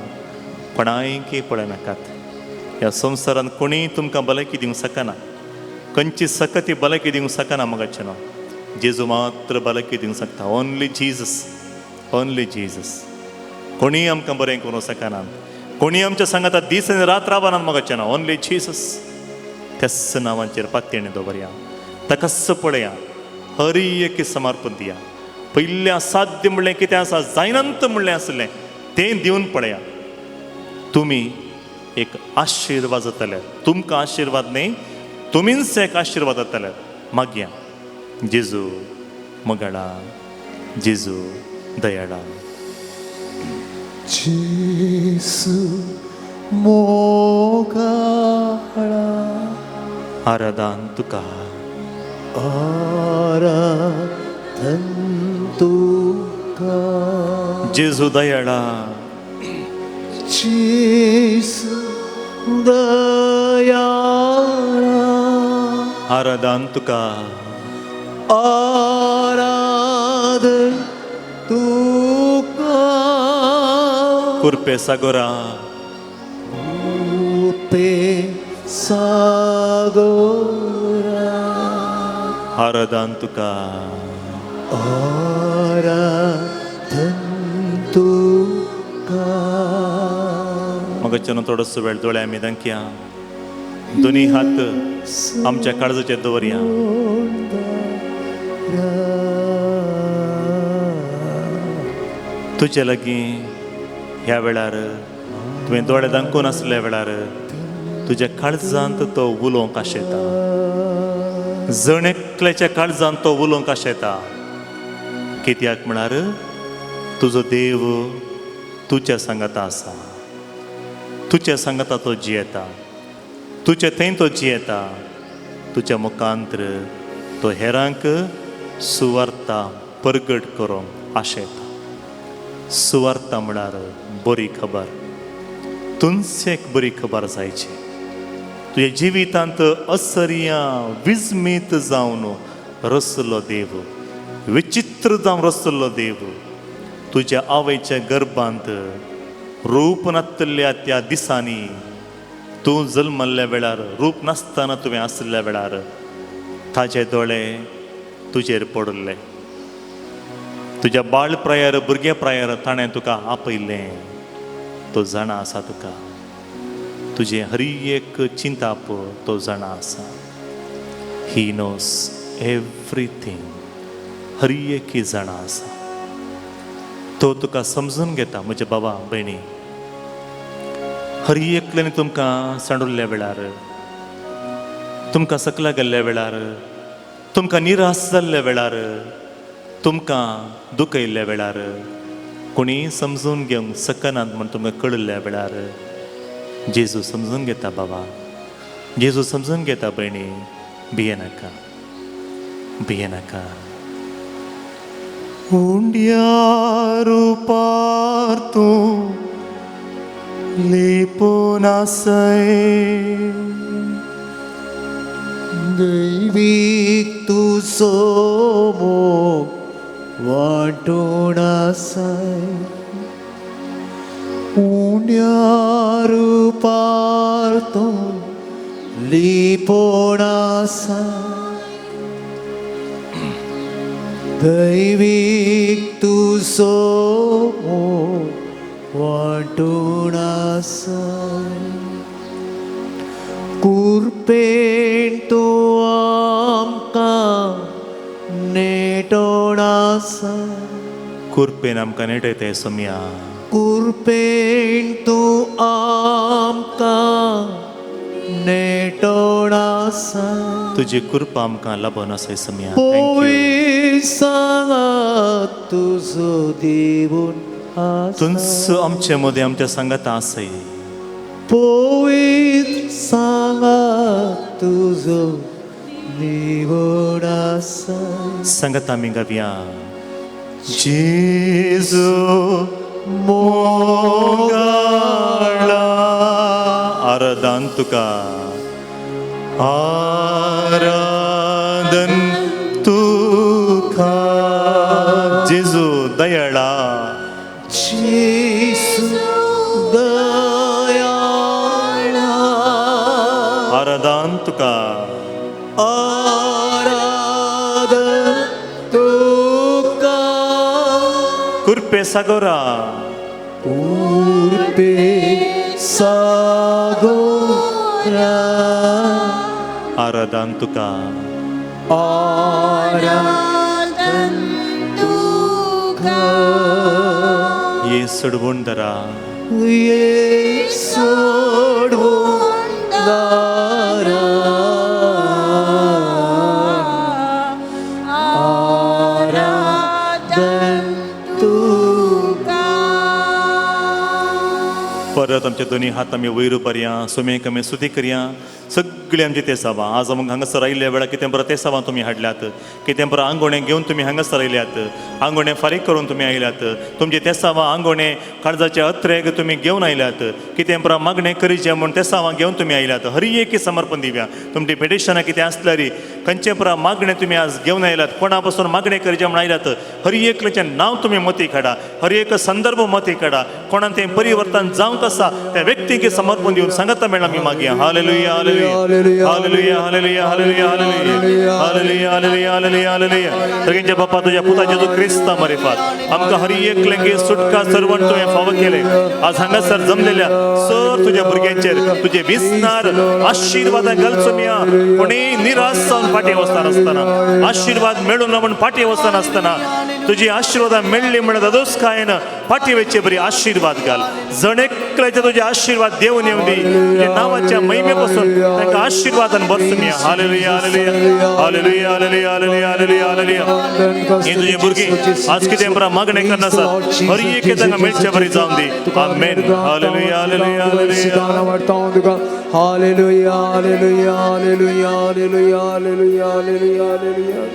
कोणायकी पळयनाकात. ह्या संवसारांत कोणीय तुमकां भलायकी दिवंक शकना, खंयची सकती भलायकी दिवंक शकना मगाचें न्हू. जेजू मात्र भलायकी दिवंक शकता. Only Jesus, only Jesus. कोणीय आमकां बरें करूंक शकना, कोणीय आमच्या सांगाता दीस आनी रात रावनात मगाचें न्हू. Only Jesus. त्याच नांवाचेर पातयेणी दवरया, ताकाच पळया, हर एक समर्पण दिया. पयलें असाध्य म्हणलें कितें आसा, जायनांत म्हणलें आसलें तें दिवन पळया. तुमी एक आशिर्वाद जातले, तुमकां आशिर्वाद न्ही, तुमीच एक आशिर्वाद जातले. मागया जेजू मोगाळा, जेजू दयाळा. जेजू मोगाळा, आराधान तुका, आराधन तुका, जेजू दयाळा, जेजू दयाळा, आराधान तुका, आराधन तुका, कुर्पे सागोरा, कुर्पे सागोरा, आराधान तुका, आराधन तुका. मगाच्यान थोडोसो वेळ दोळे आमी दांकया, दोनी हात आमच्या काळजाचेर दवरया. तुजे लागीं ह्या वेळार तुवें दोळे दांकून आसल्या वेळार तुज्या काळजांत तो उलोवंक आशेता, जण एकल्याच्या काळजांत तो उलोवंक आशेता. कित्याक म्हळ्यार तुजो देव तुज्या सांगाता आसा, तुज्या सांगाता तो जियेता, तुज्या थंय तो जियेता. तुज्या मुखांत्र तो हेरांक सुवार्ता परगट करूंक आशेता. सुवार्ता म्हळ्यार बरी खबर. तुमचें एक बरी खबर जायची, तुज्या जिवितांत असर्या विस्मीत जावन रसलो देव, विचित्र जावन रसलो देव. तुज्या आवयच्या गर्भांत रूप नासतल्या त्या दिसांनी, तूं जल्मल्ल्या वेळार, रूप नासतना तुवें आसल्या वेळार ताजे दोळे तुजेर पडिल्ले. तुज्या बाळ प्रायार, भुरगे प्रायार ताणें तुका आपयलें. तो जाणा आसा तुका, तुजें हर एक चिंताप तो जाणा आसा. He knows everything. हर एक जाणा आसा तो, तुका समजून घेता. म्हज्या बाबा भयणी, हर एकल्यान तुमकां सांडुल्ल्या वेळार, तुमकां सकला गेल्ल्या वेळार, तुमकां निराश जाल्ल्या वेळार, तुमकां दुखयल्ल्या वेळार, कोणीय समजून घेवंक शकनात म्हूण तुमकां कळिल्ल्या वेळार, जेजू समजून घेता बाबा, जेजू समजून घेता भयणी. भियेनाका, भियेनाका. उंड्या रुपार तूं लिपून आसय, दैवीक तुजो मोग वांटून आसाय, उण्या रुपार तूं लिपोण आसाय, दैवीक तुजो मोग वांटून आसाय. कुरपेन तूं आमकां नेटोण आसा, कुरपेन आमकां नेटयताय सोमया. कुरपेन तूं आमकां नेटोण आसा, तुजी कृपा आमकां लाबून आसाय सोमया. पवित्र सांगात तुजो देवून आसा, तुंच आमचे मदें आमच्या सांगाता आसाय. पवित्र सांगात तुजो देवून आसा. सांगाता आमी गावया. जेजू मोगाळा, आराधन तुका, आराधन तुका. जेजू दयाळा, जेजू दयाळा, आराधन तुका, आराधन तुका. कुरपे सागोरा, कुरपे सागोरा, आराधन तुका, आराधन तुका. ये सोडवून दरा, ये सोडवून दारा, आराधन तुका. परत आमचे दोनी हात आमी वयर उबारया, सोमेक आमी स्तुती करया. सगळीं आमची तेसावां आज आमकां हांगासर आयिल्ल्या वेळार कितें बरें तेसावां तुमी हाडल्यात, कितें बरें आंगोणे घेवन तुमी हांगासर आयल्यात, आंगोणे फारीक करून तुमी आयल्यात. तुमचे तेसावां आंगोणे काळजाचे अत्रेक तुमी घेवन आयल्यात, कितें बरें मागणें करीचें म्हूण तेसावां घेवन तुमी आयल्यात. हर एक समर्पण दिवया. तुमची पेटिशनां कितें आसल्यार, खंयचें बरें मागणें तुमी आज घेवन आयल्यात, कोणा पासून मागणें करचें म्हूण आयल्यात, हर एकल्याचें नांव तुमी मती काडा, हर एक संदर्भ मती काडा. कोणान तें परिवर्तन जावंक आसा त्या व्यक्तीक समर्पण दिवन सांगता मेळ्ळा आमी मागया. Hallelujah, hallelujah, hallelujah, hallelujah, hallelujah, hallelujah, hallelujah, hallelujah, hallelujah, hallelujah. सगळ्यांच्या बापा तुझ्या पुता जेजू क्रिस्ता मारिफात आमकां हर एकल्याक सुटका सर्वण तुवें फावो केलें. आज हांगासर जमलेल्या सर तुज्या भुरग्यांचेर तुजे विसनार आशिर्वादां घालचो मिया. कोणीय निराश जावन फाटीं वचना आसतना, आशिर्वाद मेळूं ना म्हूण फाटीं वचना आसतना, तुजी आशिर्वादां मेळ्ळी म्हणत अदोस कांय ना फाटी वेचे बरी आशिर्वाद घाल. जण एकल्याचे तुजे आशिर्वाद देवन येवन दी. तुज्या नांवाच्या महिमे पासून तांकां आशिर्वादान भरसुया. Hallelujah, hallelujah, hallelujah, hallelujah, hallelujah, hallelujah, hallelujah. ही तुजी भुरगीं आज कितें बरा मागणें करना आसात, हर एक तांकां मेळचे बरी जावन दी. आमेन. Hallelujah, hallelujah, hallelujah. Hallelujah, hallelujah, hallelujah, hallelujah, hallelujah, hallelujah, hallelujah.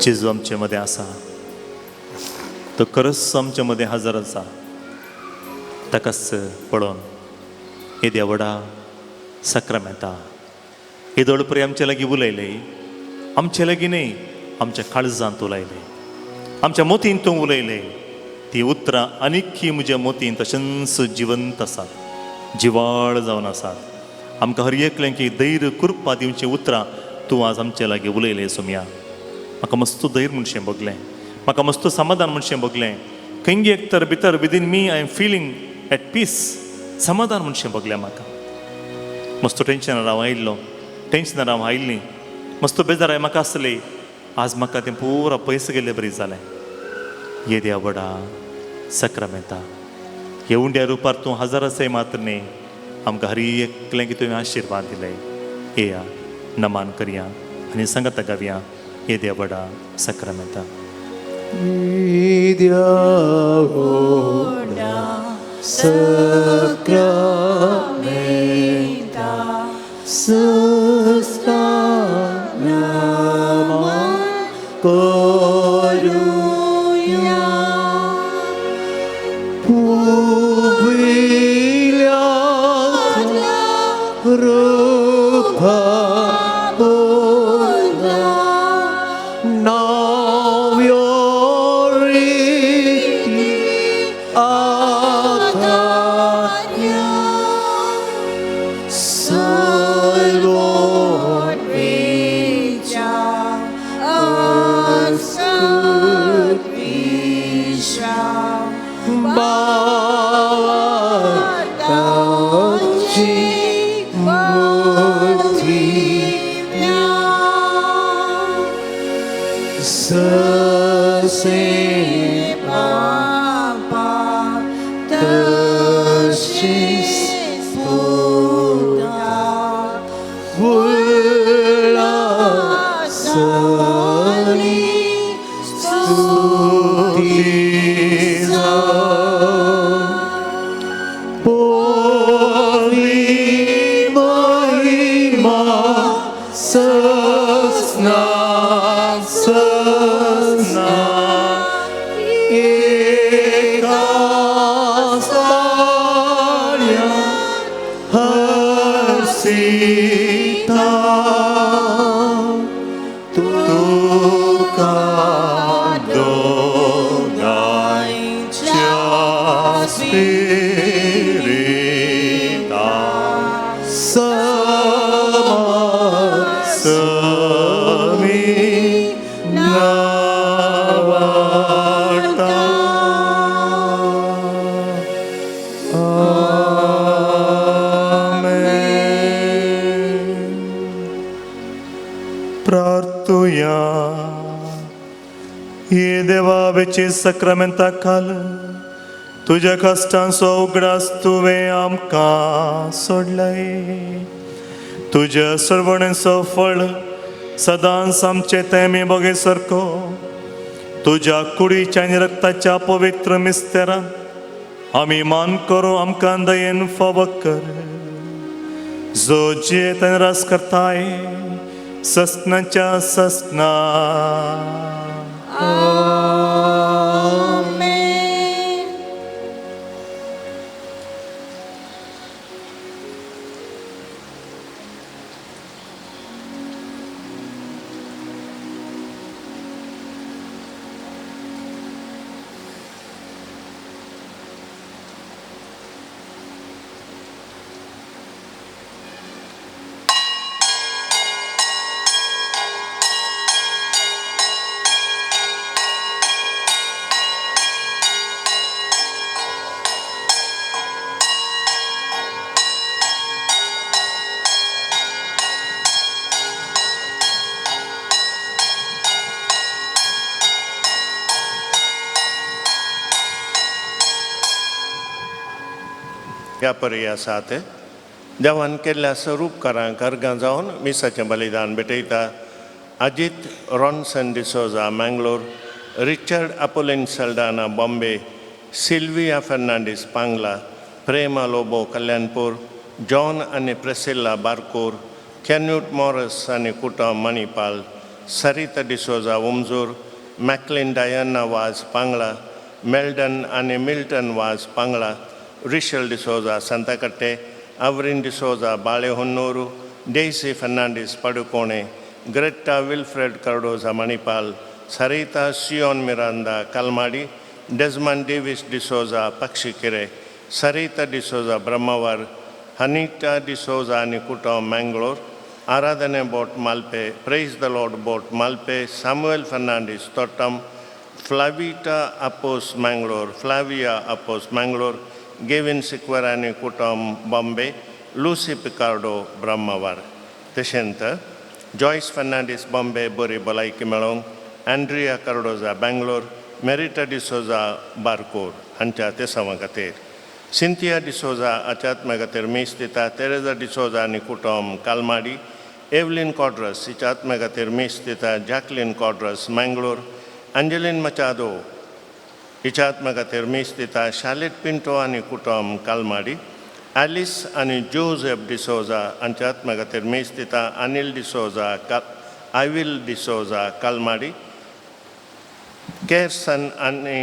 जेजू आमचे मदें आसा, तो खरोच आमचे मदें हजर आसा. ताकाच पळोवन येद्या व्हडा साक्रामेंता येदोळ परी आमचे लागीं उलयले, आमचे लागीं न्हय आमच्या काळजांत उलयले, आमच्या मोतींत तूं उलयले. ती उतरां आनीकय म्हज्या मोतींत तशेंच जिवंत आसात, जिवाळ जावन आसात. आमकां हर एकल्यांक धैर्य कृपा दिवचीं उतरां तूं आज आमचे लागीं उलयले सोमया. म्हाका मस्त धैर्य म्हणशें भोगलें, म्हाका मस्त समाधान म्हणशें भोगलें. खंय एक तर भितर within me I am feeling at peace, समाधान म्हणशें भोगलें म्हाका. मस्त टेंशनार हांव आयिल्लो, टेंशनार हांव आयिल्लीं, मस्त बेजाराय म्हाका आसली. आज म्हाका तें पुरा पयस गेल्ले बरी जालें. येद्या व्हडा साक्रामेंता हे उंड्या रुपार तूं हजाराचें मात्र न्ही, आमकां हर एकल्यांक तुवें आशिर्वाद दिले. येया नमान करया आनी सांगाता गावया येद्या व्हडा साक्रामेंता. Sacramenta, sustana koruya, puvilata rupa buddha, navyoriti atanya, salvon Vecha asat vishwa Bhavatachi Murti Sase Papa Tashis Buddha Sali Stuti Povi Mahima Sasna Sasna Ekastalya Harsita तुका दोगांयच्या स्पिरिता Sama समी नावाडता. आमेन. प्रार्थुया. हे देवा वेचे साक्रामेंता खाल तुज्या कश्टांचो उगडास तुवें आमकां सोडलाय. तुज्या सर्वणेचो फळ सदांच आमचे तेमी बगे सारको तुज्या कुडीच्या आनी रक्ताच्या पवित्र मिस्तेरान आमी मान करूं आमकां दयेन फावो कर. जो जियेत आनी रास करताय ससनाच्या ससना. Amen. ह्या परी आसात. देवान केल्ल्या स्वरूपकारांक अर्गां जावन मिसाचें बलिदान भेटयता. Ajit Ronson D'Souza Mangalore, Richard Apollin Saldanha Bombay, Sylvia Fernandes Pangla, Prema Lobo Kalyanpur, John आनी प्रेसिल्ला बारकोर, कॅन्यूट मॉरस आनी कुटम मणिपाल, सरिता डिसोजा उमजूर, मॅकलिन डायना वाज पांगळा, मेल्डन आनी Milton Vaz Pangla, Richelle D'Souza Santhakatte, Avrin D'Souza Balehonnur, Daisy Fernandes Padukone, Greta Wilfred Cardoza Manipal, Sarita Sion Miranda Kalmadi, Desmond Davis D'Souza Pakshikere, Sarita D'Souza Brahmavar, Hanita D'Souza आनी कुटम Mangalore, Aradhane Bhat Malpe, Praise the Lord Bhat Malpe, Samuel Fernandes Thottam, Flavita Apos Mangalore, Flavia Apos Mangalore, Gavin Sequeira आनी कुटम Bombay, Lucy Picardo ब्रह्मावार. तशेंच Joyce Fernandes Bombay बरी भलायकी मेळोवंक, Andrea Cardozo Bangalore, मेरिटा D'Souza बारकोर हांच्या तेसांवा खातीर, Cynthia D'Souza हाच्या आत्म्या खातीर मीस दिता. तेरेजा डिसोजा आनी कुटम कालमाडी, एवलीन कॉड्रस हिच्या आत्म्या खातीर मीस दिता. जॅकलीन कॉड्रस मँगलोर, अंजलीन मचादो हिच्या आत्म्या खातीर मीस दिता. शालेट पिंटो आनी कुटम कालमाडी, ॲलिस आनी जोझेफ डिसोजा हांच्या आत्म्या खातीर मीस दिता. अनिल डिसोजा का आयविल डिसोजा कालमाडी, केरसन आनी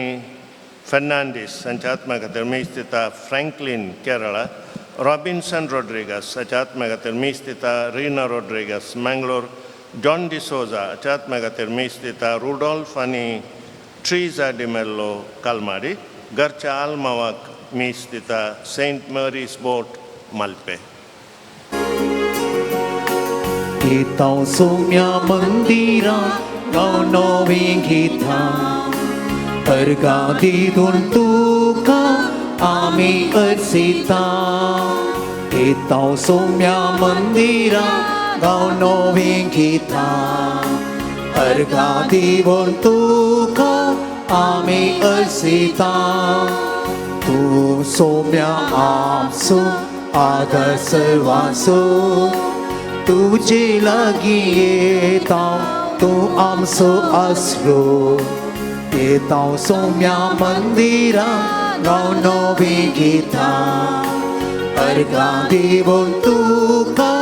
फर्नांडीस हांच्या आत्म्या खातीर मीस दिता. फ्रँकलीन केरळा, रॉबिन्सन रॉड्रिगस हाच्या आत्म्या खातीर मीस दिता. रिना रॉड्रिगस मँगलोर, जॉन डिसोजा हाच्या आत्म्या खातीर मीस दिता. रुडॉल्फ आनी ट्रीजा डिमेल्लो कालमाडी, घरच्या आल्मावाक मीस दिता. सेंट मेरीस बोट मालपे. येता सोम्या मंदिरा गांव नवीं गीतां, अर्गां दिवन तुका आमी अर्सिता. येता सोम्या मंदिरा गांव नवीं गीतां, अर्गां दिवन तुका आमी अर्सिता. तूं सोम्या आमचो आदर सर्वांचो, तुजे लागीं येता तूं आमचो आसरो. येता सोम्या मंदिरा गांव नवीं गीतां, अर्गां दिवन तुका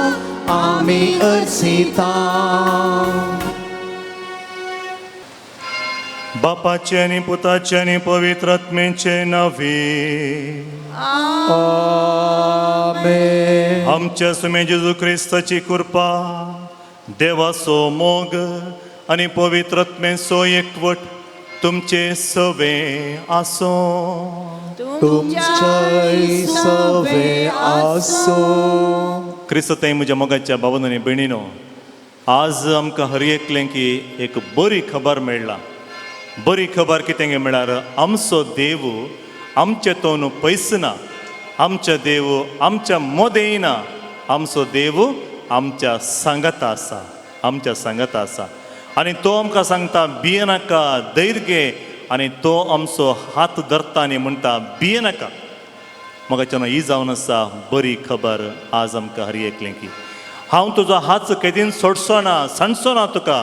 आमी अर्सिता. बापाचे आनी पुताचे आनी पवित्र आत्म्याचे नांवे. आमेन. आमच्या सुमे जेजू क्रिस्ताची कृपा, देवाचो मोग आनी पवित्र आत्म्याचो एकवट तुमचे सवे आसो. तुमच्याय सवे आसो. क्रिस्तताई म्हज्या मोगाच्या भावान आनी भयणीनो, आज आमकां हर एकलें की एक बरी खबर मेळ्ळा. बरी खबर कितें म्हळ्यार आमचो देव आमचे तोन पयस ना, आमचो देव आमच्या मदें ना, आमचो देव आमच्या सांगाता आसा, आमच्या सांगाता आसा. आनी तो आमकां सांगता भियेनाका, धैर्य घे. आनी तो आमचो हात धरता आनी म्हणटा भियेनाका. म्हाका ही जावन आसा बरी खबर आज आमकां हर एकलें की हांव तुजो हात केदीन सोडचो ना, सांडचो ना तुका.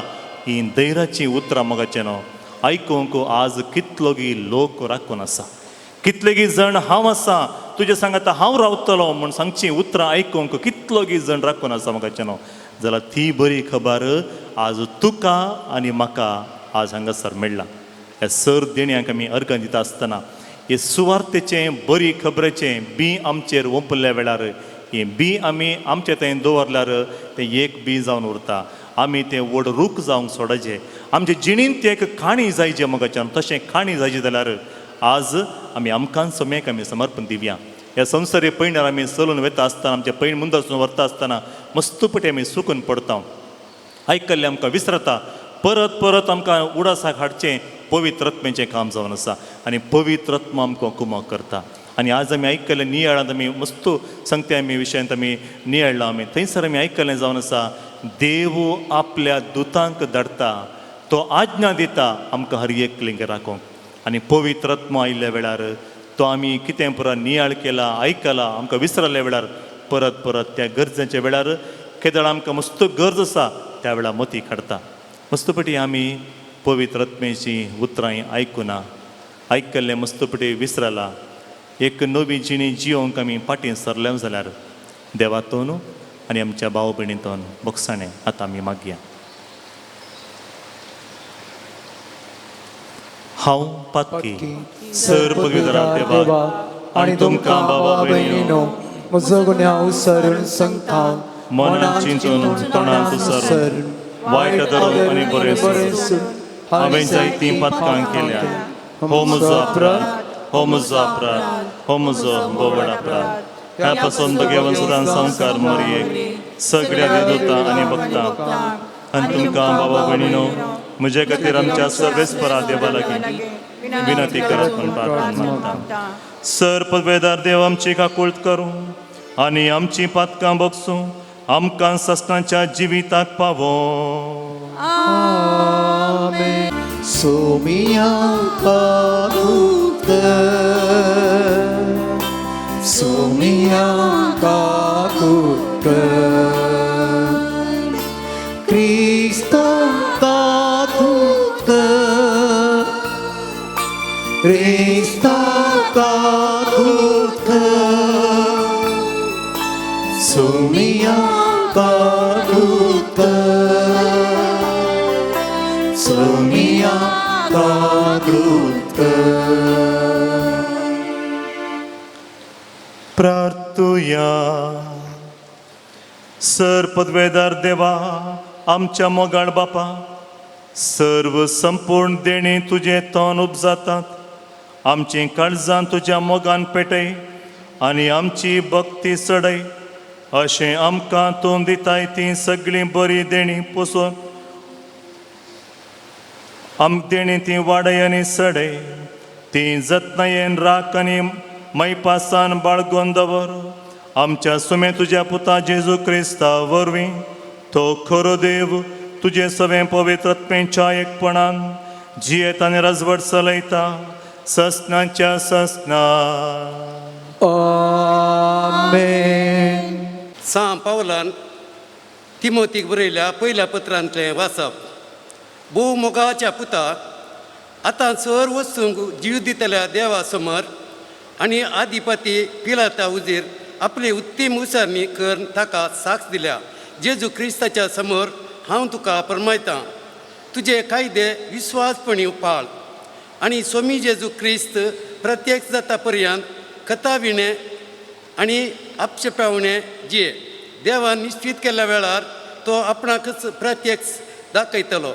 ही धैर्याचीं उतरां मोगाचें न्हू आयकूंक आज कितलोगी लोक राखून आसा, कितलेगी जण हांव आसा तुजे सांगाता हांव रावतलो म्हूण सांगची उतरां आयकूंक कितलोगी जण राखून आसा मोगाचें न्हू. जाल्यार ती बरी खबर आज तुका आनी म्हाका आज हांगासर मेळ्ळा. ह्या सर देण्यांक आमी अर्गां दिता आसतना हे सुवार्तेचें बरी खबरेचें बी आमचेर ओंपल्या वेळार हें बी आमी आमचे थंय दवरल्यार तें एक बी जावन उरता. आमी तें व्हड रूख जावंक सोडाचे, आमचे जिणेंत एक काणी जायचे मोगाच्यान. तशें काणी जायची जाल्यार आज आमी आमकां समेक आमी समर्पण दिवया. ह्या संवसारी पयणार आमी चलून वता आसतना, आमचे पैण मुंदासून व्हरता आसतना मस्तपटी आमी चुकून पडता, आयकल्लें आमकां विसरता. परत परत आमकां उडासाक हाडचें पवित्र आत्म्याचें काम जावन आसा आनी पवित्र आत्मा आमकां कुमक करता. आनी आज आमी आयकल्लें नियाळांत आमी मस्त सांगते आमी विशयांत आमी नियाळ्ळां आमी थंयसर आमी आयकल्लें जावन आसा, देव आपल्या दुतांक धाडटा, तो आज्ञा दिता आमकां हर एक लिंग राखूंक. आनी पवित्र आत्मा आयिल्ल्या वेळार तो आमी कितें पुरा नियाळ केला, आयकला, आमकां विसरल्या वेळार परत परत त्या गरजेच्या वेळार केदळ आमकां मस्त गरज आसा त्या वेळार मती काडटा. मस्तपटी आमी पवित्र आत्म्याची उतरां आयकुना, आयकल्लें मस्तपटी विसरला. एक नवी जिणी जियोंक आमी फाटीं सरले जाल्यार देवातून आनी आमच्या भाव भयणींतून बोगसाणें आतां आमी मागया. हांव पातकी सर पवित्र देवा आनी तुमकां बाबा भयणीनो म्हजो गुन्यांव सरून सांगता, मनान चिंतून तोंडान सरून वायट धरून आनी बरें सोडून हांवें जायतीं पातकां केल्या. हो म्हजो अपराध, हो म्हजो अपराध, हो म्हजो बोवड अपराध. ह्या पासून भगेवन सदां संवकार मरयेक सगळ्या देवता आनी भक्तां आनी तुमकां बाबा भयणीनो म्हजे खातीर आमच्या सर्वेस्परा देवा लागीं विनंती करात म्हूण प्रार्थना मागता. सर पदवेदार देव आमची काकूळत करूं आनी आमची पातकां बगसूं आमकां सस्नाच्या जिविताक पावो. सोमिया काकुत, सोमिया काकुत, क्रिस्ता काकुत, क्रिस्ता काकुत, सोमिया काकुत, सोमिया काकुत. प्रार्थुया. सर पदवेदार देवा आमच्या मोगाळ बापा, सर्व संपूर्ण देणे तुजें तोंड उपजातात. आमचीं काळजां तुज्या मोगान पेटय आनी आमची भक्ती चडय अशें आमकां तूं दिताय तीं सगळीं बरीं देणीं पोसून आमकां देणी ती वाडय आनी चडय ती जतनायेन राख आनी मैपासान बाळगून दवर. आमच्या सुमे तुज्या पुता जेजू क्रिस्ता वरवीं तो खरो देव तुजे सवें पवित्र आत्म्याच्या एकपणान जियेत आनी राजवट चलयता ससनाच्या ससना. आमेन. सां पावलान तिमोतीक बरयल्या पयल्या पत्रांतलें वाचप. भोव मोगाच्या पुता, आतां सर वचूंक जीव दितल्या देवा समोर आनी आदिपती पिलाता उजीर आपली उत्तीम उसारणी करून ताका साक्ष दिल्या. जेजू क्रिस्ताच्या समोर हांव तुका परमायतां, तुजे कायदे विस्वासपणी पाळ आनी स्वामी जेजू क्रिस्त प्रत्यक्ष जाता पर्यंत कथा विणें आनी आपशेपावणें जिये. देवान निश्चित केल्ल्या वेळार तो आपणाकच प्रत्यक्ष दाखयतलो.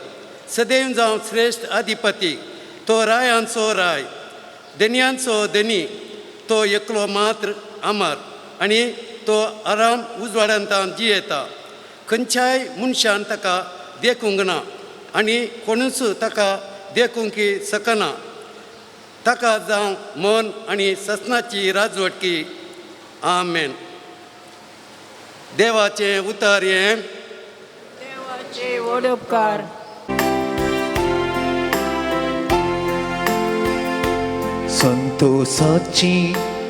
सदैव जावं श्रेश्ठ आधिपती, तो रायांचो राय, धनयांचो धनी, तो एकलो मात्र आमार आनी तो आराम उजवाडांतान जियेता. खंयच्याय मनशान ताका देखूंक ना आनी कोणूच ताका देखूंक शकना. ताका जावं मन आनी ससनाची राजवटकी. आमेन. देवाचें उतर हें. देवाचे व्हड उपकार. संतोषाची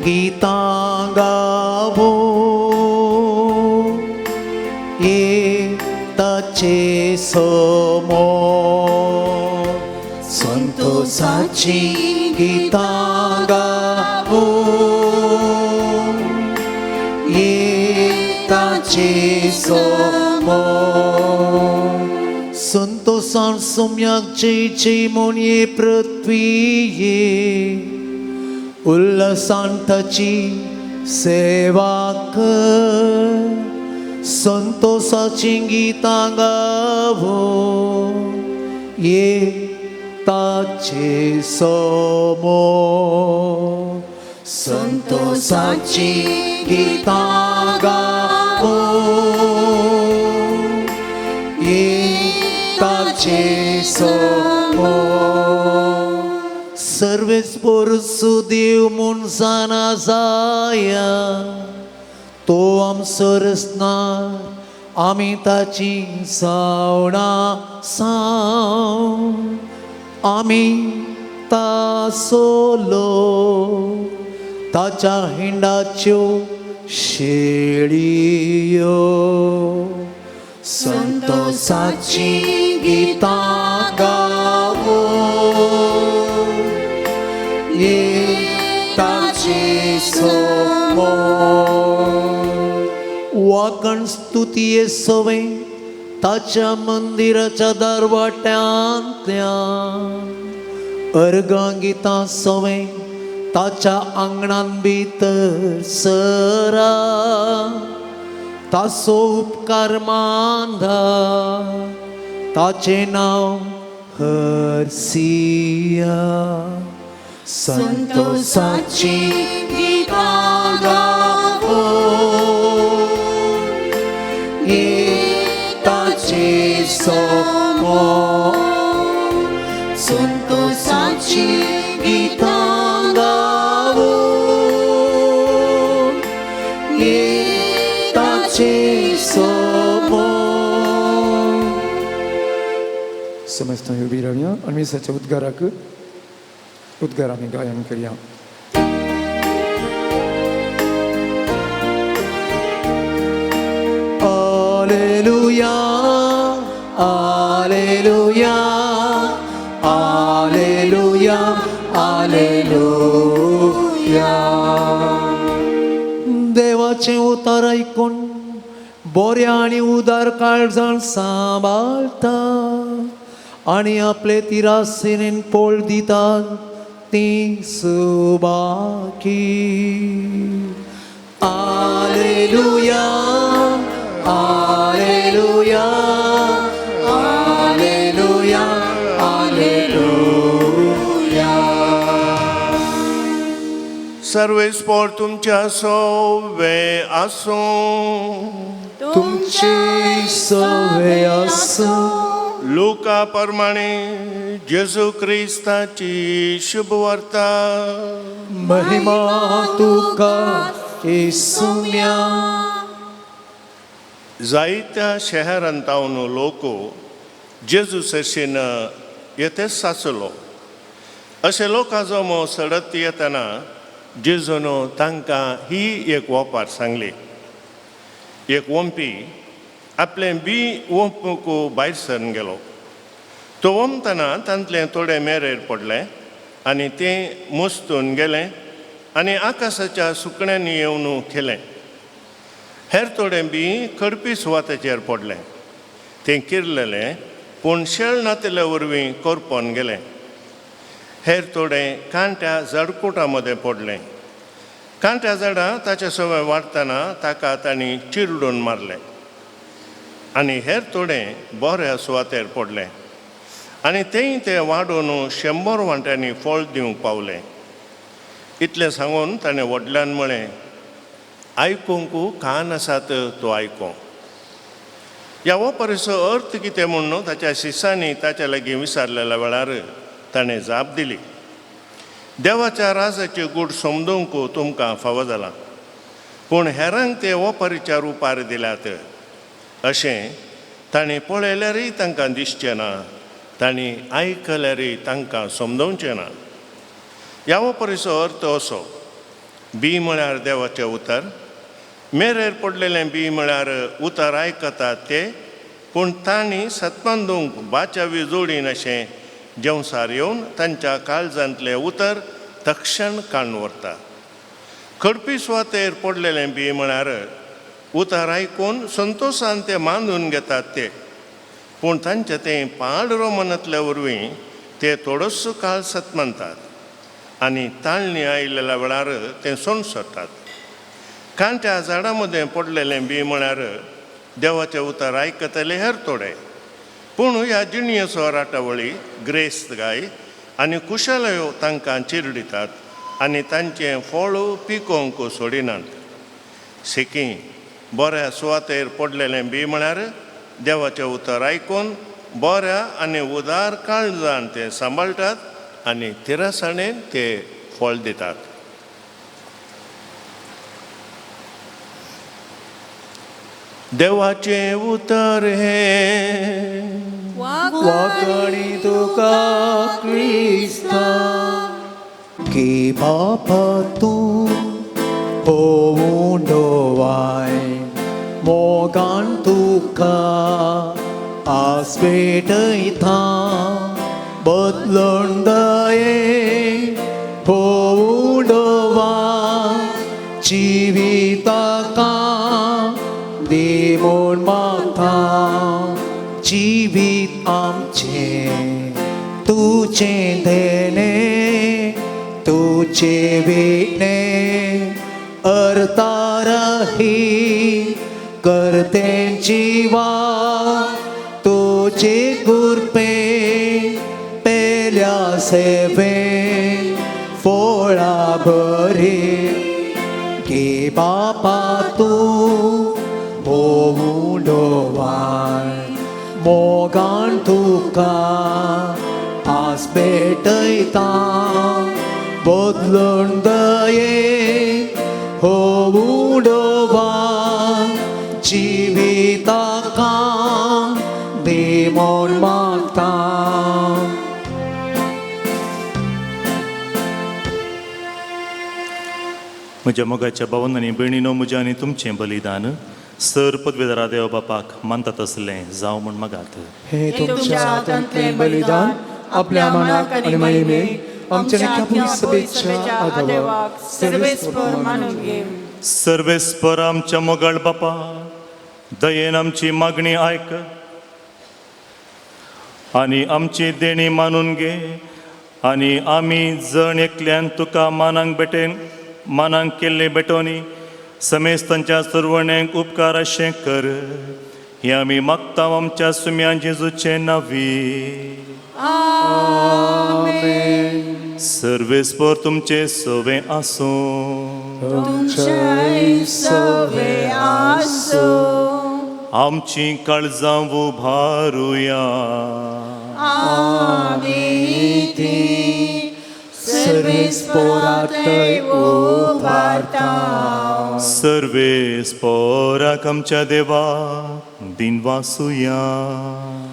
गीतां गावो, ये ताचे समोर. संतोषाची गीतां गावो, ये ताचे समोर. संतोषान सोम्याक जय जय म्हूण ये पृथ्वीये, उल्हासान ताची सेवा कर. संतोषाची गीतां गावो, ये ताचे समोर. संतोषाची गीतां गावो, ये ताचे समोर. सर्वेच पोरसू देव म्हूण जाणा जाया, तो आमचो रचणार, आमी ताची सावणां साव. आमी तासोलो ताच्या हिंडाच्यो शेळयो. संतोषाची गितां गावो, ताची सोमो. वाकण स्तुतीये सवे ताच्या मंदिराच्या दरवाट्यांतल्यान, अर्गां गितां सवे ताच्या आंगणान भितर सरा. ताचो उपकार मानता, ताचें नांव हरसिया. संतोषाची गितां गावो, ताची सोमो. संतोषाची गितां गावो, ताची सोमो. समजता उबी रावया आनी मिसाच्या उद्गाराक उद्गार आमी गायन करया. Alleluia, Alleluia, Alleluia, Alleluia. देवाचें उतर आयकून बऱ्या आनी उदार काळजान सांबाळटा आनी आपले तिरासेनेन पोळ दितात ती सुबाकी. Alleluia, Alleluia, Alleluia, Alleluia. सर्वेस्पोर तुमच्या सोवे आसूं. तुमचे सवे आसूं. लुका प्रमाणे जेजू क्रिस्ताची शुभवार्ता. महिमा तुका येसुम्या. जायत्या शहरांतावन लोक जेजू सरशीन येतेच साचलो. अशें लोकां जमो सडत येतना जेजून तांकां ही एक ओपार सांगली. एक वंपी आपलें बी वंपूंक भायर सरून गेलो. तो वमतना तांतलें थोडें मेरेर पडलें आनी तें मस्तून गेलें आनी आकाशाच्या सुकण्यांनी येवन खेलें. हेर थोडें बी खडपी सुवातेचेर पडलें, तें किरलेलें पूण शेळ नातिल्ले वरवीं करपोन गेलें. हेर थोडें कांट्या झाडकुटा मदें पडलें. कांट्या झाडां ताचे सवय वाडटना ताका तांणी चिरडून मारलें. आनी हेर थोडें बऱ्या सुवातेर पडलें आनी तेंय तें वाडोवन 100 वांट्यांनी फळ दिवंक पावलें. इतलें सांगून ताणें व्हडल्यान म्हळें, आयकूंक कान आसात तो आयकूं. ह्या ओपारीचो अर्थ कितें म्हूण ताच्या शिसांनी ताच्या लागीं विचारलेल्या वेळार ताणें जाप दिली, देवाच्या राजाचे गूढ समजूंक तुमकां फावो जालां, पूण हेरांक ते ओपारीच्या रुपार दिल्यात. अशें तांणी पळयल्यारय तांकां दिसचें ना, तांणी आयकल्यारय तांकां समजोवचें ना. ह्या ओपारीचो अर्थ असो, बी म्हळ्यार देवाचें उतर, मेरेर पडलेलें बी म्हळ्यार उतर आयकतात ते, पूण तांणी सतमांदूंक बाचावी जोडीन अशें जेवसार येवन तांच्या काळजांतलें उतर तक्षण काडून व्हरता. खडपी सुवातेर पडलेलें बी म्हळ्यार उतर आयकून संतोशान ते मानून घेतात ते, पूण तांचें तें पाड रोमनांतल्या वरवीं ते थोडोसो काळ सतमानतात आनी ताळणी आयिल्ल्या वेळार तें सोंसतात. कांट्या झाडां मदें पडलेलें बी म्हळ्यार देवाचें उतर आयकतले हेर थोडे, पूण ह्या जिणयेचो राटावळी ग्रेस्त गाय आनी कुशलयो तांकां चिरडितात आनी तांचें फळ पिकोवंक सोडिनात. सिकी बऱ्या सुवातेर पडलेलें बी म्हळ्यार देवाचें उतर आयकून बऱ्या आनी उदार काळजान तें सांबाळटात आनी तिरसाणेन ते फळ दितात. देवाचें उतर हें वाकणी तुका क्रिस्ता की बापा तूं मोगान तुका आस पेटयता बदलून दये होडवा जिविताका दी म्हूण मागता जिवीत आमचें तुजें देणें तुजे विणें अर्थारही करतें जिवा तुजे कृपे पेल्या सेवे फोळा भरी गे बापा तूं भोवडोवान मोगान तुका आस पेटयता बदलून दये होवडोवा जिविताका दी म्हूण मागता. म्हज्या मोगाच्या भावन आनी भयणीनो म्हजें आनी तुमचें बलिदान सर पदवेदारा देव बापाक मानतात आसलें जावं म्हूण मागात. हे तुमच्या हातांतलें बलिदान आपल्या मनाक आनी महिमेक आमच्या नित्या सभेच्या आदेवाक सर्वेस्पर मानून घे. सर्वेस्पर आमच्या मोगाळ बापा दयेन आमची मागणी आयक आनी आमची देणी मानून घे आनी आमी जण एकल्यान तुका मानांक भेटेन मानांक केल्ले भेटोनी समेस्तांच्या सुरवण्यांक उपकार अशें कर हें आमी मागता आमच्या सुम्या जेजूचे नांवी. सर्वेस्पर तुमचे सवे आसूं. तुमचें सवे आसूं. आमची काळजां उभारुया. आमी ती सर्वेस्पोरातय उभारता. सर्वेस्पोराक आमच्या देवा दिनवासुया.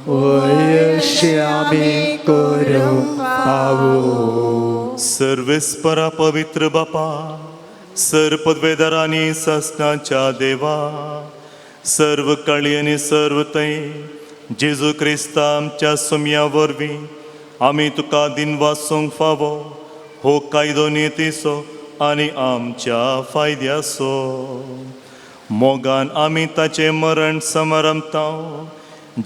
वयशे आमी करूंक पावो. सर्वेस्परा पवित्र बापा सर्व पदवेदारांनी ससनाच्या देवा सर्व काळी आनी सर्व थंय जेजू क्रिस्ता आमच्या सुम्या वरवीं आमी तुका दिनवासूंक फावो हो कायदो नितीचो आनी आमच्या फायद्याचो. मोगान आमी ताचें मरण समारंभता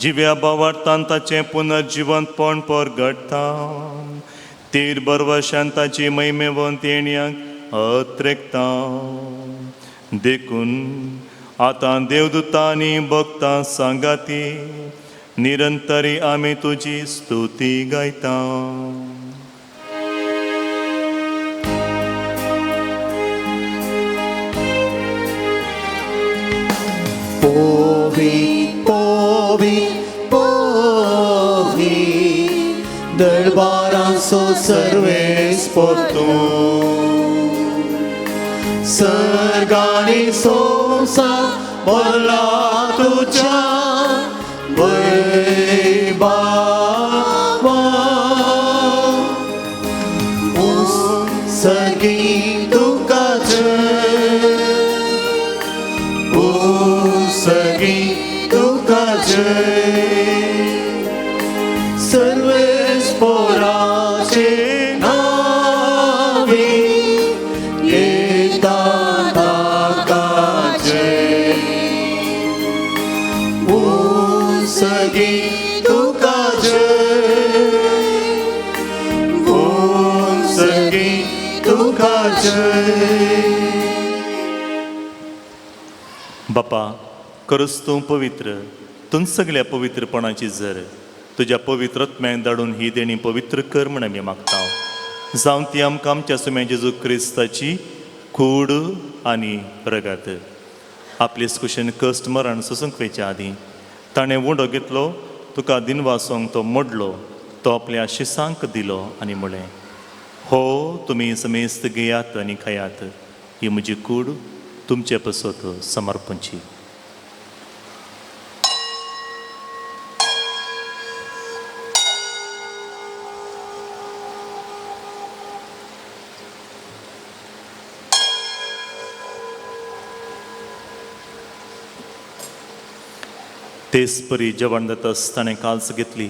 जिव्या बावार्थान ताचें पुनर्जिवंतपण परगडटा तीर बरवशान ताची महिमेवंत येण्याक अत्रेकता. देखून आतां देवदूतांनी भक्तां सांगाती निरंतरी आमी तुजी स्तुती गायता. पोवी पोवी पोवी दरबारांचो सर्वेस्पर तूं सर्गानी संवसार भरला तुज्या वैभावान. सर्गी तुका जय सगी तुका जय सर्वेस्पराचे नावे येता ताका जय सगी तुका जय सगी तुका जय. बापा खरोच तूं पवित्र तूं सगल्या पवित्रपणाची जर तुज्या पवित्र आत्म्याक धाडून ही देणी पवित्र कर म्हण आमी मागता जावं ती आमकां आमच्या सुम्या जेजू क्रिस्ताची कूड आनी रगत. आपले कुशेन कश्ट मरण सोसूंक वयच्या आदीं ताणें उंडो घेतलो तुका दिनवासूंक तो मोडलो तो आपल्या शिसांक दिलो आनी म्हणलें हो तुमी समेस्त घेयात आनी खायात ही म्हजी कूड तुमचे पसत समर्पणची. तेच परी जेवण जातच ताणें काल्स घेतली,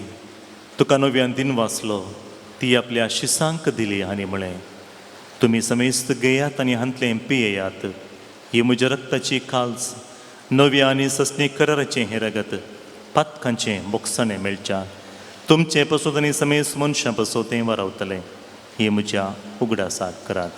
तुका नव्यान दिन वाचलो, ती आपल्या शिसांक दिली आनी म्हळें, तुमी समेस्त घेयात आनी हांतलें पियेयात. ही म्हज्या रक्ताची काल्स, नव्या आनी ससनी कराराचें हें रगत पातकांचें बोगसणें मेळच्या तुमचें पसोत आनी समेस्त मनशां पसोत तें वारावतलें. ही म्हज्या उगडासाक करात.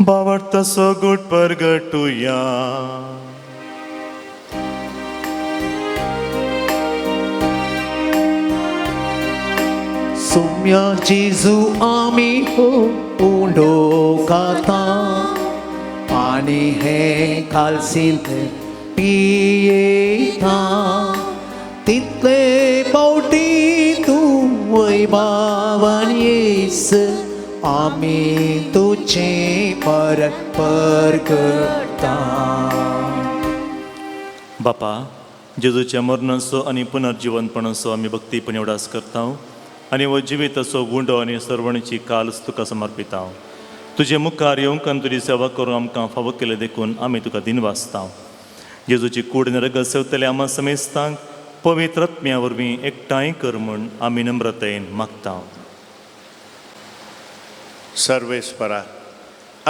बावडतसो गुट परगटुया. सुम्या जेजू आमी हो उंडो खाता आनी हे कालसींत पियेता तितले पावटी तूं वैभावान येस आमी तुजें परत परगटा. बापा, जेजूच्या मरणाचो आनी पुनर्जिवनपणाचो आमी भक्तीपण उडास करता आनी हो जिविताचो गुंडो आनी सर्वणीची कालच तुका समर्पिता. तुजे मुखार येवंक आनी तुजी सेवा करूंक आमकां फावो केलें देखून आमी तुका दिनवासता. जेजूची कूड आनी रगत सेवतले आमा समेस्तांक पवित्र आत्म्या वरवीं एकठांय कर म्हूण आमी नम्रतायेन मागता. सर्वेस्परा,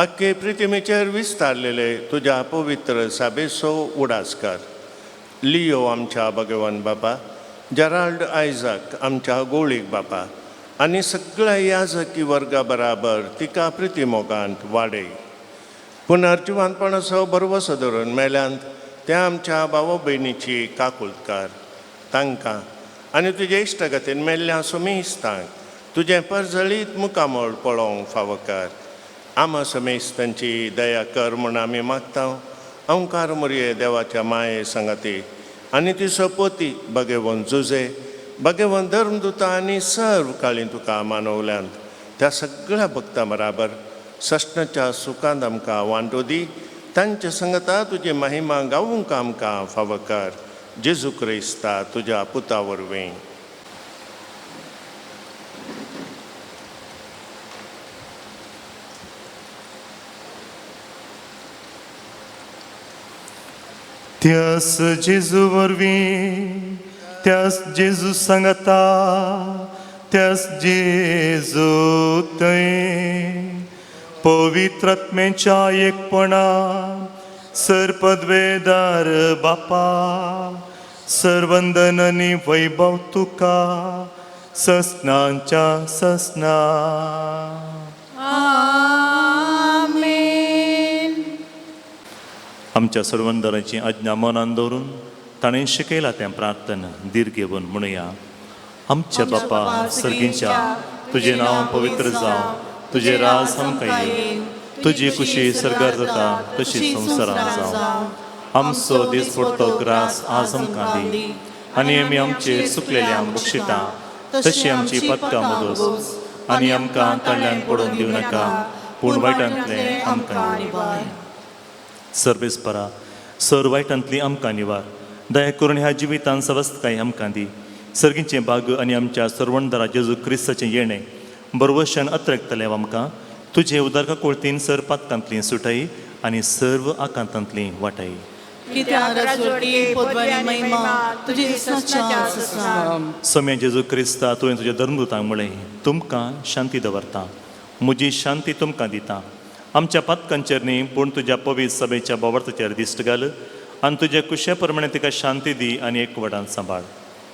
आख्खे प्रितिमेचेर विस्तारलेले तुज्या पवित्र साबेचो उडास कर. लियो आमच्या भगवान बापा, जेराल्ड आयझाक आमच्या गोळीक बापा आनी सगळ्या याजकी वर्गा बराबर तिका प्रितीमोगांत वाडय. पुनर्जिवानपणाचो भरवसो धरून मेल्यांत त्या आमच्या भाव भयणीची काकुळकार तांकां आनी तुजे इश्टगतीन मेल्ल्या सुमेस्तांक तुजें परजळीत मुखामळ पळोवंक फावो कर. आमा समेस्तांची दया कर म्हूण आमी मागता. अंकार मुरये देवाच्या माये सांगाती आनी ती सोपोती भगेवन जुजे भगेवन धर्मदुता आनी सर्व काळी तुका मानवल्यांत त्या सगळ्या भक्तां बराबर सश्णाच्या सुखांत आमकां वांटो दी. तांच्या संगता तुजी महिमा गावूंक आमकां फावो कर. जेजू क्रिस्ता तुज्या पुता वरवीं. त्यास जेजू वरवीं, त्यास जेजू सांगता, त्यास जेजू थंय पवित्र आत्म्याच्या एकपणा सरपदवेदार बापा, सर्वंदन आनी वैभव तुका ससनांच्या ससना. आमेन. आमच्या सर्वंदराची आज्ञा मनान दवरून ताणें शिकयला तें प्रार्थना धीर घेवन म्हणुया. आमच्या बापा सर्गींच्या, तुजें नांव पवित्र जावं, तुजें राज आमकां येवं, तुजी खुशी सर्गार जाता तशी संवसारांत जावं. आमचो दिसपडतो ग्रास आज आमकां दी आनी आमी आमचेर चुकलेल्यांक बक्षिता तशी आमची पदकां मदोस आनी आमकां तळ्यान पडून दिवं नाका, पूण वायटांतलें आमकां निवार. सर्वेस्परा, सर वायटांतली आमकां निवार. दया करून ह्या जिवितान सवस्तकाय आमकां दी. सर्गीचें भाग आनी आमच्या सर्वणदारा जेजू क्रिस्ताचें येणें बरवशान अत्रकतलें आमकां तुजे उदारका कोळतीन सर पातकांतली सुटाई आनी सर्व आकांतांतली वाटाई. कित्याक राजवटी पदवी महिमा तुजी ससनाच्या ससना. सम्या जेजू क्रिस्ता, तुवें तुज्या धर्मदूतांक म्हळें, तुमकां शांती दवरता, म्हजी शांती तुमकां दिता. आमच्या पातकांचेर न्ही पूण तुज्या पवित्र सभेच्या बोवार्थाचेर दिश्ट घाल आनी तुज्या कुशे प्रमाणे तिका शांती दी आनी एकवटान सांबाळ.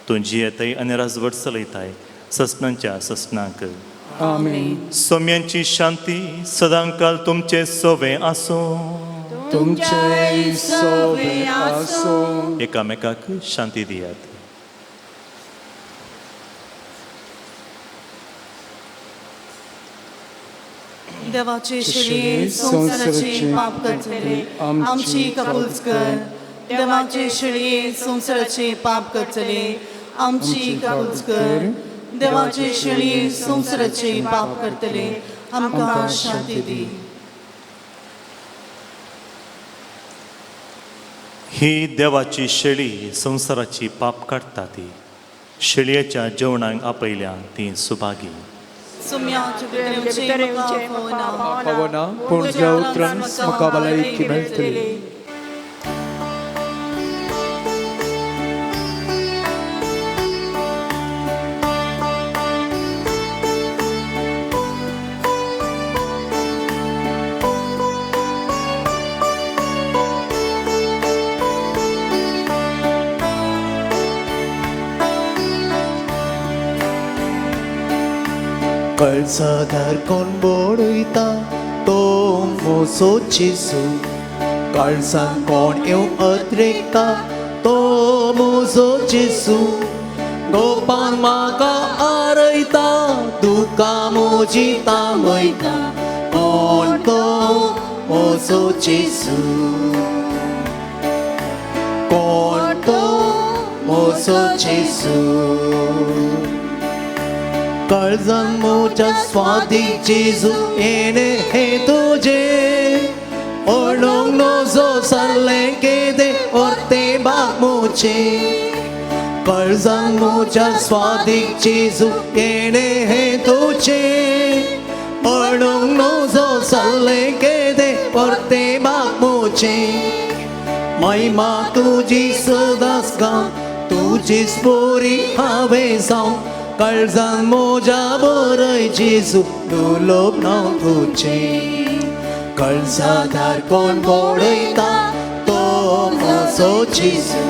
तूं जियेताय आनी राजवट चलयताय ससनांच्या ससनांक. आमेन. सोम्यांची शांती सदांकाल तुमचे सोवे आसूं. तुमचे सोवे आसूं. एकामेकाक शांती दियात. देवाचे शिळये संवसाराचे पाप करतले आमची कबूल कर. देवाचे शिळये संवसाराचे पाप करतले आमची कबूल कर. देवाचे शिळये संवसाराचे पाप करतले आमकां शांती दी. ही देवाची शेळी संवसाराची पाप काडटा ती. शेळयेच्या जेवणाक आपयल्या तीं सुभागी. सुम्याचे भितर येवचें म्हाका फावना. पावना, पूण तुज्या उतरान म्हाका भलायकी मेळटली. कळसादार कोण बोडयता तो मोसो जेजू, काळसान कोण येवं अत्रेकता तो मोजो जेजू. गोपान म्हाका आरयता, दुकां म्हजी तांबयता, कोण तो मोजो जेजू, कोण तो मोजो जेजू. काळजान मोच्या स्वादीक जेजू येणे हे तुजे, ओळोंक नजो जाल्लें केदें ओर्तें बाग मोचे. काळजान मोच्या स्वादीक जेजू येणे हे तुजे, ओळोंक नजो जाल्लें केदें ओर्तें बाग मोचे. महिमा तुजी सदांच गावं, तुजीच बोरी हांवें जावं, काळजान मोजा बरय जेजू दुलोब नांव तुजें. काळजादार कोण बडयता तो म्हजो जेजू,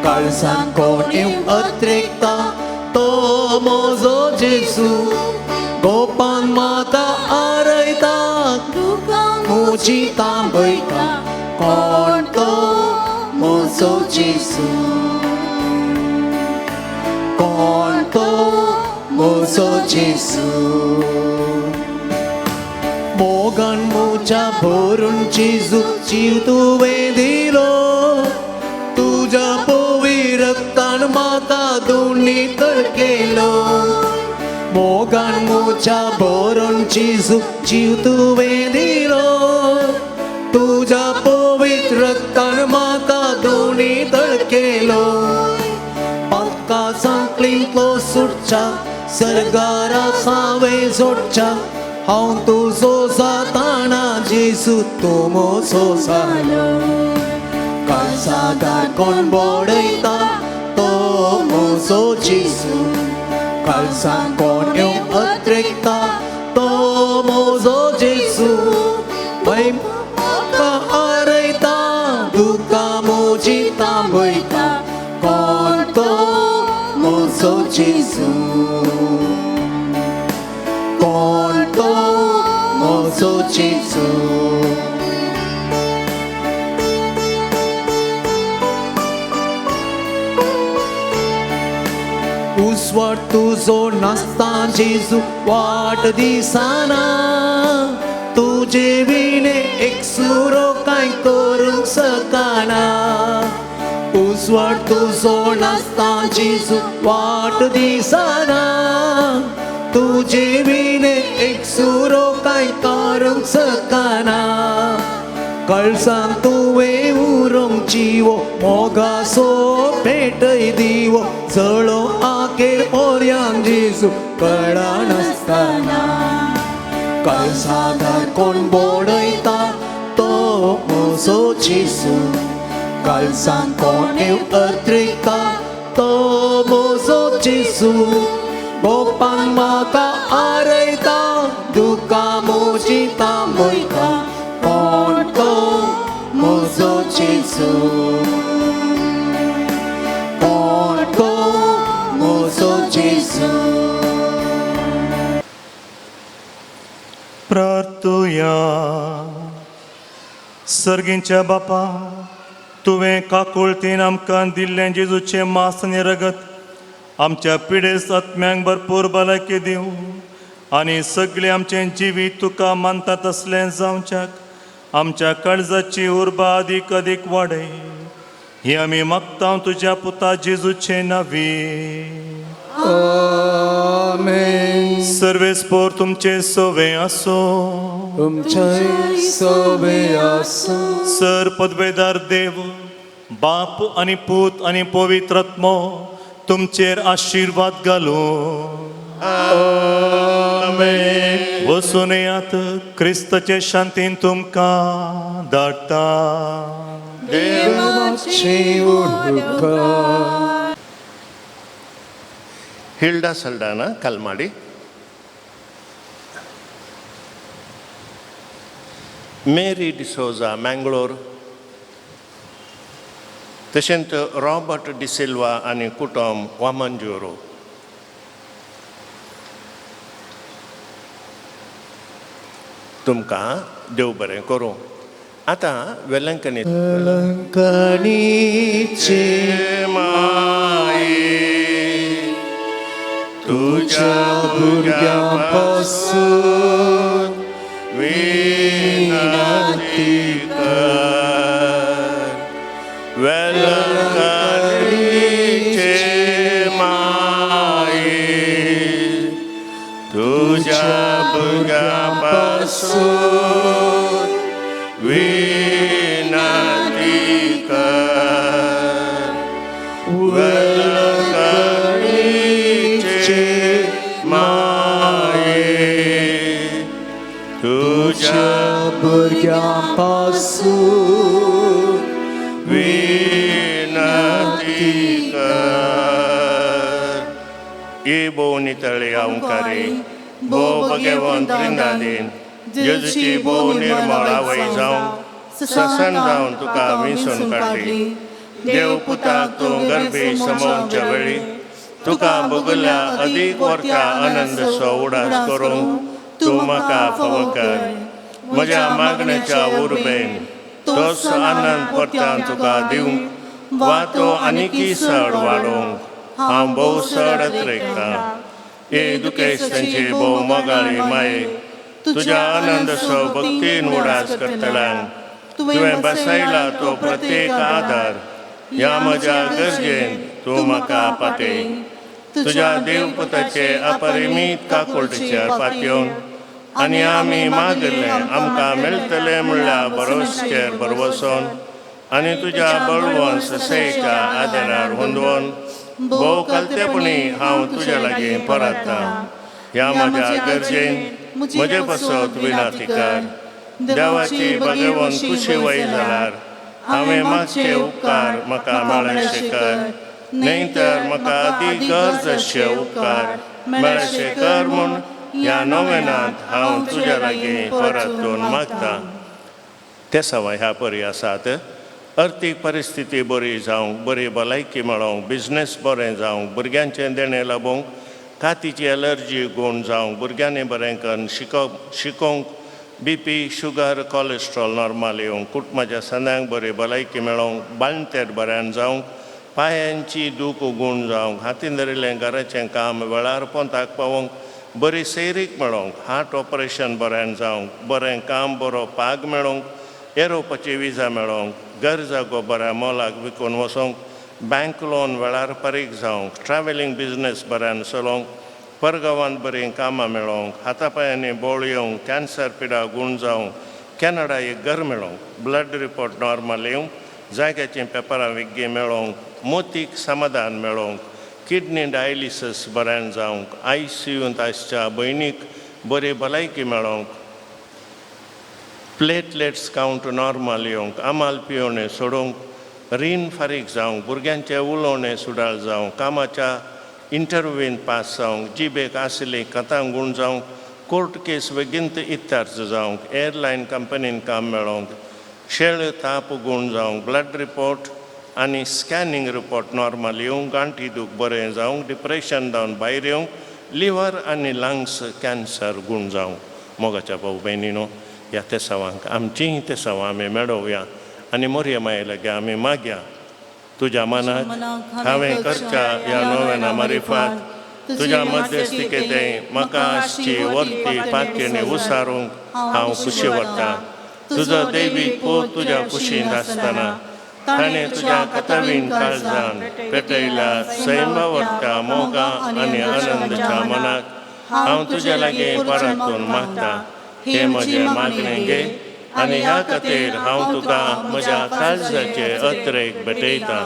काळजान कोण येवं अत्रेकता तो म्हजो जेजू. गोपान म्हाका आरयता, म्हजी तांबयता, कोण तो म्हजो जेजू, कोण तो म्हजो जेजू. मोगान म्हज्या भरून जेजू जीव तुवें दिलो, तुज्या पवित्र रक्तान म्हाका दोनी तळ केलो. मोगान म्हज्या भरून जेजू जीव तुवें दिलो, तुज्या पवित्र रक्तान म्हाका दोनी तळ केलो. पातका सांकळींतलो सुटच्या, सर्गारा हांवें जोडच्या, हांव तुजो जाताना जेजू तूं म्हजो जालो. काळजादार कोण बडयता तो म्हजो जेजू, काळजान कोण येवं अत्रेकता तो म्हजो जेजू. म्हाका आरयता, दुकां म्हजी तांबयता, कोण तो म्हजो जेजू, कोण तो म्हजो जेजू. उजवाड तुजो नासता जेजू वाट दिसना, तुजे विणे एकसुरो कांय करूंक शकना. उजवाड तुजो नासता जेजू वाट दिसना, तुजे विणे एकसुरो कांय करूंक शकना. काळजान तुवें उरोंक जिवो, मोगासो पेटय दिवो, जळो आखेर पोरयान जेजू कळनासतना. काळजादार कोण बडयता तो म्हजो जेजू, काळजान कोण येवं अत्रेकता तो म्हजो जेजू. गोपान म्हाका आरयता, दुकां म्हजी तांबयता, कोण तो म्हजो जेजू, कोण तो म्हजो जेजू. प्रार्थुया. सर्गींच्या बापा, तुवें काकुळतीन आमकां दिल्लें जेजूचें मांस आनी रगत आमच्या पिडेस्त आत्म्यांक भरपूर भलायकी दिवं आनी सगळें आमचें जिवीत तुका मानता तसलें जावच्याक आमच्या काळजाची उर्बा अदीक अदीक वाडय. ही आमी मागता तुज्या पुता जेजूचे नांवी. आमेन. सर्वेस्पोर तुमचे सवे आसो. तुमच्याय सवे आसूं. सर पदवेदार देव बाप आनी पूत आनी पवित्र आत्मो तुमचेर आशिर्वाद घालूं. वचून येयात, क्रिस्ताचे शांतीन तुमकां धाडटा. देवाचे उपकार. Hilda Saldanha Kalmadi, Mary D'Souza Mangalore, तशेंच रॉबर्ट डिसिल्वा आनी कुटुंब वामनजुरो. तुमकां देव बरें करूं. आतां वेलंकनी अलंकणीचे माये तुझ्या भुरग्यां पासून विनंती कर. वेलंकणीचे माये तुझ्या भुरग्यां पासून विनंती कर. वेलंकणीचे माये तुझ्या भुरग्यां पासून विनंती कर. ये भोव नितळे अंकारी, भोव भगवंत वृंदादीन जेजूची भोव निर्मळ आवय जावंक ससन जावन तुका विसून काडली. देव पुताक तूं गर्भी समोवच्या वेळी तुका भोगल्या अदीक वरत्या आनंद सो उडास करूंक तूं म्हाका फावो कर. म्हज्या मागण्याच्या उर्बेन तोच आनंद परत्यान तुका दिवंक वा तो आनीकय चड वाडोवंक हांव भोव चड अत्रेकतां. हे दुखेस्तांची भोव मोगाळी माये, तुज्या आनंद सो भक्तीन उडास करतल्यांक तुवें बसयला तो प्रत्येक आदार ह्या म्हज्या गरजेन तूं म्हाका पातय. तुज्या देवपुताचे अपरिमीत काकुळटीचेर पातयेवन आनी आमी मागले आमकां मेळटलें म्हणल्यार भरोसचेर भरवसोन आनी तुज्या बळवंत ससेच्या आदारार हुंदवोन भोव कलतेपणी हांव तुज्या लागीं परततां. ह्या म्हज्या गरजेन म्हजे पासत विनंती कर. देवाची भगवंत खुशी वय जाल्यार हांवें मागचे उपकार म्हाका मेळशे कर, न्हय तर म्हाका अदी गरज आसचे उपकार मेळशे कर म्हूण ह्या नोवेनांत हांव तुज्या लागीं परतून मागतां. ते सवाय ह्या परी आसात. अर्थीक परिस्थिती बरी जावंक, बरी भलायकी मेळोवंक, बिजनेस बरें जावंक, भुरग्यांचें देणें लाबोवंक, कातीची एलर्जी गूण जावंक, भुरग्यांनी बरें करून शिकोवंक, बीपी शुगर कॉलेस्ट्रॉल नॉर्मल येवंक, कुटुंबाच्या सदांक बरी भलायकी मेळोवंक, बाळंतेर बऱ्यान जावंक, पांयांची दूख गूण जावंक, हातीन धरिल्लें घराचें काम वेळार पोंताक पावोवंक, बरी सैरीक मेळोवंक, हार्ट ऑपरेशन बऱ्यान जावंक, बरें काम बरो पाग मेळोवंक, एरोपाची विजा मेळोवंक, घर जागो बऱ्या मोलाक विकून वचोंक, बँक लोन वेळार फारीक जावंक, ट्रॅव्हलिंग बिजनेस बऱ्यान चलोवंक, परगांवांत बरीं कामां मेळोवंक, हाता पांयांनी बोळ येवंक, कॅन्सर पिडा गूण जावंक, कॅनडा एक घर मेळोवंक, ब्लड रिपोर्ट नॉर्मल येवंक, जाग्याचीं पेपरां विग्गी मेळोवंक, मोतीक समाधान मेळोवंक, किडनी डायलिसीस बऱ्यान जावंक, आयसीयूंत आसच्या भयणीक बरी भलायकी मेळोवंक, प्लेटलेट्स कावंट नॉर्मल येवंक, आमाल पियोवणें सोडोवंक, रीण फारीक जावंक, भुरग्यांचें उलोवणें सुडाळ जावंक, कामाच्या इंटरव्यून पास जावंक, जिबेक आशिल्ली कथां गूण जावंक, कोर्ट केस बेगीन इत्तार्ज जावंक, एअरलायन कंपनीन काम मेळोवंक, शेळ ताप गूण जावंक, ब्लड रिपोर्ट आनी स्कॅनिंग रिपोर्ट नॉर्मल येवंक, गांठी दूख बरें जावंक, डिप्रेशन जावन भायर येवंक, लिवर आनी लंग्स कॅन्सर गूण जावंक. मोगाच्या भाऊ भयणीनो, ह्या तेसावांक आमचींय तेसावां आमी मेळोवया आनी मोरये माये लागीं आमी मागया. तुज्या मनाक हांवें करच्या ह्या नोवेना मारिफात तुज्या मध्यस्थिकेंत म्हाका आसची वर्ती पातयेणी उसारूंक हांव खुशी वता. तुजो दैवीक पूत तुज्या कुशींत आसतना ताणें तुज्या कथवीन काळजान पेटयल्या सैमावरच्या मोगा आनी आनंदाच्या मनाक हांव तुज्या लागीं परतून मागता. हें म्हजें मागणें घे आनी ह्या खातीर हांव तुका म्हज्या काळजाचे अत्रेक भेटयतां.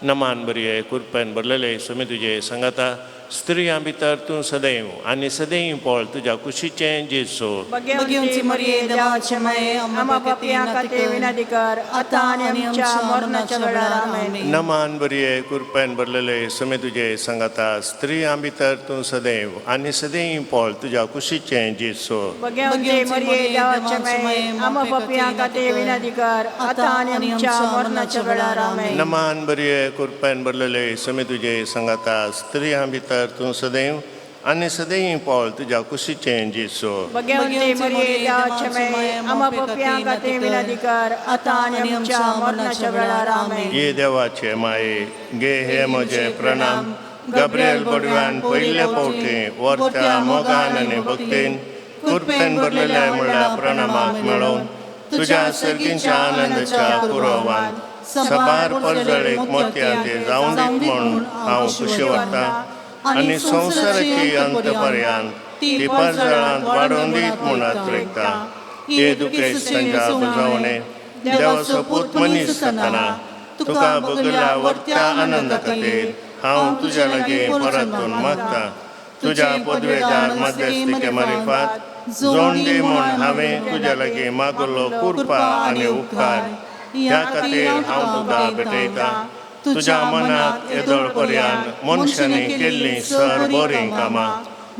नमान बरये कुरपेन भरलेले सुमी तुजे सांगाता स्त्रियां भितर तूं सदैव आनी सदैव पळ तुज्या कुशीचें जेजू. भगवंती मरिये देवाचे माये, आम्हा पापयां खातीर विनंती कर आतां आनी आमच्या मरणाच्या वेळार. आमेन. नमान बरये कुरपेन भरलेले सुमी तुजे सांगाता स्त्रियां भितर तूं सदैव आनी सदैव पळ तुज्या कुशीचें जेजू. भगवंती मरिये देवाचे माये, आम्हा पापयां खातीर विनंती कर आतां आनी आमच्या मरणाच्या वेळार. आमेन. नमान बरये कुरपेन भरलेले सुमी तुजे सांगाता स्त्रियां भितर तूं सदैव आनी सदैव पळ तुज्या कुशीचें जेजू. भगवंती मरिये देवाचे माये, आम्हा पापयां खातीर विनंती कर आतां आनी आमच्या मरणाच्या वेळार. आमेन. ये देवाचे माये गे हे म्हजे प्रणाम. गब्रियल बडव्यान पयले फावटी वरत्या मोगान आनी भक्तीन कुरपेन भरलेल्या म्हणल्या प्रणामाक मेळोवन तुज्या सर्गींच्या आनंदाच्या पुरवान सबार परजळीक मोतयां ते जावन दीत म्हूण हांव खुशी व्हरतां आनी संवसाराची अंत पर्यंत ती परजळांत वाडोवन दीत म्हूण आत्रेकता. हे दुखेस्त तांच्या बुजावणे देवाचो पूत मनीस जातना तुका बगल्या वर्त्या आनंदा खातीर हांव तुज्या लागीं परतून मागता. तुज्या पदवेदार मध्यस्थिके मारिफात जोड दी म्हूण हांवें तुज्या लागीं मागलो कृपा आनी उपकार. ह्या खातीर हांव तुका भेटयतां. तुज्या मनाक येदोळ पर्यंत मनशांनी केल्लीं सर बरीं कामां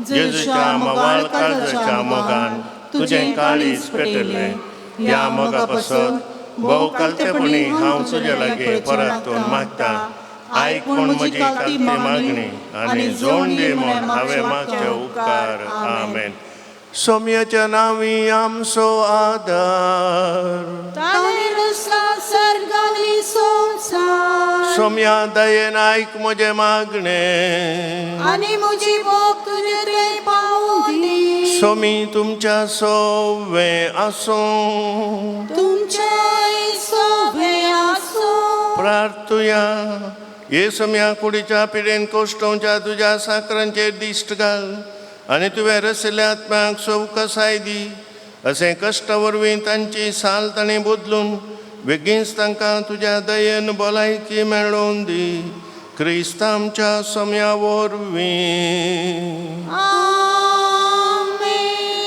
जेजूच्या मवाळ काळजाच्या मोगान तुजें काळीज पेटयल्लें. ह्या मोगा पासत भोव कालतेपणी हांव तुज्या लागीं परतून मागता. आयक म्हूण म्हजी कालती मागणी आनी जोड दी म्हूण हांवें मागचे उपकार. आमेन. सोम्याच्या नांवी आमचो आदार. सोम्या दयेन आयक म्हजें मागणें आनी म्हजी मोग तुजे थंय पावूं दी. सोमी तुमच्या सोवे आसूं. तुमच्याय सोवे आसूं. प्रार्थुया. हे सोम्या कुडीच्या पिडेन कोश्टोवच्या तुज्या साकरांचेर दिश्ट घाल आनी तुवें रसिल्ल्या आत्म्याक सवकसाय दी. अशें कश्टा वरवीं तांची साल तांणी बदलून बेगीनच तांकां तुज्या दयेन भलायकी मेळोवन दी. क्रिस्त आमच्या सोम्या वरवीं.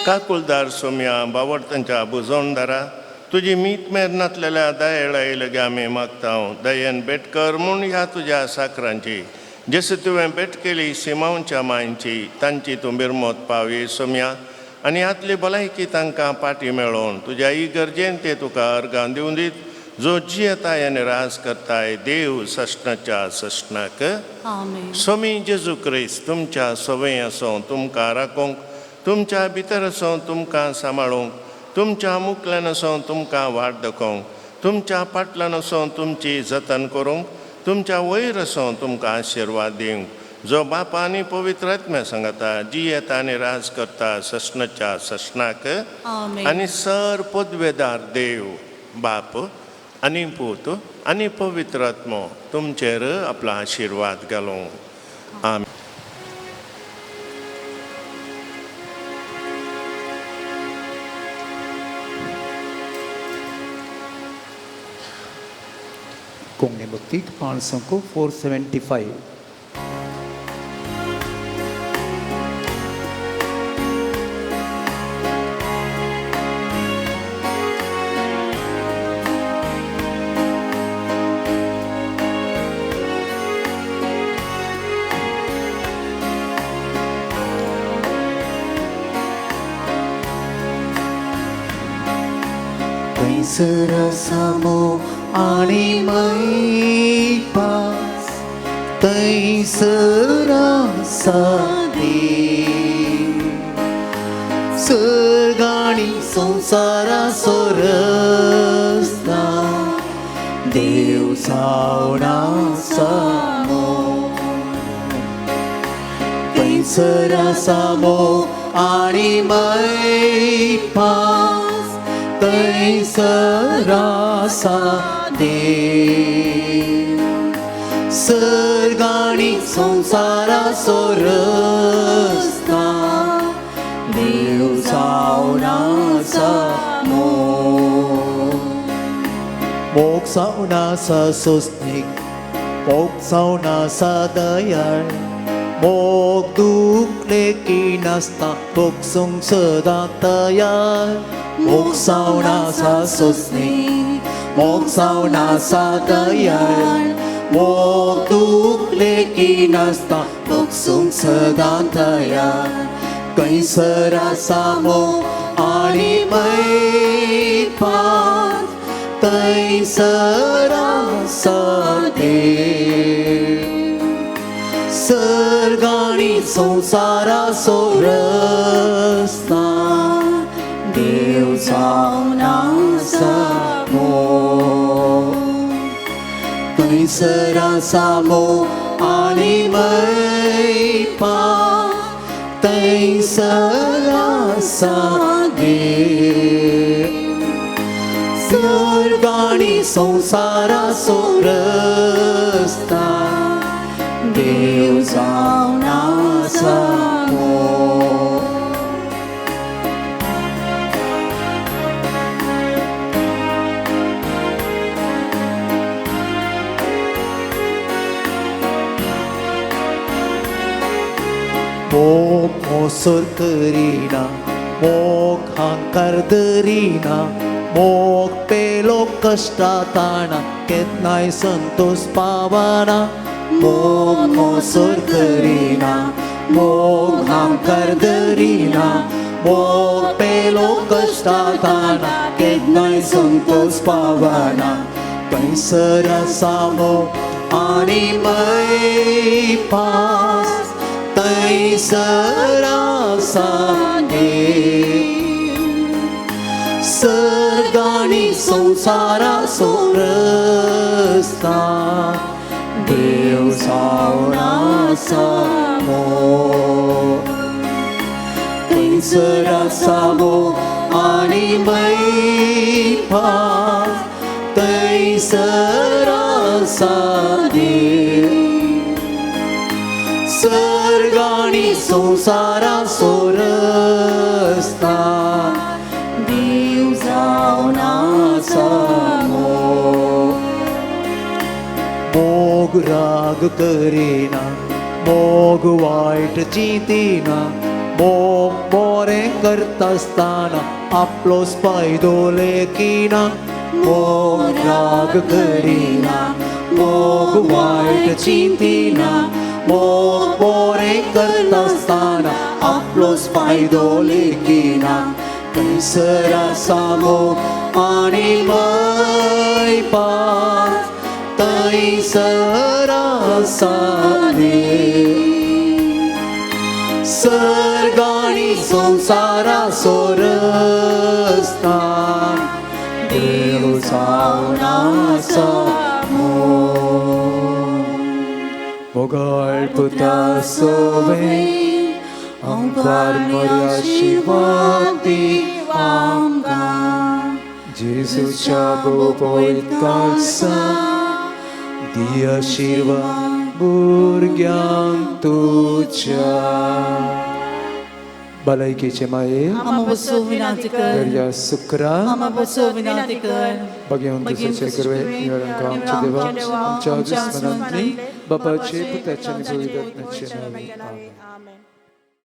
काकुलदार सोम्या बावडतांच्या बुजवणदारा तुजी मीत मेर नातलेल्या दयेळाय लगे आमी मागता. दयेन भेट कर म्हूण ह्या तुज्या साकरांची जशें तुवें भेट केली सिमांवच्या मांयची तांची तूं बिरमोत पावये सोम्या आनी हातली भलायकी तांकां पाटी मेळोवन तुज्या इगर्जेन ते तुका अर्गां दिवन दीत जो जियेताय आनी राज करताय देव सश्णाच्या सश्णाक. सोमी जेजू क्रिस्त तुमच्या सवय आसूं तुमकां राखूंक तुमच्या भितर आसूं तुमकां सांबाळूंक तुमच्या मुखल्यान आसूं तुमकां वाट दाखोवंक तुमच्या फाटल्यान आसूं तुमची जतन करूंक तुमच्या वयर आसूं तुमकां आशिर्वाद दिवंक जो बापा आनी पवित्र आत्म्या सांगता जियेता आनी राज करता सश्णाच्या सश्णाक. आनी सर पदवेदार देव बाप आनी पूत आनी पवित्र आत्मो तुमचेर आपलो आशिर्वाद घालूं. आमेन. कोंकणी भक्तीक 5 475. थंयसर आसा आनी मैपास थंयसर आसा देव सर्ग आनी संवसाराचो रस्ता देव जावन आसा मोग. थंयसर आसा आनी मैपास थंयसर आसा देव सर्ग आनी संवसाराचो रस्ता देव जावन आसा मोग. मोग जावन आसा सोंसणीक मोग जावन आसा दयाळ मोग दूख लेखी नासता भोगसूंक सदां तयार मोग जावन आसा सोंसणी मोग जावन आसा दयाळ मोग दूख लेखी नासता भोगसूंक सदां तयार कैसर आसा मोग आनी मैपात थंयसर आसा देव सर्ग आनी संवसाराचो रस्ता देव जावन आसा मोग थंयसर आसा मोग आनी मैपात थंयसर आसा देव सर्ग आनी संवसाराचो रस्ता देव जावन आसा मोग. मोग मोसर करिना मोग हांकार धरिना मोग पेलो कश्टा ताणा केन्नाय संतोष पावना मोग मोसर करिना मोग हांकार धरिना मोग पेलो कश्टा ताणा केन्नाय संतोष पावना थंयसर आसा मोग आनी मैपास थंयसर आसा देव सर्ग आनी संवसाराचो रस्ता देव जावन आसा मोग थंयसर आसा मोग आनी मैपास थंयसर आसा देव सर्ग आनी संवसाराचो रस्ता देव जावन आसा मोग. मोग राग करिना मोग वायट चिंतिना मोग बरें करतासतना आपलोच फायदो लेखिना मोग राग करिना मोग वायट चिंतिना मोग बरें करतासतना आपलोच फायदो लेखिना थंयसर आसा मोग आनी मैपास थंयसर आसा देव सर्ग आनी संवसाराचो रस्ता देव जावन आसा मोग. मोगाळ पुता सोवे अंकार मर्या शिवाती आमकां जेजूच्या बोपयतासा दी आशिर्वाद भुरग्यांक तुज्या भलायकेचे माये आमा बसो विनंती कर दर्या सुक्रा आमा बसो विनंती कर भगवंत तुझे करवे निवडांक आमच्या देवा आमच्या दुस्मनांतली बापाचे पुताचे आनी पवित्र आत्म्याचे नांवे आमेन. आमेन.